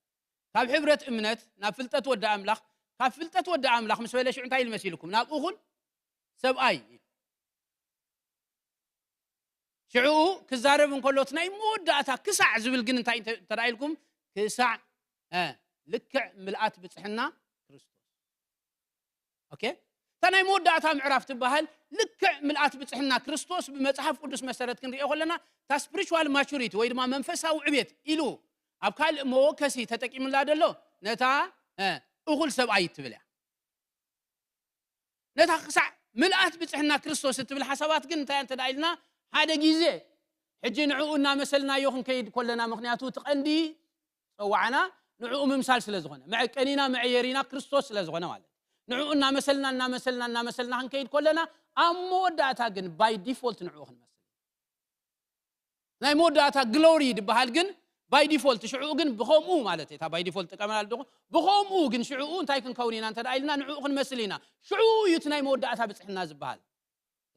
ካብ ሕብረት እምነት ናብ ፍልጠት ወዲ ኣምላኽ፣ ካብ ፍልጠት ወዲ ኣምላኽ ምስ በለ ሽዑ እንታይ ኢሉ መሲልኩም? ናብ እኹል ሰብኣይ። ሽዑ ክዛረብ እንከሎ፣ እቲ ናይ መወዳእታ ክሳዕ ዝብል ግን እንታይ እንተ-፣ እንተ ደኣ ኢልኩም፣ ክሳዕ፣ እ፣ ልክዕ ምልኣት ብጽሕና ክርስቶስ። ኦኬ? እታ ናይ መወዳእታ ምዕራፍ ትበሃል ልክዕ ምልኣት ብጽሕና ክርስቶስ ብመጽሓፍ ቅዱስ መሰረት ክንሪኦ ከለና፣ እታ ስፒሪቹዋል ማቹሪቲ ወይ ድማ መንፈሳዊ ዕቤት ኢሉ ኣብ ካልእ መወከሲ ተጠቂምላ ደሎ፣ ነታ፣ እ፣ እኹል ሰብኣይ እትብል እያ። ነታ ክሳዕ ምልኣት ብጽሕና ክርስቶስ እትብል ሓሳባት ግን እንታይ እንተ ደኣ ኢልና፣ ሓደ ግዜ ሕጂ ንዕኡ እናመሰልናዮ ክንከይድ ከለና፣ ምኽንያቱ እቲ ቀንዲ ጸዋዕና ንዕኡ ምምሳል ስለ ዝኾነ፣ መዐቀኒና መዐየሪና ክርስቶስ ስለ ዝኾነ ማለት እዩ። ንዕኡ እናመሰልና፣ እናመሰልና፣ እናመሰልና ክንከይድ ከለና፣ ኣብ መወዳእታ ግን ባይ ዲፎልት ንዕኡ ክንመስል። ናይ መወዳእታ ግሎሪ ዝበሃል ግን ባይ ዲፎልት፣ ሽዕኡ ግን ብኸምኡ ማለት እዩ፣ እታ ባይ ዲፎልት ጥቀመላ ኣለኹ፣ ብኸምኡ ግን ሽዕኡ እንታይ ክንከውን ኢና እንተ ደኣ ኢልና፣ ንዕኡ ክንመስል ኢና። ሽዕኡ እዩ እቲ ናይ መወዳእታ ብጽሕና ዝበሃል።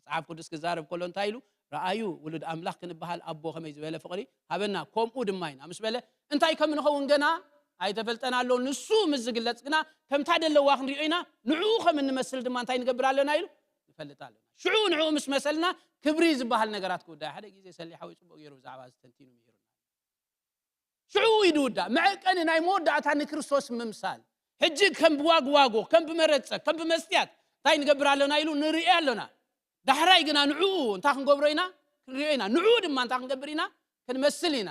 መጽሓፍ ቅዱስ ክዛረብ ከሎ እንታይ ኢሉ? "ረኣዩ፣ ውሉድ ኣምላኽ ክንበሃል ኣቦ ከመይ ዝበለ ፍቕሪ ሃበና፣ ከምኡ ድማ ኢና" ምስ በለ፣ እንታይ ከም ንኸውን ገና ኣይተፈልጠን ኣሎ። ንሱ ምስ ዝግለጽ ግና፣ ከምታ ደለዋ ክንሪኦ ኢና። ንዕኡ ከም እንመስል ድማ እንታይ ንገብር ኣለና ኢሉ? ንፈልጥ ኣለና። ሽዑ ንዕኡ ምስ መሰልና፣ ክብሪ ዝበሃል ነገራት ክውዳእ። ሓደ ግዜ ሰሊ ሓወይ ጽቡቕ ገይሩ ብዛዕባ እዚ ተንቲኑ ምሂሩና። ሽዑ እዩ ዝውዳእ። መዐቀኒ ናይ መወዳእታ ንክርስቶስ ምምሳል። ሕጂ ከም ብዋግዋጎ፣ ከም ብመረጸ፣ ከም ብመስትያት እንታይ ንገብር ኣለና ኢሉ ንርኢ ኣለና። ዳሕራይ ግና ንዕኡ እንታይ ክንገብሮ ኢና? ክንሪኦ ኢና። ንዕኡ ድማ እንታይ ክንገብር ኢና? ክንመስል ኢና።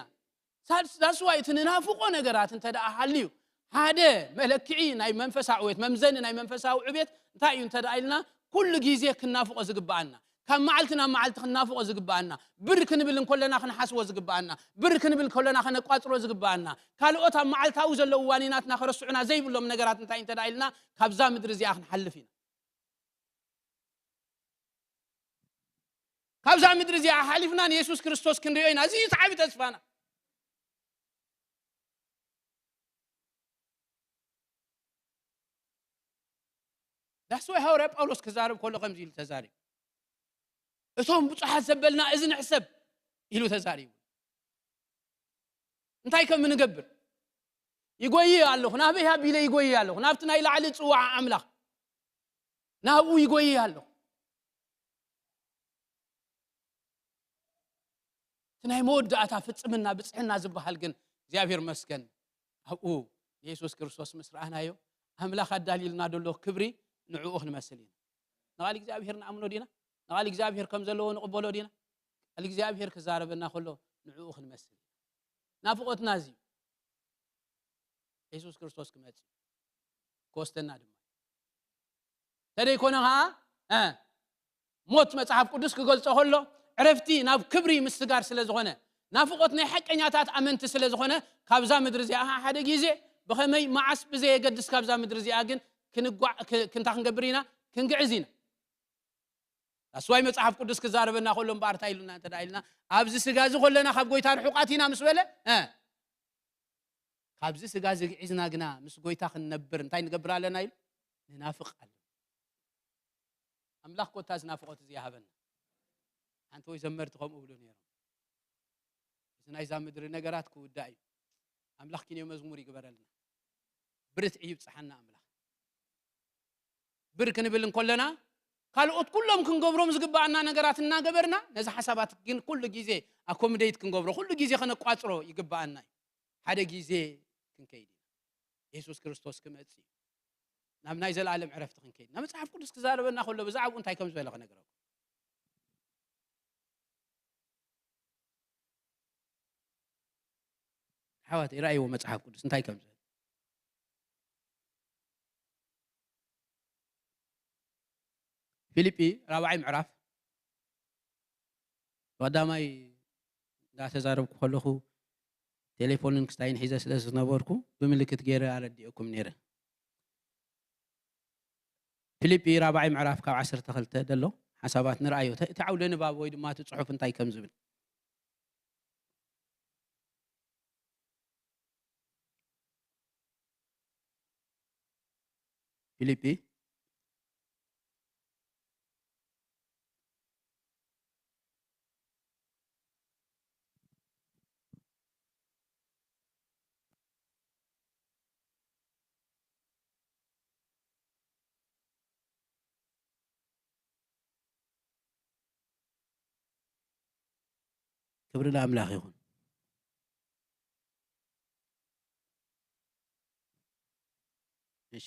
ሳልስ-፣ that's why እቲ ንናፍቆ ነገራት እንተ ደኣ ሃልዩ፣ ሓደ መለክዒ ናይ መንፈሳዊ ዕቤት፣ መምዘኒ ናይ መንፈሳዊ ዕቤት እንታይ እዩ እንተ ደኣ ኢልና፣ ኩሉ ግዜ ክንናፍቆ ዝግብኣና፣ ካብ መዓልቲ ናብ መዓልቲ ክንናፍቆ ዝግብኣና፣ ብር ክንብል እንከለና ክንሓስቦ ዝግብኣና፣ ብር ክንብል ከለና ከነቋጽሮ ዝግብኣና፣ ካልኦት ኣብ መዓልታዊ ዘለዉ ዋኒናትና ከረስዑና ዘይብሎም ነገራት እንታይ እንተ ደኣ ኢልና፣ ካብዛ ምድሪ እዚኣ ክንሓልፍ ኢና። ካብዛ ምድሪ እዚኣ ሓሊፍና ንየሱስ ክርስቶስ ክንሪኦ ኢና። እዚ እዩ እቲ ዓቢ ተስፋና። ዳስ ወይ ሃዋርያ ጳውሎስ ክዛረብ ከሎ ከምዚ ኢሉ ተዛሪቡ። "እቶም ብፁሓት ዘበልና እዚ ንሕሰብ" ኢሉ ተዛሪቡ። እንታይ ከም እንገብር ይጎይ ኣለኹ፣ ናበይ ኣቢለ ይጎይ ኣለኹ፣ ናብቲ ናይ ላዕሊ ጽዋዓ ኣምላኽ ናብኡ ይጎይ ኣለኹ። እቲ ናይ መወዳእታ ፍጽምና ብጽሕና ዝበሃል ግን እግዚኣብሔር መስገን ኣብኡ ንየሱስ ክርስቶስ ምስ ረኣናዮ ኣምላኽ ኣዳልዩልና ዘሎ ክብሪ ንዕኡ ክንመስል ኢና። ንቓል እግዚኣብሔር ንኣምኖ ዲና? ንቓል እግዚኣብሔር ከም ዘለዎ ንቕበሎ ዲና? ቃል እግዚኣብሔር ክዛረበና ከሎ ንዕኡ ክንመስል ኢና። ናፍቖትና እዚ እዩ። የሱስ ክርስቶስ ክመጽእ ክወስደና ድማ። ተደይኮነ ኸዓ፣ እ፣ ሞት መጽሓፍ ቅዱስ ክገልጾ ከሎ ዕረፍቲ ናብ ክብሪ ምስጋር ስለ ዝኾነ፣ ናፍቖት ናይ ሓቀኛታት ኣመንቲ ስለ ዝኾነ፣ ካብዛ ምድሪ እዚኣ ኸዓ ሓደ ግዜ ብኸመይ መዓስ ብዘየገድስ ካብዛ ምድሪ እዚኣ ግን ክንጓዕ-፣ ክ-፣ ክንታ ክንገብር ኢና? ክንግዕዝ ኢና። ኣስዋይ መጽሓፍ ቅዱስ ክዛረበና ከሎ እምበኣር እንታይ ኢሉና እንተ ደኣ ኢልና፣ "ኣብዚ ስጋ እዚ ከለና ካብ ጎይታ ርሑቓት ኢና" ምስ በለ፣ እ፣ ካብዚ ስጋ እዚ ግዒዝና ግና ምስ ጎይታ ክንነብር እንታይ ንገብር ኣለና ኢሉ? ንናፍቕ ኣለና። ኣምላኽ ኮታ እዚ ናፍቖት እዚ ይሃበና። ሓንቲ ወይ ዘመርቲ ከምኡ እብሉ ነይሮም። እዚ ናይዛ ምድሪ ነገራት ክውዳእ እዩ። ኣምላኽ ኪንዮ መዝሙር ይግበረልና። ብርትዒ ይብጽሓና ኣምላኽ። ብር ክንብል እንከለና፣ ካልኦት ኩሎም ክንገብሮም ዝግብኣና ነገራት እናገበርና፣ ነዚ ሓሳባት ግን ኩሉ ግዜ ኣኮምዴት ክንገብሮ፣ ኩሉ ግዜ ከነቋጽሮ ይግብኣና እዩ። ሓደ ግዜ ክንከይድ ኢና። የሱስ ክርስቶስ ክመጽእ እዩ። ናብ ናይ ዘለኣለም ዕረፍቲ ክንከይድ ኢና። መጽሓፍ ቅዱስ ክዛረበና ከሎ ብዛዕባኡ እንታይ ከም ዝበለ ክነግረኩም። ኣሕዋተይ፣ ረኣይዎ መጽሓፍ ቅዱስ እንታይ ከም ዝብል። ፊልጲ ራብዓይ ምዕራፍ፣ ቀዳማይ እንዳተዛረብኩ ከለኹ ቴሌፎንን ክስታይን ሒዘ ስለ ዝነበርኩ ብምልክት ገይረ ኣረዲኤኩም ነይረ። ፊልጲ ራብዓይ ምዕራፍ ካብ ዓሰርተ ክልተ ዘሎ ሓሳባት ንርኣዮ። እቲ፣ እቲ ዓውደ ንባብ ወይ ድማ እቲ ጽሑፍ እንታይ ከም ዝብል። ፊልጲ ክብሪ ንኣምላኽ ይኹን። እሺ።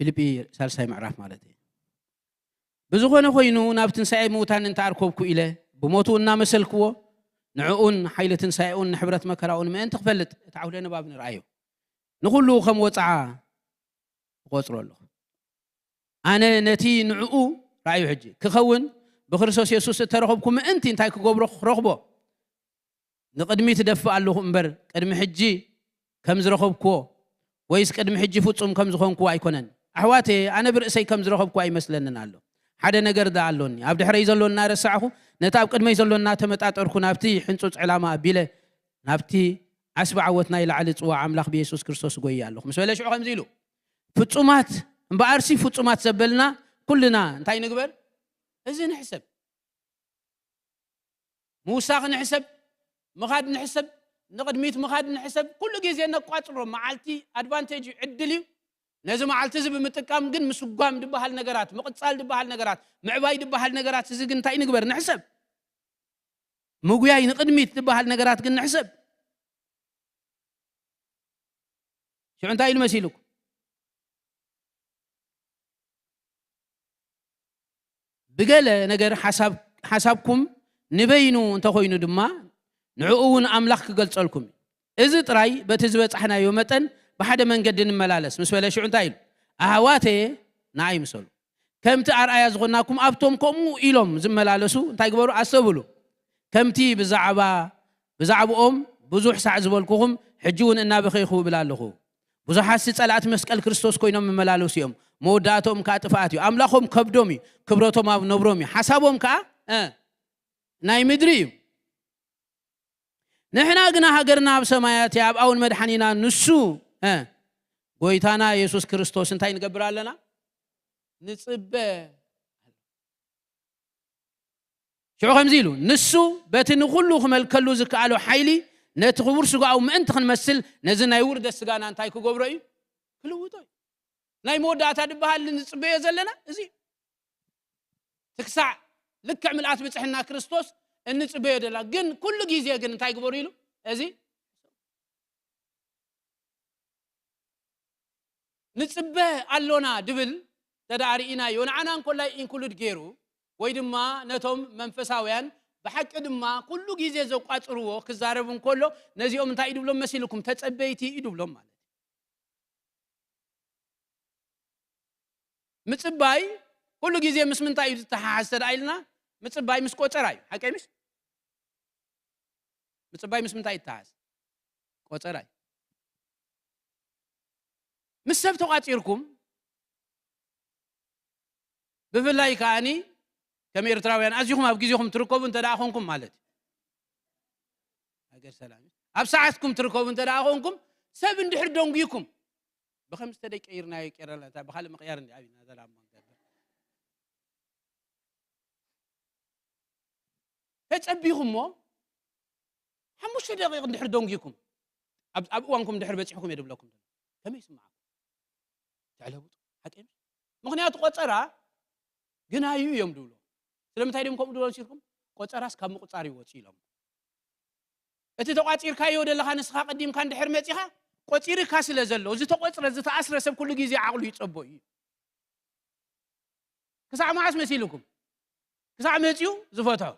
ፊልጲ ሳልሳይ ምዕራፍ ማለት እዩ። ብዝኾነ ኮይኑ ናብ ትንሳኤ ምውታን እንተኣርከብኩ ኢለ ብሞቱ እናመሰልክዎ ንዕኡን ሓይሊ ትንሳኤኡን ንሕብረት መከራኡን ምእንቲ ክፈልጥ እቲ ዓውደ ንባብ ንርኣዮ። ንኹሉ ከም ወፅዓ እቆፅሮ ኣለኹ። ኣነ ነቲ ንዕኡ ርኣዩ ሕጂ ክኸውን ብክርስቶስ የሱስ እተረኸብኩ ምእንቲ እንታይ ክገብሮ ክረኽቦ ንቕድሚት እደፍእ ኣለኹ እምበር ቅድሚ ሕጂ ከም ዝረኸብክዎ ወይስ ቅድሚ ሕጂ ፍጹም ከም ዝኾንክዎ ኣይኮነን። ኣሕዋተየ፣ ኣነ ብርእሰይ ከም ዝረኸብክዎ ኣይመስለንን ኣሎ። ሓደ ነገር ደኣ ኣሎኒ። ኣብ ድሕረይ ዘሎ እናረሳዕኹ ነቲ ኣብ ቅድመይ ዘሎ እናተመጣጠርኩ ናብቲ ሕንጹጽ ዕላማ ኣቢለ ናብቲ ዓስቢ ዓወት ናይ ላዕሊ ጽዋዕ ኣምላኽ ብየሱስ ክርስቶስ እጎይ ኣለኹ ምስ በለ ሽዑ ከምዚ ኢሉ ፍጹማት እምበኣርሲ ፍጹማት ዘበልና ኩልና እንታይ ንግበር? እዚ ንሕሰብ። ምውሳኽ ንሕሰብ፣ ምኻድ ንሕሰብ፣ ንቕድሚት ምኻድ ንሕሰብ። ኩሉ ግዜ ነቋጽሮ መዓልቲ ኣድቫንቴጅ እዩ፣ ዕድል እዩ። ነዚ መዓልቲ እዚ ብምጥቃም ግን ምስጓም ዝበሃል ነገራት፣ ምቕጻል ዝበሃል ነገራት፣ ምዕባይ ዝበሃል ነገራት እዚ ግን እንታይ ንግበር? ንሕሰብ። ምጉያይ ንቕድሚት ዝበሃል ነገራት ግን ንሕሰብ። ሽዑ እንታይ ኢሉ መሲሉኩም? ብገለ ነገር ሓሳብ ሓሳብኩም ንበይኑ እንተኾይኑ ድማ ንዕኡ እውን ኣምላኽ ክገልጸልኩም እዩ። እዚ ጥራይ በቲ ዝበጻሕናዮ መጠን ብሓደ መንገዲ ንመላለስ ምስ በለ ሽዑ እንታይ ኢሉ? ኣሕዋተየ ንዓይ ምሰሉ። ከምቲ ኣርኣያ ዝኾናኩም ኣብቶም ከምኡ ኢሎም ዝመላለሱ እንታይ ግበሩ? ኣስተብሉ። ከምቲ ብዛዕባ ብዛዕባኦም ብዙሕ ሳዕ ዝበልኩኹም ሕጂ እውን እናበኸይኹ እብል ኣለኹ። ብዙሓትሲ ጸላእቲ መስቀል ክርስቶስ ኮይኖም ይመላለሱ እዮም። መወዳእትኦም ከኣ ጥፍኣት እዩ። ኣምላኾም ከብዶም እዩ፣ ክብረቶም ኣብ ነብሮም እዩ። ሓሳቦም ከኣ እ ናይ ምድሪ እዩ። ንሕና ግና ሃገርና ኣብ ሰማያት እያ፣ ኣብኣ እውን መድሓኒና ንሱ እ ጎይታና የሱስ ክርስቶስ እንታይ ንገብር ኣለና? ንጽበ። ሽዑ ከምዚ ኢሉ ንሱ በቲ ንኹሉ ክመልከሉ ዝከኣሎ ሓይሊ ነቲ ክቡር ስጋኡ ምእንቲ ክንመስል ነዚ ናይ ውርደት ስጋና እንታይ ክገብሮ እዩ? ክልውጦ እዩ። ናይ መወዳእታ ዝበሃል ንጽበዮ ዘለና እዚ እዩ። ትክሳዕ ልክዕ ምልኣት ብጽሕና ክርስቶስ እንጽበዮ ደላ ግን ኩሉ ግዜ ግን እንታይ ግበሩ ኢሉ እዚ ንጽበ ኣሎና ድብል ተደኣ ርኢናዮ ንዓና እንኮላይ ኢንክሉድ ገይሩ ወይ ድማ ነቶም መንፈሳውያን ብሓቂ ድማ ኩሉ ግዜ ዘቋጽርዎ ክዛረብ እንከሎ ነዚኦም እንታይ እዩ ድብሎም መሲልኩም ተጸበይቲ እዩ ድብሎም ማለት እዩ። ምጽባይ ኩሉ ግዜ ምስ ምንታይ እዩ ዝተሓሓዝ ተደኣ ኢልና ምጽባይ ምስ ቆጸራ እዩ ሓቀይ ምሽ ምጽባይ ምስ ምንታይ ይተሓዝ ቆጸራ እዩ። ምስ ሰብ ተቋጺርኩም ብፍላይ ከዓኒ ከም ኤርትራውያን ኣዚኹም ኣብ ግዜኹም ትርከቡ እንተ ደኣ ኾንኩም ማለት እዩ። ሃገር ሰላም እዩ። ኣብ ሰዓትኩም ትርከቡ እንተ ደኣ ኾንኩም ሰብ እንድሕር ደንጉይኩም ብኸም ዝተደይ ቀይርናዮ ቀይረላ እንታይ ብኻልእ ምቕያር እንዲ ኣብና ዘላሞ ተጸቢኹሞ ሓሙሽተ ደቂቕ እንድሕር ደንጉይኩም ኣብ እዋንኩም እንድሕር በጺሕኩም እየ ድብለኩም ከመይ ይስምዓኩም? ተዕለብጡ ሓቂ ምኽንያቱ ቆጸራ ግናዩ እዮም ድብሎ። ስለምንታይ ድም ከምኡ ድብሎ ሲልኩም ቆጸራስ ካብ ምቁጻር ይወጽ ኢሎም። እቲ ተቋጺርካዮ ደለኻ ንስኻ ቀዲምካ እንድሕር መጺኻ ቆጺርካ ስለ ዘሎ ዝተቆጽረ ዝተኣስረ ሰብ ኩሉ ግዜ ዓቕሉ ይጸቦ እዩ። ክሳዕ መዓስ መሲልኩም? ክሳዕ መጺኡ ዝፈትሖ።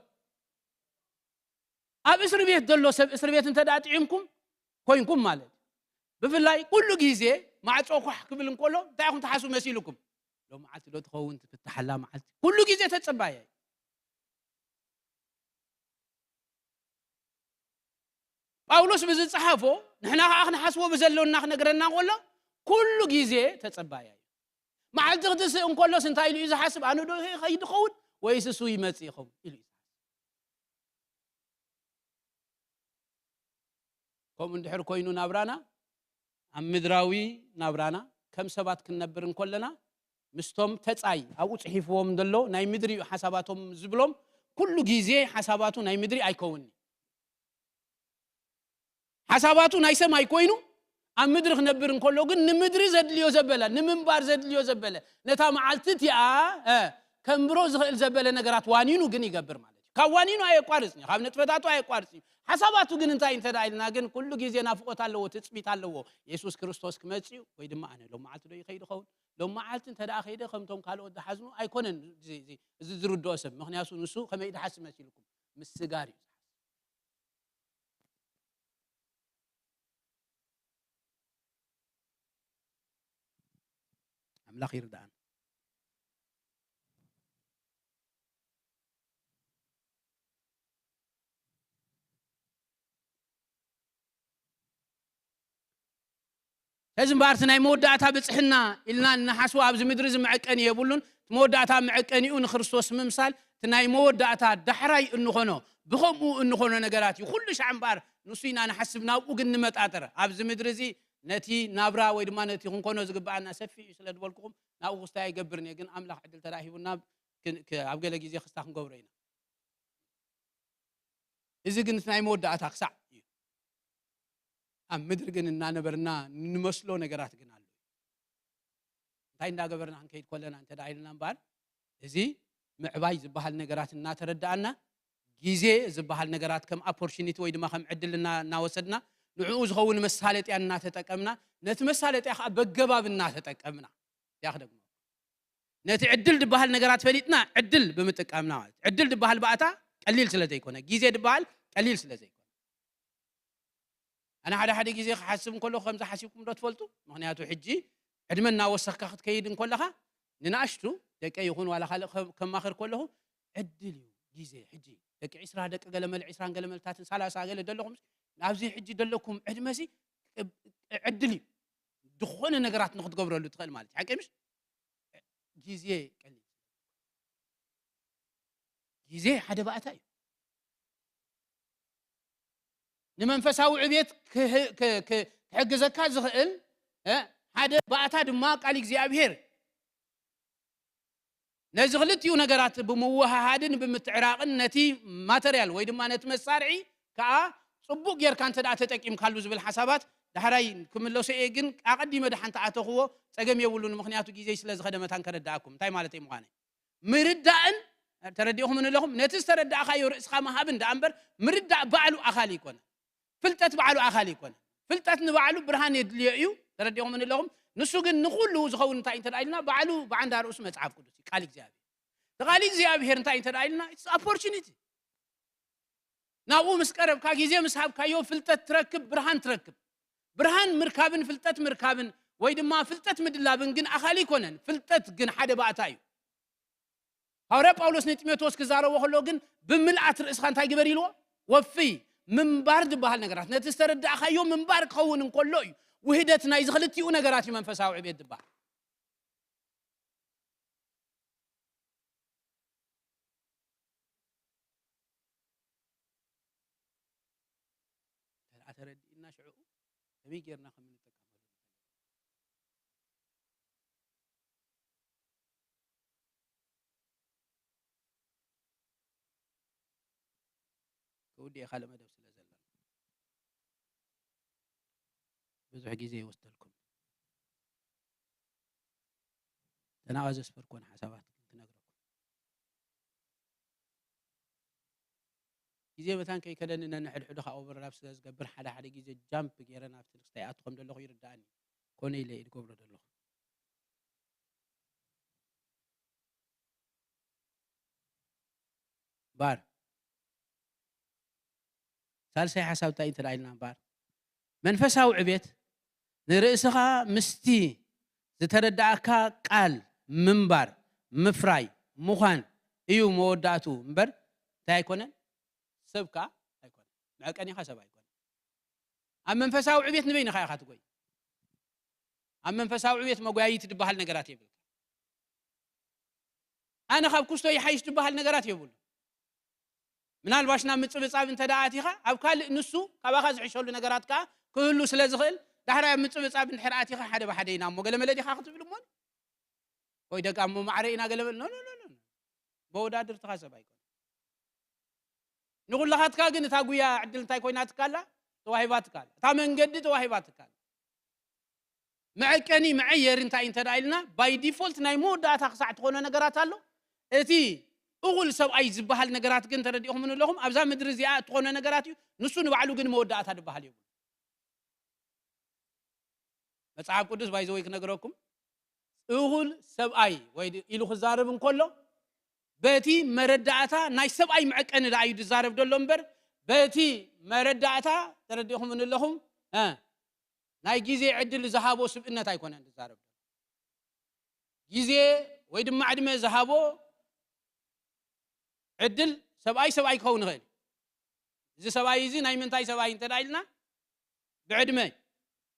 ኣብ እስሪ ቤት ዘሎ ሰብ እስሪ ቤት እንተ ደኣ ጥዒምኩም ኮይንኩም ማለት እዩ። ብፍላይ ኩሉ ግዜ ማዕጾ ኳሕ ክብል እንከሎ እንታይ ኢኹም ትሓስቡ መሲልኩም? ሎም መዓልቲ ዶ ትኸውን ትፍትሓላ መዓልቲ? ኩሉ ግዜ ተጸባየ። ጳውሎስ ብዝጸሓፎ ንሕና ከኣ ክንሓስቦ ብዘለና ክነግረና ከሎ ኩሉ ግዜ ተጸባያ እዩ። መዓልቲ ክትስእ እንከሎስ እንታይ ኢሉ እዩ ዝሓስብ? ኣነ ዶ ይኸይድ ይኸውን ወይስ እሱ ይመጽእ ይኸውን ኢሉ እዩ ዝሓስብ። ከምኡ እንድሕር ኮይኑ ናብራና ኣብ ምድራዊ ናብራና ከም ሰባት ክንነብር እንከለና ምስቶም ተጻይ ኣብኡ ጽሒፍዎም ዘሎ ናይ ምድሪ እዩ ሓሳባቶም ዝብሎም ኩሉ ግዜ ሓሳባቱ ናይ ምድሪ ኣይከውንኒ። ሓሳባቱ ናይ ሰማይ ኮይኑ ኣብ ምድሪ ክነብር እንከሎ ግን ንምድሪ ዘድልዮ ዘበለ ንምንባር ዘድልዮ ዘበለ ነታ መዓልቲ እቲኣ ከንብሮ ዝኽእል ዘበለ ነገራት ዋኒኑ ግን ይገብር ማለት እዩ። ካብ ዋኒኑ ኣየቋርጽን እዩ፣ ካብ ንጥፈታቱ ኣየቋርጽን እዩ። ሓሳባቱ ግን እንታይ እንተ ኢልና ግን ኩሉ ግዜ ናፍቆት ኣለዎ፣ ትጽቢት ኣለዎ። የሱስ ክርስቶስ ክመጽእ እዩ ወይ ድማ ኣነ ሎም መዓልቲ ዶ ይኸይድ ኸውን? ሎም መዓልቲ እንተ ደኣ ከይደ ከምቶም ካልኦት ዝሓዝኑ ኣይኮነን እዚ፣ እዚ፣ እዚ ዝርድኦ ሰብ። ምኽንያቱ ንሱ ከመይ ድሓስብ መሲልኩም? ምስጋር እዩ ዝሓስብ። ኣምላኽ ይርድኣና። ሕዚ እምበኣር እቲ ናይ መወዳእታ ብጽሕና ኢልና እንሓስቦ ኣብዚ ምድሪ እዚ መዐቀኒ የብሉን። እቲ መወዳእታ መዐቀኒኡ ንክርስቶስ ምምሳል፣ እቲ ናይ መወዳእታ ዳሕራይ እንኾኖ፣ ብኸምኡ እንኾኖ ነገራት እዩ። ኩሉ ሻዕ እምበኣር ንሱ ኢና ንሓስብ፣ ናብኡ ግን ንመጣጠር። ኣብዚ ምድሪ እዚ ነቲ ናብራ ወይ ድማ ነቲ ክንኮኖ ዝግብኣና ሰፊሕ እዩ ስለ ዝበልኩኹም፣ ናብኡ ክስታይ ኣይገብርን እየ። ግን ኣምላኽ ዕድል ተዳሂቡና ክ-፣ ክ-፣ ኣብ ገለ ግዜ ክስታ ክንገብሮ ኢና። እዚ ግን እቲ ናይ መወዳእታ ክሳዕ እዩ። ኣብ ምድሪ ግን እናነበርና እንመስሎ ነገራት ግን ኣሎ። እንታይ እንዳገበርና ክንከይድ ከለና እንተ ደኣ ኢልና እምበኣር፣ እዚ ምዕባይ ዝበሃል ነገራት እናተረዳኣና፣ ግዜ ዝበሃል ነገራት ከም ኦፖርቹኒቲ ወይ ድማ ከም ዕድል እና-፣ እናወሰድና፣ ንዕኡ ዝኸውን መሳለጥያ እናተጠቀምና፣ ነቲ መሳለጥያ ከዓ በገባብ እናተጠቀምና፣ ያኽ ደግሞ ነቲ ዕድል ዝበሃል ነገራት ፈሊጥና፣ ዕድል ብምጥቃምና ማለት እዩ። ዕድል ዝበሃል ባእታ ቀሊል ስለ ዘይኮነ፣ ግዜ ዝበሃል ቀሊል ስለ ዘይኮነ። ኣነ ሓደ ሓደ ግዜ ክሓስብ እንከለኹ ከምዚ ሓሲብኩም ዶ ትፈልጡ? ምኽንያቱ ሕጂ ዕድመ እናወሰኽካ ክትከይድ እንከለኻ፣ ንናእሽቱ ደቀ ይኹን ዋላ ካልእ ከ-፣ ከማኽር ከለኹ፣ ዕድል እዩ ግዜ። ሕጂ ደቂ ዒስራ፣ ደቂ ገለመለ ዒስራን ገለመልታትን ሰላሳ ገለ ደለኹም፣ ኣብዚ ሕጂ ደለኩም ዕድመሲ ዕድል እዩ። ዝኾነ ነገራት ንክትገብረሉ ትኽእል ማለት እዩ። ሓቂ ምሽ? ግዜ ቀሊል። ግዜ ሓደ ባእታ እዩ። ንመንፈሳዊ ዕብየት ክህ-፣ ክ-፣ ክ-፣ ክሕግዘካ ዝኽእል፣ እ፣ ሓደ ባእታ ድማ ቃል እግዚኣብሔር። ነዚ ክልቲኡ ነገራት ብምውሃሃድን ብምትዕራቕን ነቲ ማተርያል ወይ ድማ ነቲ መሳርሒ ከኣ ጽቡቕ ጌርካ እንተ ደኣ ተጠቂምካሉ ዝብል ሓሳባት ዳሕራይ ክምለሶ እየ፣ ግን ኣቐዲመ ደሓን ተኣተኽዎ ጸገም የብሉን፣ ምኽንያቱ ግዜይ ስለ ዝኸደ መታን ከረድኣኩም እንታይ ማለተይ ምዃነይ። ምርዳእን፣ ተረዲእኹም ኣለኹም፣ ነቲ ዝተረዳእኻዮ ርእስኻ ምሃብን ደኣ እምበር ምርዳእ ባዕሉ ኣኻሊ ኣይኮነ። ፍልጠት ባዕሉ ኣኻሊ ኣይኮነ። ፍልጠት ንባዕሉ ብርሃን የድልዮ እዩ፣ ተረዲእኹም ኣለኹም። ንሱ ግን ንኹሉ ዝኸውን እንታይ እንታይ ኢልና፣ ባዕሉ ብዓንዳ ርእሱ መጽሓፍ ቅዱስ እዩ፣ ቃል እግዚኣብሔር። እቲ ቃል እግዚኣብሔር እንታይ እንታይ ኢልና፣ it's opportunity። ናብኡ ምስ ቀረብካ፣ ግዜ ምስ ሃብካዮ፣ ፍልጠት ትረክብ፣ ብርሃን ትረክብ። ብርሃን ምርካብን ፍልጠት ምርካብን ወይ ድማ ፍልጠት ምድላብን ግን ኣኻሊ ኣይኮነን። ፍልጠት ግን ሓደ ባእታ እዩ። ሃዋርያ ጳውሎስ ንጢሞቴዎስ ክዛረቦ ከሎ ግን ብምልኣት ርእስኻ እንታይ ግበር ኢልዎ? ወፍይ። ምንባር ዝበሃል ነገራት፣ ነቲ ዝተረዳእኻዮ ምንባር ክኸውን እንከሎ እዩ። ውህደት ናይዚ ክልቲኡ ነገራት እዩ መንፈሳዊ ዕቤት ዝበሃል። እንተ ደኣ ተረዲእና ሽዑ ከመይ ጌርና ከም እንጥቀመሉ ንፈልጥ። ክውድእ እየ ካልእ መደብ ስለ ዘሎ። ብዙሕ ግዜ ይወስደልኩም። ተናቐ ዘስፈርኩወን ሓሳባት ግን ክነግረኩም። ግዜ መታን ከይከደኒ ነንሕድሕዱ ካብ ኦቨርላፕ ስለ ዝገብር ሓደ ሓደ ግዜ ጃምፕ ገይረ ናብቲ ክስታይ ኣቱ ከም ዘለኹ ይርድኣኒ። ኮነ ኢለ እየ ዝገብሮ ዘለኹ። እምበኣር ሳልሳይ ሓሳብ እንታይ እንተ ደኣ ኢልና እምበኣር፣ መንፈሳዊ ዕቤት ንርእስኻ ምስቲ ዝተረዳእካ ቃል ምንባር፣ ምፍራይ፣ ምዃን እዩ መወዳእቱ እምበር እንታይ ኣይኮነን፣ ሰብ ከኣ ኣይኮነን። መዐቀኒኻ ሰብ ኣይኮነን። ኣብ መንፈሳዊ ዕቤት ንበይንኻ ኢኻ ትጎይ። ኣብ መንፈሳዊ ዕቤት መጓየይቲ ዝበሃል ነገራት የብልካ። ኣነ ካብ ኩስቶ ይሓይሽ ዝበሃል ነገራት የብሉ። ምናልባሽ ናብ ምጽብጻብ እንተ ደኣ ኣቲኻ፣ ኣብ ካልእ ንሱ ካባኻ ዝሕሸሉ ነገራት ከኣ ክህሉ ስለ ዝኽእል፣ ዳሕራይ ኣብ ምጽብጻብ እንድሕር ኣቲኻ ሓደ ብሓደ ኢና እሞ ገለ መለ ዲኻ ክትብል እሞ፣ ወይ ደቂ ኣሞ ማዕረ ኢና ገለ መለ፣ ኖ፣ ኖ፣ ኖ፣ ኖ። መወዳድርትኻ ሰብ ኣይኮነን። ንኹላኻትካ ግን እታ ጉያ ዕድል እንታይ ኮይናትካ ኣላ? ተዋሂባትካ ኣላ። እታ መንገዲ ተዋሂባትካ ኣላ። መዐቀኒ፣ መዐየሪ እንታይ እንታይ ደኣ ኢልና፣ ባይ ዲፎልት ናይ መወዳእታ ክሳዕ ትኾኖ ነገራት ኣሎ። እቲ እኹል ሰብኣይ ዝበሃል ነገራት ግን ተረዲእኹምኒ ኣለኹም፣ ኣብዛ ምድሪ እዚኣ እትኾኖ ነገራት እዩ። ንሱ ንባዕሉ ግን መወዳእታ ዝበሃል የብሉ። መጽሓፍ ቅዱስ ባይ ዘ ወይ ክነግረኩም፣ እኹል ሰብኣይ ወይ ድ- ኢሉ ክዛረብ እንከሎ በቲ መረዳእታ ናይ ሰብኣይ መዐቀኒ ደኣ እዩ ዝዛረብ ዘሎ እምበር በቲ መረዳእታ ተረዲእኹምኒ ኣለኹም እ፣ ናይ ግዜ ዕድል ዝሃቦ ስብእነት ኣይኮነን ዝዛረብ ዘሎ። ግዜ ወይ ድማ ዕድመ ዝሃቦ ዕድል ሰብኣይ ሰብኣይ ክኸውን ይኽእል። እዚ ሰብኣይ እዚ ናይ ምንታይ ሰብኣይ እንተ ደኣ ኢልና ብዕድመ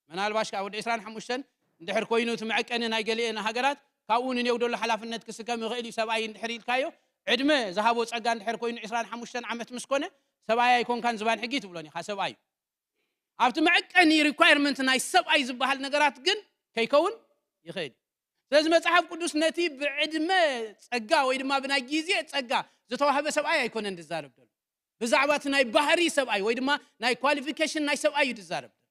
ምናልባሽ ካብ ወዲ ዕስራን ሓሙሽተን እንድሕር ኮይኑ እቲ መዐቀኒ ናይ ገሊኤን ሃገራት ካብኡ ንኔው ደሎ ሓላፍነት ክስከም ይኽእል እዩ ሰብኣይ እንድሕር ኢልካዮ ዕድመ ዝሃቦ ጸጋ እንድሕር ኮይኑ ዕስራን ሓሙሽተን ዓመት ምስ ኮነ ሰብኣይ ኣይኮንካን ዝባን ሕጊ ትብሎን ኢኻ ሰብኣይ ኣብቲ መዐቀኒ requirement ናይ ሰብኣይ ዝበሃል ነገራት ግን ከይከውን ይኽእል እዩ። ስለዚ መጽሓፍ ቅዱስ ነቲ ብዕድመ ጸጋ ወይ ድማ ብናይ ግዜ ጸጋ ዝተዋህበ ሰብኣይ ኣይኮነን ዝዛረብ ዘሎ። ብዛዕባ እቲ ናይ ባህሪ ሰብኣይ ወይ ድማ ናይ qualification ናይ ሰብኣይ እዩ ዝዛረብ ዘሎ።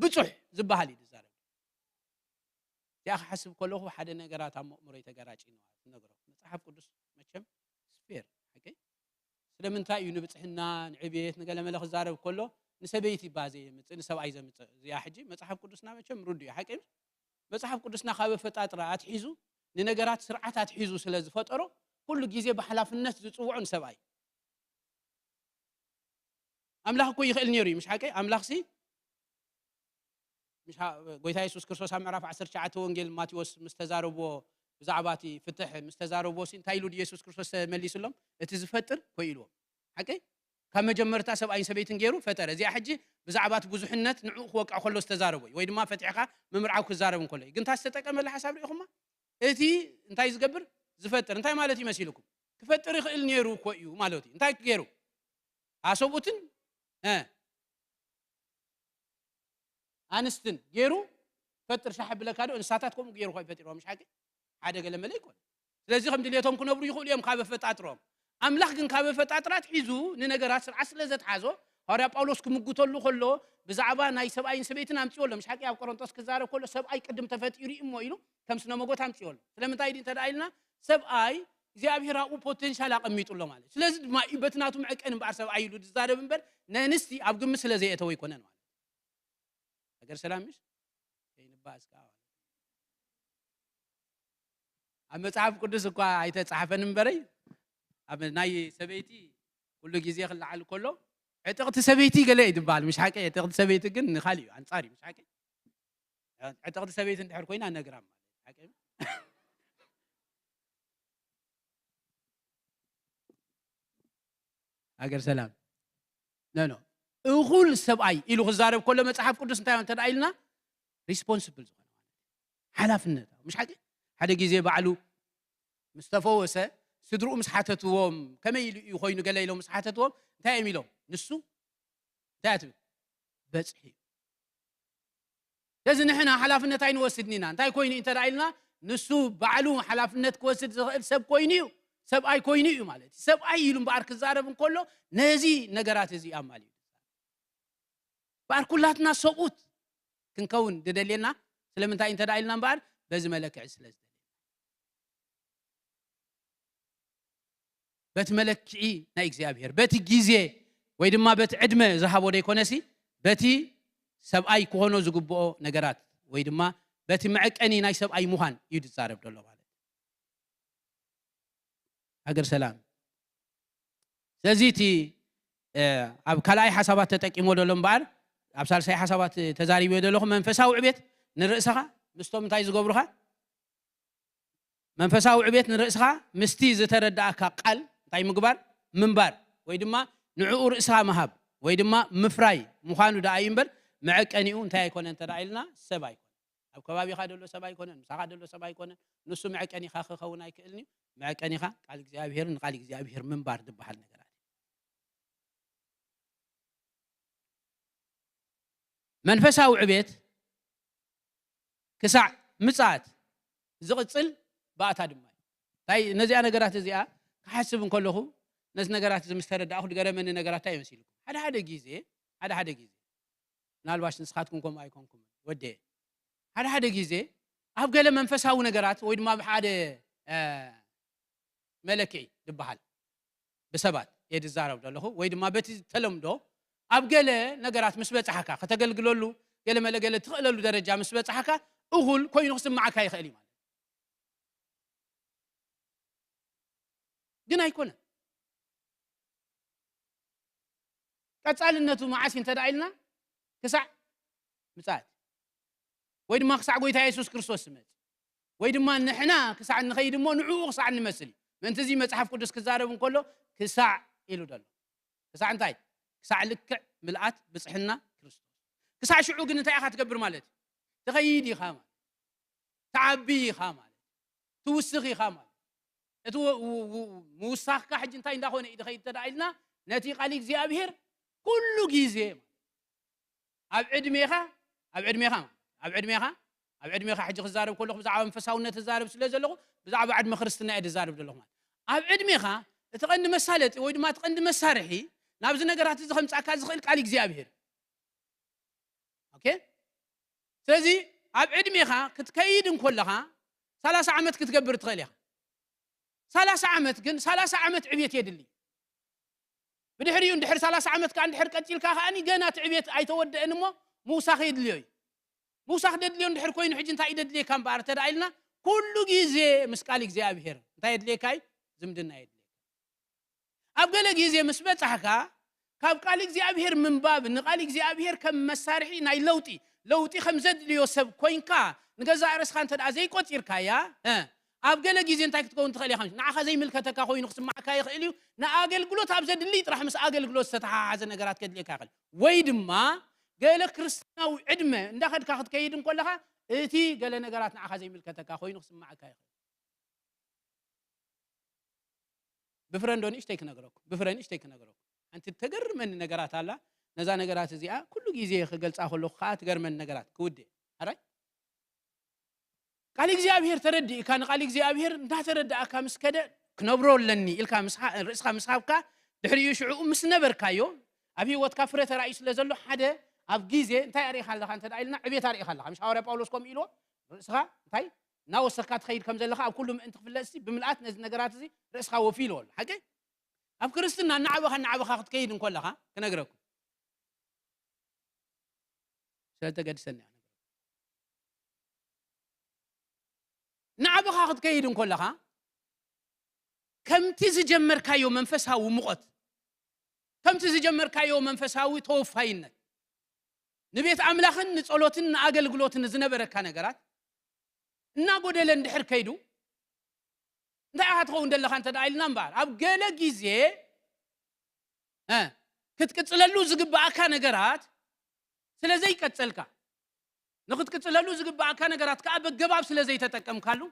ብጹሕ ዝበሃል እዩ ዝዛረብ። እዚኣ ክሓስብ ከለኹ ሓደ ነገራት ኣብ መእምሮይ ተገራጭ ይነዋ ትነግሮ። መጽሓፍ ቅዱስ መቸም ስፔር ሓቀይ ስለምንታይ እዩ ንብጽሕና ንዕብየት ንገለመለ ክዛረብ ከሎ ንሰበይቲ ባ ዘየምጽእ ንሰብኣይ ዘምጽእ እዚኣ ሕጂ መጽሓፍ ቅዱስና መቸም ርዱ እዩ ሓቂ መጽሓፍ ቅዱስና ካብ ኣፈጣጥራ ኣትሒዙ ንነገራት ስርዓት ኣትሒዙ ስለ ዝፈጠሮ ኩሉ ግዜ ብሓላፍነት ዝፅውዖ ንሰብኣይ ኣምላኽ እኮ ይኽእል ነይሩ እዩ ምሽ ሓቂ ኣምላኽሲ ምሽ ጎይታ የሱስ ክርስቶስ ኣብ ምዕራፍ ዓሰርተ ትሽዓተ ወንጌል ማቴዎስ ምስ ተዛረብዎ ብዛዕባ እቲ ፍትሕ ምስ ተዛረብዎ ሲ እንታይ ኢሉ የሱስ ክርስቶስ ተመሊስሎም እቲ ዝፈጥር ኮይ ኢልዎም ሓቂ ካብ መጀመርታ ሰብኣይን ሰበይትን ገይሩ ፈጠረ እዚኣ ሕጂ ብዛዕባ እቲ ብዙሕነት ንዕኡ ክወቅዕ ከሎ ዝተዛረቦ እዩ ወይ ድማ ፈትሕካ ምምርዓው ክዛረብ እንከሎ እዩ ግን እንታይ ዝተጠቀመላ ሓሳብ ርኢኹማ እቲ እንታይ ዝገብር ዝፈጥር እንታይ ማለት ይመሲልኩም ክፈጥር ይኽእል ነይሩ እኮ እዩ ማለት እዩ እንታይ ገይሩ ኣሰብኡትን ኣንስትን ገይሩ ፈጥር ሻሕ ብለካ ዶ እንስሳታት ከምኡ ገይሩ ኮይ ፈጢሮም ምሽ ሓቂ ሓደ ገለ መለ ይኮን ስለዚ ከም ድልየቶም ክነብሩ ይኽእሉ እዮም ካብ ኣፈጣጥሮም ኣምላኽ ግን ካብ ኣፈጣጥራት ሒዙ ንነገራት ስርዓት ስለ ዘትሓዞ ሃዋርያ ጳውሎስ ክምጉተሉ ከሎ ብዛዕባ ናይ ሰብኣይን ሰበይትን ኣምፅኦ ኣሎ ምሽ ሓቂ ኣብ ቆሮንቶስ ክዛረብ ከሎ ሰብኣይ ቅድም ተፈጢሩ እዩ እሞ ኢሉ ከም ስነ መጎት ኣምፅኦ ኣሎ ስለምንታይ ዲ እንተደኣ ኢልና ሰብኣይ እግዚኣብሔር ኣብኡ ፖቴንሻል ኣቐሚጡ ኣሎ ማለት ስለዚ ድማ እዩ በቲ ናቱ መዐቀን እምበኣር ሰብኣይ ኢሉ ዝዛረብ እምበር ነንስቲ ኣብ ግምት ስለ ዘየእተወ ኣይኮነን ማለት ሃገር ሰላም ምሽ ከይንባእስ ከዓ ኣብ መጽሓፍ ቅዱስ እኳ ኣይተጻሕፈን እምበረይ ኣብ ናይ ሰበይቲ ኩሉ ግዜ ክለዓል ከሎ ዕጥቕቲ ሰበይቲ ገለ እዩ ዝበሃል ምሽ ሓቂ ዕጥቕቲ ሰበይቲ ግን ንኻል እዩ ኣንጻር እዩ ምሽ ሓቂ ዕጥቕቲ ሰበይቲ እንድሕር ኮይና ነግራም ማለት ሓቂ ሃገር ሰላም ነኖ እኹል ሰብኣይ ኢሉ ክዛረብ ከሎ መፅሓፍ ቅዱስ እንታይ እንተ ኢልና ሪስፖንስብል ዝኾነ ሓላፍነት ምሽ ሓቂ ሓደ ግዜ ባዕሉ ምስ ተፈወሰ ስድርኡ ምስ ሓተትዎም ከመይ ኢሉ እዩ ኮይኑ ገለ ኢሎም ምስ ሓተትዎም እንታይ እዮም ኢሎም ንሱ እንታይ ኣትብል በፅሒ እዩ ስለዚ ንሕና ሓላፍነት ኣይንወስድን ኢና እንታይ ኮይኑ እንተ ኢልና ንሱ ባዕሉ ሓላፍነት ክወስድ ዝኽእል ሰብ ኮይኑ እዩ ሰብኣይ ኮይኑ እዩ ማለት እዩ ሰብኣይ ኢሉ እምበኣር ክዛረብ እንከሎ ነዚ ነገራት እዚ ኣማልዩ በኣር ኩላትና ሰብኡት ክንከውን ዝደልየና ስለምንታይ እንተ ኢልና እምበኣር በዚ መለክዒ ስለ ዝደልየና በቲ መለክዒ ናይ እግዚኣብሔር በቲ ግዜ ወይ ድማ በቲ ዕድመ ዝሃቦ ዘይኮነሲ በቲ ሰብኣይ ክኾኖ ዝግብኦ ነገራት ወይ ድማ በቲ መዐቀኒ ናይ ሰብኣይ ምዃን እዩ ዝዛረብ ዘሎ ማለት ሃገር ሰላም ስለዚ እቲ ኣብ ካልኣይ ሓሳባት ተጠቂሞ ዘሎ እምበኣር ኣብ ሳልሳይ ሓሳባት ተዛሪበ ዘለኹ መንፈሳዊ ዕቤት ንርእስኻ ምስቶም እንታይ ዝገብሩኻ መንፈሳዊ ዕቤት ንርእስኻ ምስቲ ዝተረዳእካ ቃል እንታይ ምግባር ምንባር ወይ ድማ ንዕኡ ርእስኻ ምሃብ ወይ ድማ ምፍራይ ምዃኑ ደኣ እዩ እምበር መዐቀኒኡ እንታይ ኣይኮነ እንተ ኢልና ሰብ ኣይኮነ ኣብ ከባቢኻ ደሎ ሰብ ኣይኮነን ምሳኻ ደሎ ሰብ ኣይኮነን ንሱ መዐቀኒኻ ክኸውን ኣይክእልን እዩ መዐቀኒኻ ቃል እግዚኣብሔር ንቃል እግዚኣብሔር ምንባር ዝበሃል ነገራት መንፈሳዊ ዕቤት ክሳዕ ምጽኣት ዝቕጽል ባእታ ድማ እዩ። እንታይ ነዚኣ ነገራት እዚኣ ክሓስብ እንከለኹ ነዚ ነገራት እዚ ምስ ተረዳእኹ ዝገረመኒ ነገራት እንታይ ይመስልኩም? ሓደ ሓደ ግዜ ሓደ ሓደ ግዜ ምናልባሽ ንስኻትኩም ከምኡ ኣይኮንኩም ወደ ሓደ ሓደ ግዜ ኣብ ገለ መንፈሳዊ ነገራት ወይ ድማ ኣብ ሓደ መለክዒ ዝበሃል ብሰባት እየ ዝዛረብ ዘለኹ ወይ ድማ በቲ ተለምዶ ኣብ ገለ ነገራት ምስ በፃሕካ ከተገልግለሉ ገለ መለ ገለ ትኽእለሉ ደረጃ ምስ በፃሕካ እኹል ኮይኑ ክስምዓካ ይኽእል እዩ ማለት ግን ኣይኮነን። ቀጻልነቱ መዓስ እንተ ደኣ ኢልና ክሳዕ ምጽኣት ወይ ድማ ክሳዕ ጎይታ የሱስ ክርስቶስ ዝመጽእ ወይ ድማ ንሕና ክሳዕ ንኸይድ እሞ ንዕኡ ክሳዕ እንመስል እዩ። ምእንቲ እዚ መጽሓፍ ቅዱስ ክዛረብ እንከሎ ክሳዕ ኢሉ ደሎ። ክሳዕ እንታይ? ክሳዕ ልክዕ ምልኣት ብጽሕና ክርስቶስ። ክሳዕ ሽዑ ግን እንታይ ኢኻ ትገብር ማለት እዩ? ትኸይድ ኢኻ ማለት ትዓቢ ኢኻ ማለት ትውስኽ ኢኻ ማለት እቲ ምውሳኽካ ሕጂ እንታይ እንዳኾነ እዩ ድኸይድ ተዳ ኢልና ነቲ ቃል እግዚኣብሄር ኩሉ ግዜ ኣብ ዕድሜኻ ኣብ ዕድሜኻ ኣብ ዕድሜኻ ኣብ ዕድሜኻ ሕጂ ክዛረብ ከለኹ ብዛዕባ መንፈሳውነት እዛረብ ስለ ዘለኹ ብዛዕባ ዕድመ ክርስትና እየ ዝዛረብ ዘለኹ ማለት ኣብ ዕድሜኻ እቲ ቀንዲ መሳለጢ ወይ ድማ እቲ ቀንዲ መሳርሒ ናብዚ ነገራት እዚ ከምፃካ ዝኽእል ቃል እግዚኣብሄር ኦኬ ስለዚ ኣብ ዕድሜኻ ክትከይድ እንኮለኻ ሰላሳ ዓመት ክትገብር ትኽእል ኢኻ ሰላሳ ዓመት ግን ሰላሳ ዓመት ዕብየት የድሊ ብድሕሪኡ እንድሕር ሰላሳ ዓመት ከዓ እንድሕር ቀፂልካ ከዓኒ ገና እቲ ዕብየት ኣይተወደአን እሞ ምውሳኽ የድልዮ እዩ ምውሳኽ ደድልዮ እንድሕር ኮይኑ ሕጂ እንታይ ይደድልየካ እምበኣር እንተ ኢልና ኩሉ ግዜ ምስ ቃል እግዚኣብሄር እንታይ የድልየካ እዩ ዝምድና የድልየካ ኣብ ገለ ግዜ ምስ በጻሕካ ካብ ቃል እግዚኣብሄር ምንባብ ንቃል እግዚኣብሄር ከም መሳርሒ ናይ ለውጢ ለውጢ ከም ዘድልዮ ሰብ ኮይንካ ንገዛእ ርእስኻ እንተ ደኣ ዘይቆጺርካያ ኣብ ገለ ግዜ እንታይ ክትከውን ትኽእል ኢኻ ንዓኻ ዘይምልከተካ ኮይኑ ክስማዕካ ይኽእል እዩ ንኣገልግሎት ኣብ ዘድልይ ጥራሕ ምስ ኣገልግሎት ዝተተሓሓዘ ነገራት ከድልየካ ይኽእል ወይ ድማ ገለ ክርስትናዊ ዕድመ እንዳኸድካ ክትከይድ እንኮለኻ እቲ ገለ ነገራት ንዓኻ ዘይምልከተካ ኮይኑ ክስማዕካ ይኽእል ብፍረ እንዶ ንእሽተይ ክነግረኩም ብፍረ ንእሽተይ ክነግረኩም ሓንቲ ተገርመኒ ነገራት ኣላ ነዛ ነገራት እዚኣ ኩሉ ግዜ ክገልፃ ከለኩ ከዓ ትገርመኒ ነገራት ክውድእ ኣራይ ቃል እግዚኣብሔር ተረዲእካ ንቃል እግዚኣብሔር እንዳተረዳእካ ምስ ከደ ክነብሮ ኣለኒ ኢልካ ርእስኻ ምስ ሃብካ ድሕሪኡ ሽዕኡ ምስ ነበርካዮ ኣብ ህይወትካ ፍረ ተራእዩ ስለ ዘሎ ሓደ ኣብ ግዜ እንታይ ኣርእኻ ኣለካ እንተ ኢልና ዕቤት ኣርእኻ ኣለካ ምሽ ሃዋርያ ጳውሎስ ከምኡ ኢልዎ ርእስኻ እንታይ እናወሰካ ትኸይድ ከም ዘለካ ኣብ ኩሉ ምእንቲ ክፍለጥ ሲ ብምልኣት ነዚ ነገራት እዚ ርእስኻ ወፊ ኢልዎ ኣሎ ሓቂ ኣብ ክርስትና እናዓበኻ እናዓበኻ ክትከይድ እንኮለኻ ክነግረኩም ስለተገድሰኒ ንዓበኻ ክትከይድ እንኮለኻ ከምቲ ዝጀመርካዮ መንፈሳዊ ሙቐት ከምቲ ዝጀመርካዮ መንፈሳዊ ተወፋይነት ንቤት ኣምላኽን ንጸሎትን ንኣገልግሎትን ዝነበረካ ነገራት እናጎደለ እንድሕር ከይዱ እንታይ ኢኻ ትኸውን ዘለኻ እንተ ኢልና እምበኣር ኣብ ገለ ግዜ ክትቅጽለሉ ዝግብኣካ ነገራት ስለ ዘይቀጸልካ ንክትቅጽለሉ ዝግብኣካ ነገራት ከዓ በገባብ ስለ ዘይተጠቀምካሉ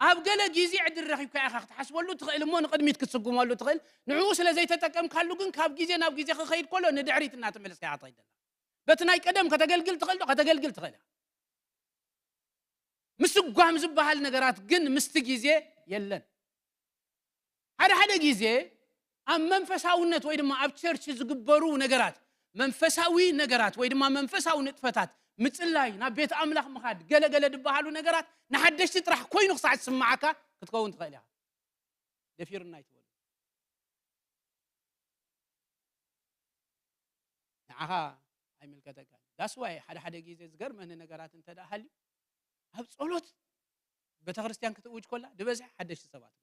ኣብ ገለ ግዜ ዕድል ረኺብካ ኢኻ ክትሓስበሉ ትኽእል እሞ ንቕድሚት ክትስጉመሉ ትኽእል ንዕኡ ስለ ዘይተጠቀምካሉ ግን ካብ ግዜ ናብ ግዜ ክኸይድ ከሎ ንድሕሪት እናተመለስካ ኢኻ ትኸይድ ዘላ በቲ ናይ ቀደም ከተገልግል ትኽእል ዶ ከተገልግል ትኽእል ኢኻ ምስጓም ዝበሃል ነገራት ግን ምስቲ ግዜ የለን ሓደ ሓደ ግዜ ኣብ መንፈሳውነት ወይ ድማ ኣብ ቸርች ዝግበሩ ነገራት መንፈሳዊ ነገራት ወይ ድማ መንፈሳዊ ንጥፈታት ምፅላይ ናብ ቤት ኣምላኽ ምኻድ ገለገለ ዝበሃሉ ነገራት ንሓደሽቲ ጥራሕ ኮይኑ ክሳዕ ዝስምዓካ ክትከውን ትኽእል ኢኻ ደፊርና ይትበሉ ንዓኻ ኣይምልከተካ ዳስዋይ ሓደ ሓደ ግዜ ዝገርመኒ ነገራት እንተ ደኣ ሃልዩ ኣብ ጸሎት ቤተክርስትያን ክትእውጅ ኮላ ዝበዝሐ ሓደሽቲ ሰባት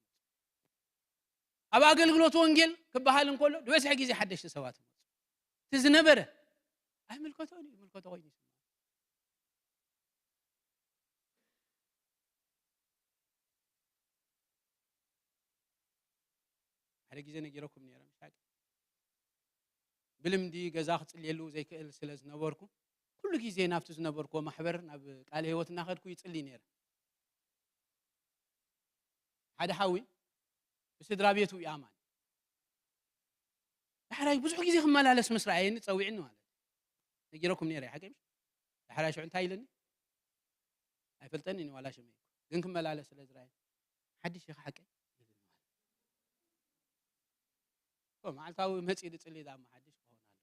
ኣብ ኣገልግሎት ወንጌል ክበሃል እንከሎ ዝበዝሐ ግዜ ሓደሽቲ ሰባት እቲ ዝነበረ ኣይምልከቶን እዩ ምልከቶ ኮይኑ ይስማ ሓደ ግዜ ነጊረኩም ነረ ምሻቂ ብልምዲ ገዛ ክጽልየሉ ዘይክእል ስለ ዝነበርኩ ኩሉ ግዜ ናብቲ ዝነበርኩዎ ማሕበር ናብ ቃል ህይወት እናኸድኩ ይጽሊ ነረ ሓደ ሓዊ ብስድራ ቤቱ ይኣማን ዳሕራይ ብዙሕ ግዜ ክመላለስ ምስ ረኣየኒ ጸዊዕኒ ማለት ነጊረኩም ነረ ሓቂ ዳሕራይ ሽዑ እንታይ ኢለኒ ኣይፈልጠኒ ዋላ ሽመይ ግን ክመላለስ ስለ ዝረኣየ ሓድሽ ኢኻ ሓቀይ መዓልታዊ መፂ ድፅሊ ዳማ ሓድሽ ክኸውን ኣሎ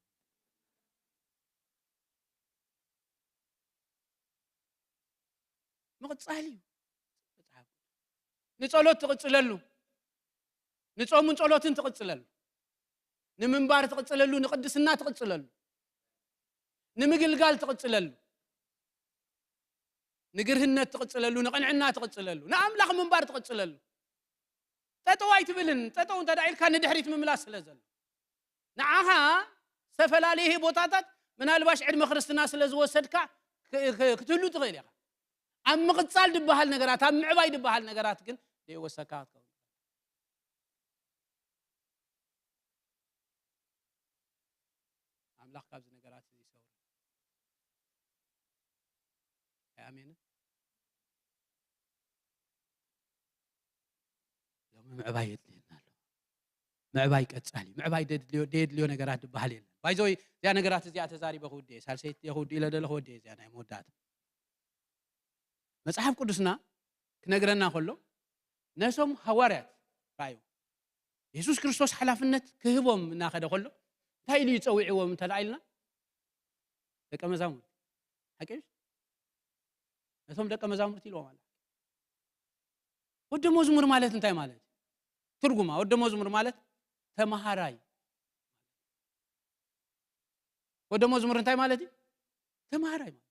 ምቕፃል እዩ መፅሓፍ ንፀሎት ትቕፅለሉ ንፆምን ፀሎትን ትቕፅለሉ ንምንባር ትቕፅለሉ ንቅድስና ትቕፅለሉ ንምግልጋል ትቕፅለሉ ንግርህነት ትቕጽለሉ፣ ንቕንዕና ትቕጽለሉ፣ ንኣምላኽ ምንባር ትቕጽለሉ። ጠጠው ኣይትብልን። ጠጠው እንተ ደኣ ኢልካ ንድሕሪት ምምላስ ስለ ዘሎ፣ ንዓኻ ዝተፈላለየ ቦታታት ምናልባሽ ዕድመ ክርስትና ስለ ዝወሰድካ ክ- ክ- ክትህሉ ትኽእል ኢኻ። ኣብ ምቕጻል ዝበሃል ነገራት፣ ኣብ ምዕባይ ዝበሃል ነገራት ግን ዘይወሰካ ክትከውን። ኣምላኽ ካብዚ ነገራት እዚ ይሰውር። ኣሜን። ሎሚ ምዕባይ የድልየና ኣሎ። ምዕባይ ቀጻሊ፣ ምዕባይ ደድልዮ ደየድልዮ ነገራት ዝበሃል የለን። ባይዘወይ እዚኣ ነገራት እዚኣ ተዛሪበ ክውድእ እየ። ሳልሰይቲ ክውድእ ኢለ ደለ ክወድእ እየ እዚኣ ናይ መወዳእታ። መጽሓፍ ቅዱስና ክነግረና ከሎ ነቶም ሃዋርያት ራእዩ የሱስ ክርስቶስ ሓላፍነት ክህቦም እናኸደ ከሎ እንታይ ኢሉ ይጸውዕዎም እንተ ኢልና ደቀ መዛሙርቲ ሓቂ ነቶም ደቀ መዛሙርቲ ኢልዎም ኣላ። ወደ መዝሙር ማለት እንታይ ማለት እዩ? ትርጉማ ወደ መዝሙር ማለት ተማሃራይ። ወደ መዝሙር እንታይ ማለት እዩ? ተማሃራይ ማለት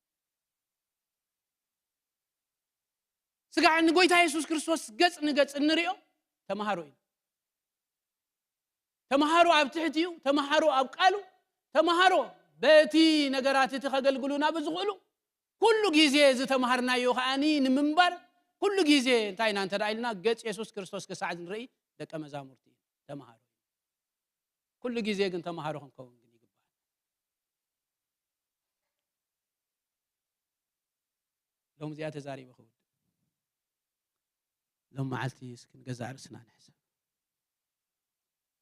ስጋዕ ንጎይታ የሱስ ክርስቶስ ገጽ ንገጽ እንሪኦ ተማሃሮ እዩ። ተማሃሮ ኣብ ትሕቲኡ፣ ተማሃሮ ኣብ ቃሉ፣ ተማሃሮ በቲ ነገራት እቲ ከገልግሉና ብዝኽእሉ ኩሉ ግዜ ዝተማሃርናዮ ከዓኒ ንምንባር ኩሉ ግዜ እንታይ ኢና እንተ ኢልና ገጽ የሱስ ክርስቶስ ክሳዕ ንርኢ ደቀ መዛሙርቲ እዩ። ተማሃሮ ኩሉ ግዜ ግን ተማሃሮ ክንከውን ግን ይግባእ። ሎም እዚኣ ተዛሪበ ክውድ ሎም መዓልቲ እስኪ ንገዛእ ርእስና ንሕሰብ።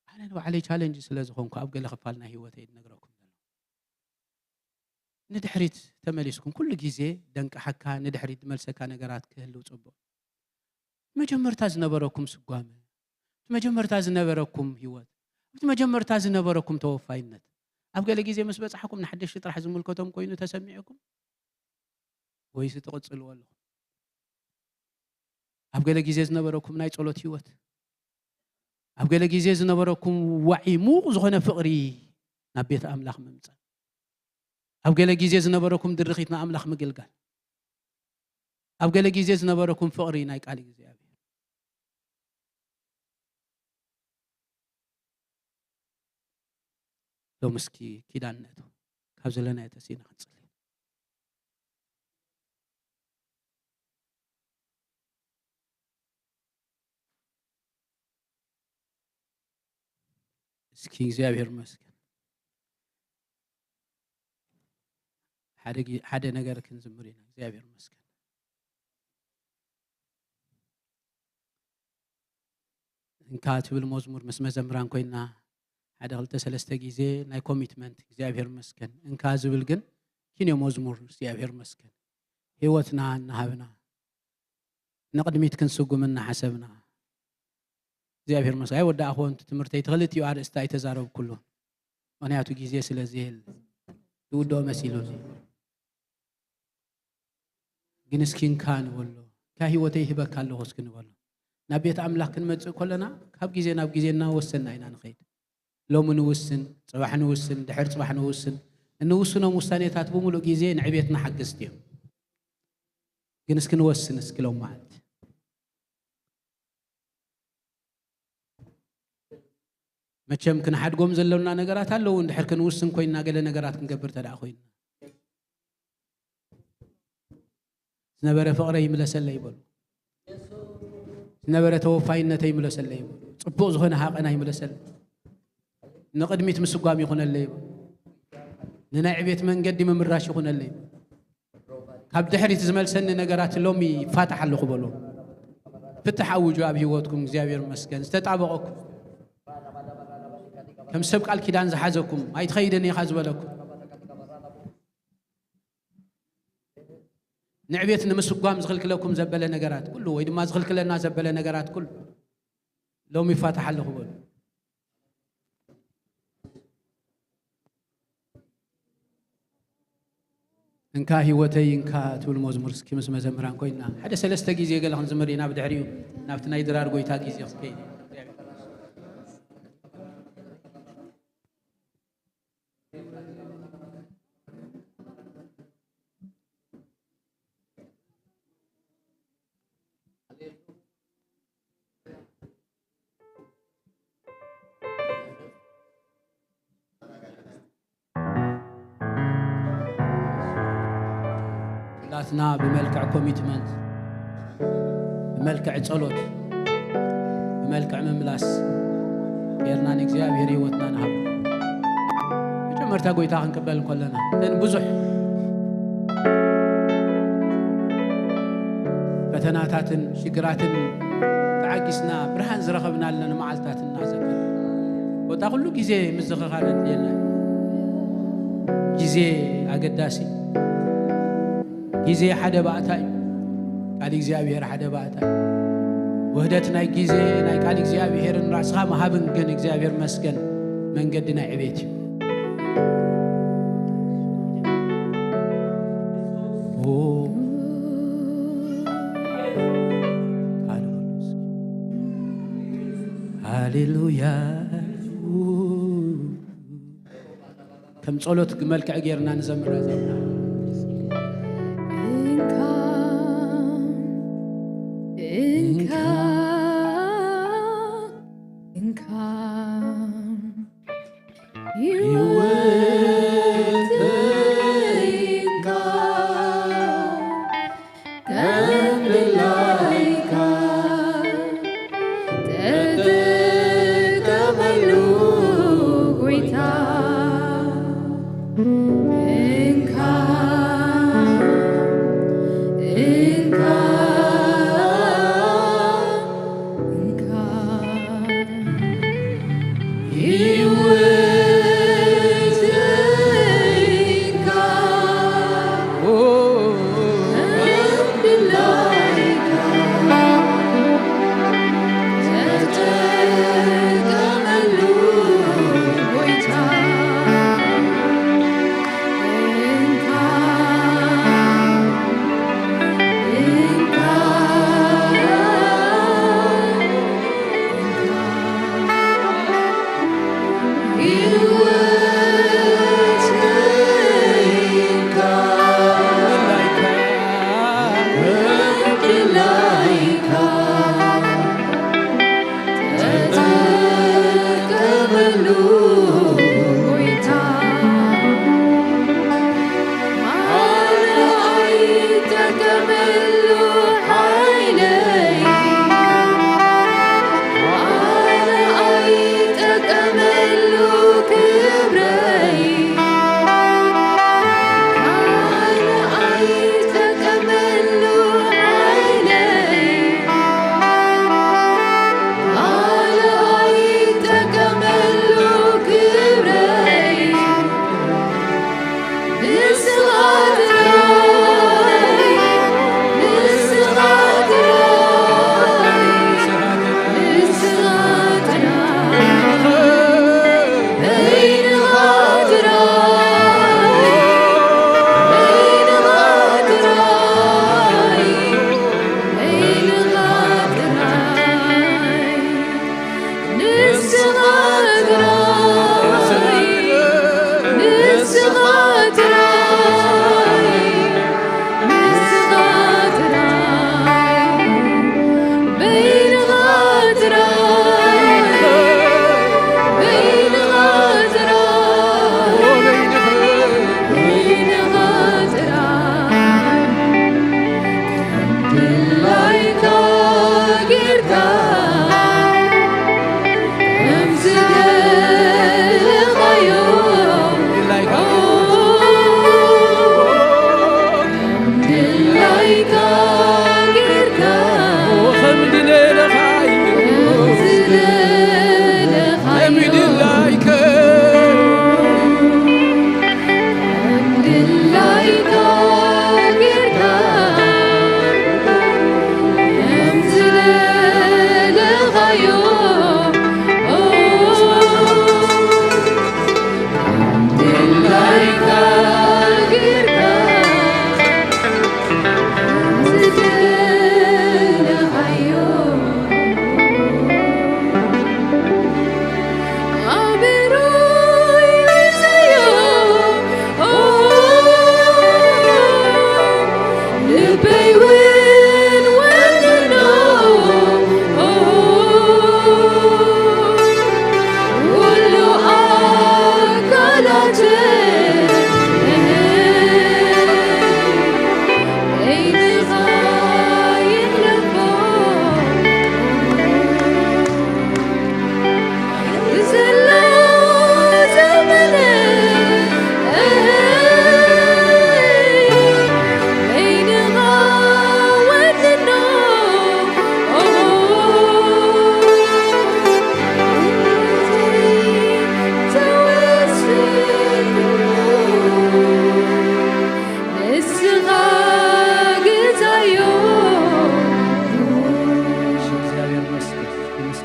ኣነ ንባዕለይ ቻለንጅ ስለ ዝኾንኩ ኣብ ገለ ክፋል ናይ ህይወተይ ዝነግረኩም ዘሎ ንድሕሪት ተመሊስኩም ኩሉ ግዜ ደንቀሓካ ንድሕሪት ዝመልሰካ ነገራት ክህልው ጽቡቕ። መጀመርታ ዝነበረኩም ስጓመ፣ እቲ መጀመርታ ዝነበረኩም ህይወት፣ እቲ መጀመርታ ዝነበረኩም ተወፋይነት ኣብ ገለ ግዜ ምስ በጻሕኩም ንሓደሽቲ ጥራሕ ዝምልከቶም ኮይኑ ተሰሚዕኩም ወይስ ትቕጽልዎ ኣለኹም? ኣብ ገለ ግዜ ዝነበረኩም ናይ ጸሎት ህይወት፣ ኣብ ገለ ግዜ ዝነበረኩም ዋዒ ምዉቕ ዝኾነ ፍቕሪ ናብ ቤት ኣምላኽ ምምጻእ፣ ኣብ ገለ ግዜ ዝነበረኩም ድርኺት ንኣምላኽ ምግልጋል፣ ኣብ ገለ ግዜ ዝነበረኩም ፍቕሪ ናይ ቃል እግዚኣብሔር ሎም እስኪ ኪዳን ነእቶ ካብ ዘለናዮ ተሲእና ክንጽሊ እስኪ እግዚኣብሔር መስገን ሓደ ነገር ክንዝምር ኢና እግዚኣብሔር መስገን እንካ ትብል መዝሙር ምስ መዘምራን ኮይና ሓደ ክልተ ሰለስተ ግዜ ናይ ኮሚትመንት እግዚኣብሔር መስገን እንካ ዝብል ግን ኪንዮ መዝሙር እግዚኣብሔር መስገን ህይወትና እናሃብና ንቕድሚት ክንስጉም እናሓሰብና እግዚኣብሔር መስገን ኣይወዳእኽዎ ትምህርተይ ትኽልቲኡ ኣርእስቲ ኣይተዛረብኩሉ ምክንያቱ ግዜ ስለ ዝየል ዝውድኦ መሲሉ ግን እስኪ እንካ ንበሎ እንካ ህይወተይ ይህበካ ኣለኹ እስኪ ንበሎ ናብ ቤት ኣምላኽ ክንመፅእ ከለና ካብ ግዜ ናብ ግዜ እናወሰንና ኢና ንኸይድ ሎሚ ንውስን ፅባሕ ንውስን ድሕር ፅባሕ ንውስን እንውስኖም ውሳኔታት ብምሉእ ግዜ ንዕቤትና ሓገዝቲ እዮም ግን እስኪ ንወስን እስኪ ሎም መዓልቲ መቸም ክንሓድጎም ዘሎና ነገራት ኣለዉ እንድሕር ክንውስን ኮይንና ገለ ነገራት ክንገብር ተደኣ ኮይንና ዝነበረ ፍቕረ ይምለሰለይ ይበሉ ዝነበረ ተወፋይነተ ይምለሰለይ ይበሉ ፅቡቕ ዝኾነ ሃቐና ይምለሰለይ ንቕድሚት ምስጓም ይኹነለይ ይበሉ ንናይ ዕቤት መንገዲ ምምራሽ ይኹነለይ ይበሉ ካብ ድሕሪት ዝመልሰኒ ነገራት ሎሚ ይፋታሕ ኣለኹ በሉ ፍትሕ ኣውጁ ኣብ ህይወትኩም እግዚኣብሔር መስገን ዝተጣበቐኩም ከም ሰብ ቃል ኪዳን ዝሓዘኩም ኣይትኸይድን ኢኻ ዝበለኩም ንዕቤት ንምስጓም ዝኽልክለኩም ዘበለ ነገራት ኩሉ ወይ ድማ ዝኽልክለና ዘበለ ነገራት ኩሉ ሎም ይፋታሕ ኣለኹ በሉ እንካ ህይወተይ እንካ ትብል መዝሙር እስኪ ምስ መዘምራን ኮይና ሓደ ሰለስተ ግዜ ገለ ክንዝምር ኢና ብድሕሪኡ ናብቲ ናይ ድራር ጎይታ ግዜ ክከይድ ኣትና ብመልክዕ ኮሚትመንት፣ ብመልክዕ ጸሎት፣ ብመልክዕ ምምላስ ጌርና ንእግዚኣብሔር ህይወትና ንሃብ። መጀመርታ ጎይታ ክንቅበል እንከለና፣ እተን ብዙሕ ፈተናታትን ሽግራትን ተዓጊስና ብርሃን ዝረኸብናለን መዓልታት እናዘከር፣ ወታ ኩሉ ግዜ ምዝኽኻር ኣድልየና። ግዜ ኣገዳሲ፣ ግዜ ሓደ ባእታ እዩ። ቃል እግዚኣብሔር ሓደ ባእታ እዩ። ውህደት ናይ ግዜ፣ ናይ ቃል እግዚኣብሔርን ራስኻ ምሃብን ግን እግዚኣብሔር መስገን መንገዲ ናይ ዕቤት እዩ። ኦ፣ ቃል ሃሌሉያ። ከም ጸሎት መልክዕ ጌርና ንዘምራ ዘምራ። እንካ፣ እንካ፣ እንካ፣ ህይወት እንካ፣ ከም ድላይካ ተጠቀመሉ ጎይታ። እንካ፣ እንካ፣ እንካ፣ ህይወት እንካ፣ ኦ፣ እንድላይካ ተጠቀመሉ ጎይታ። እንካ፣ እንካ፣ እንካ፣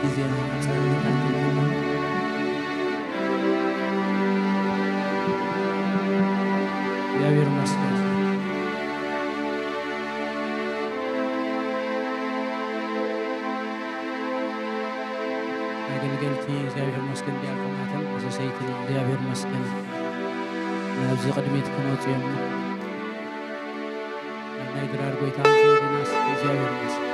ግዜና ኣንጻር ጌታ እንተይኮና። እግዚኣብሔር ይመስገን። ኣገልገልቲ እግዚኣብሔር ይመስገን፣ ዲያቆናትን ኣሰሰይትን እግዚኣብሔር ይመስገን። ናብዚ ቅድሚት ክመጹ እዮም። ናይ ድራር ጎይታ ዲናስ እግዚኣብሔር ይመስገን።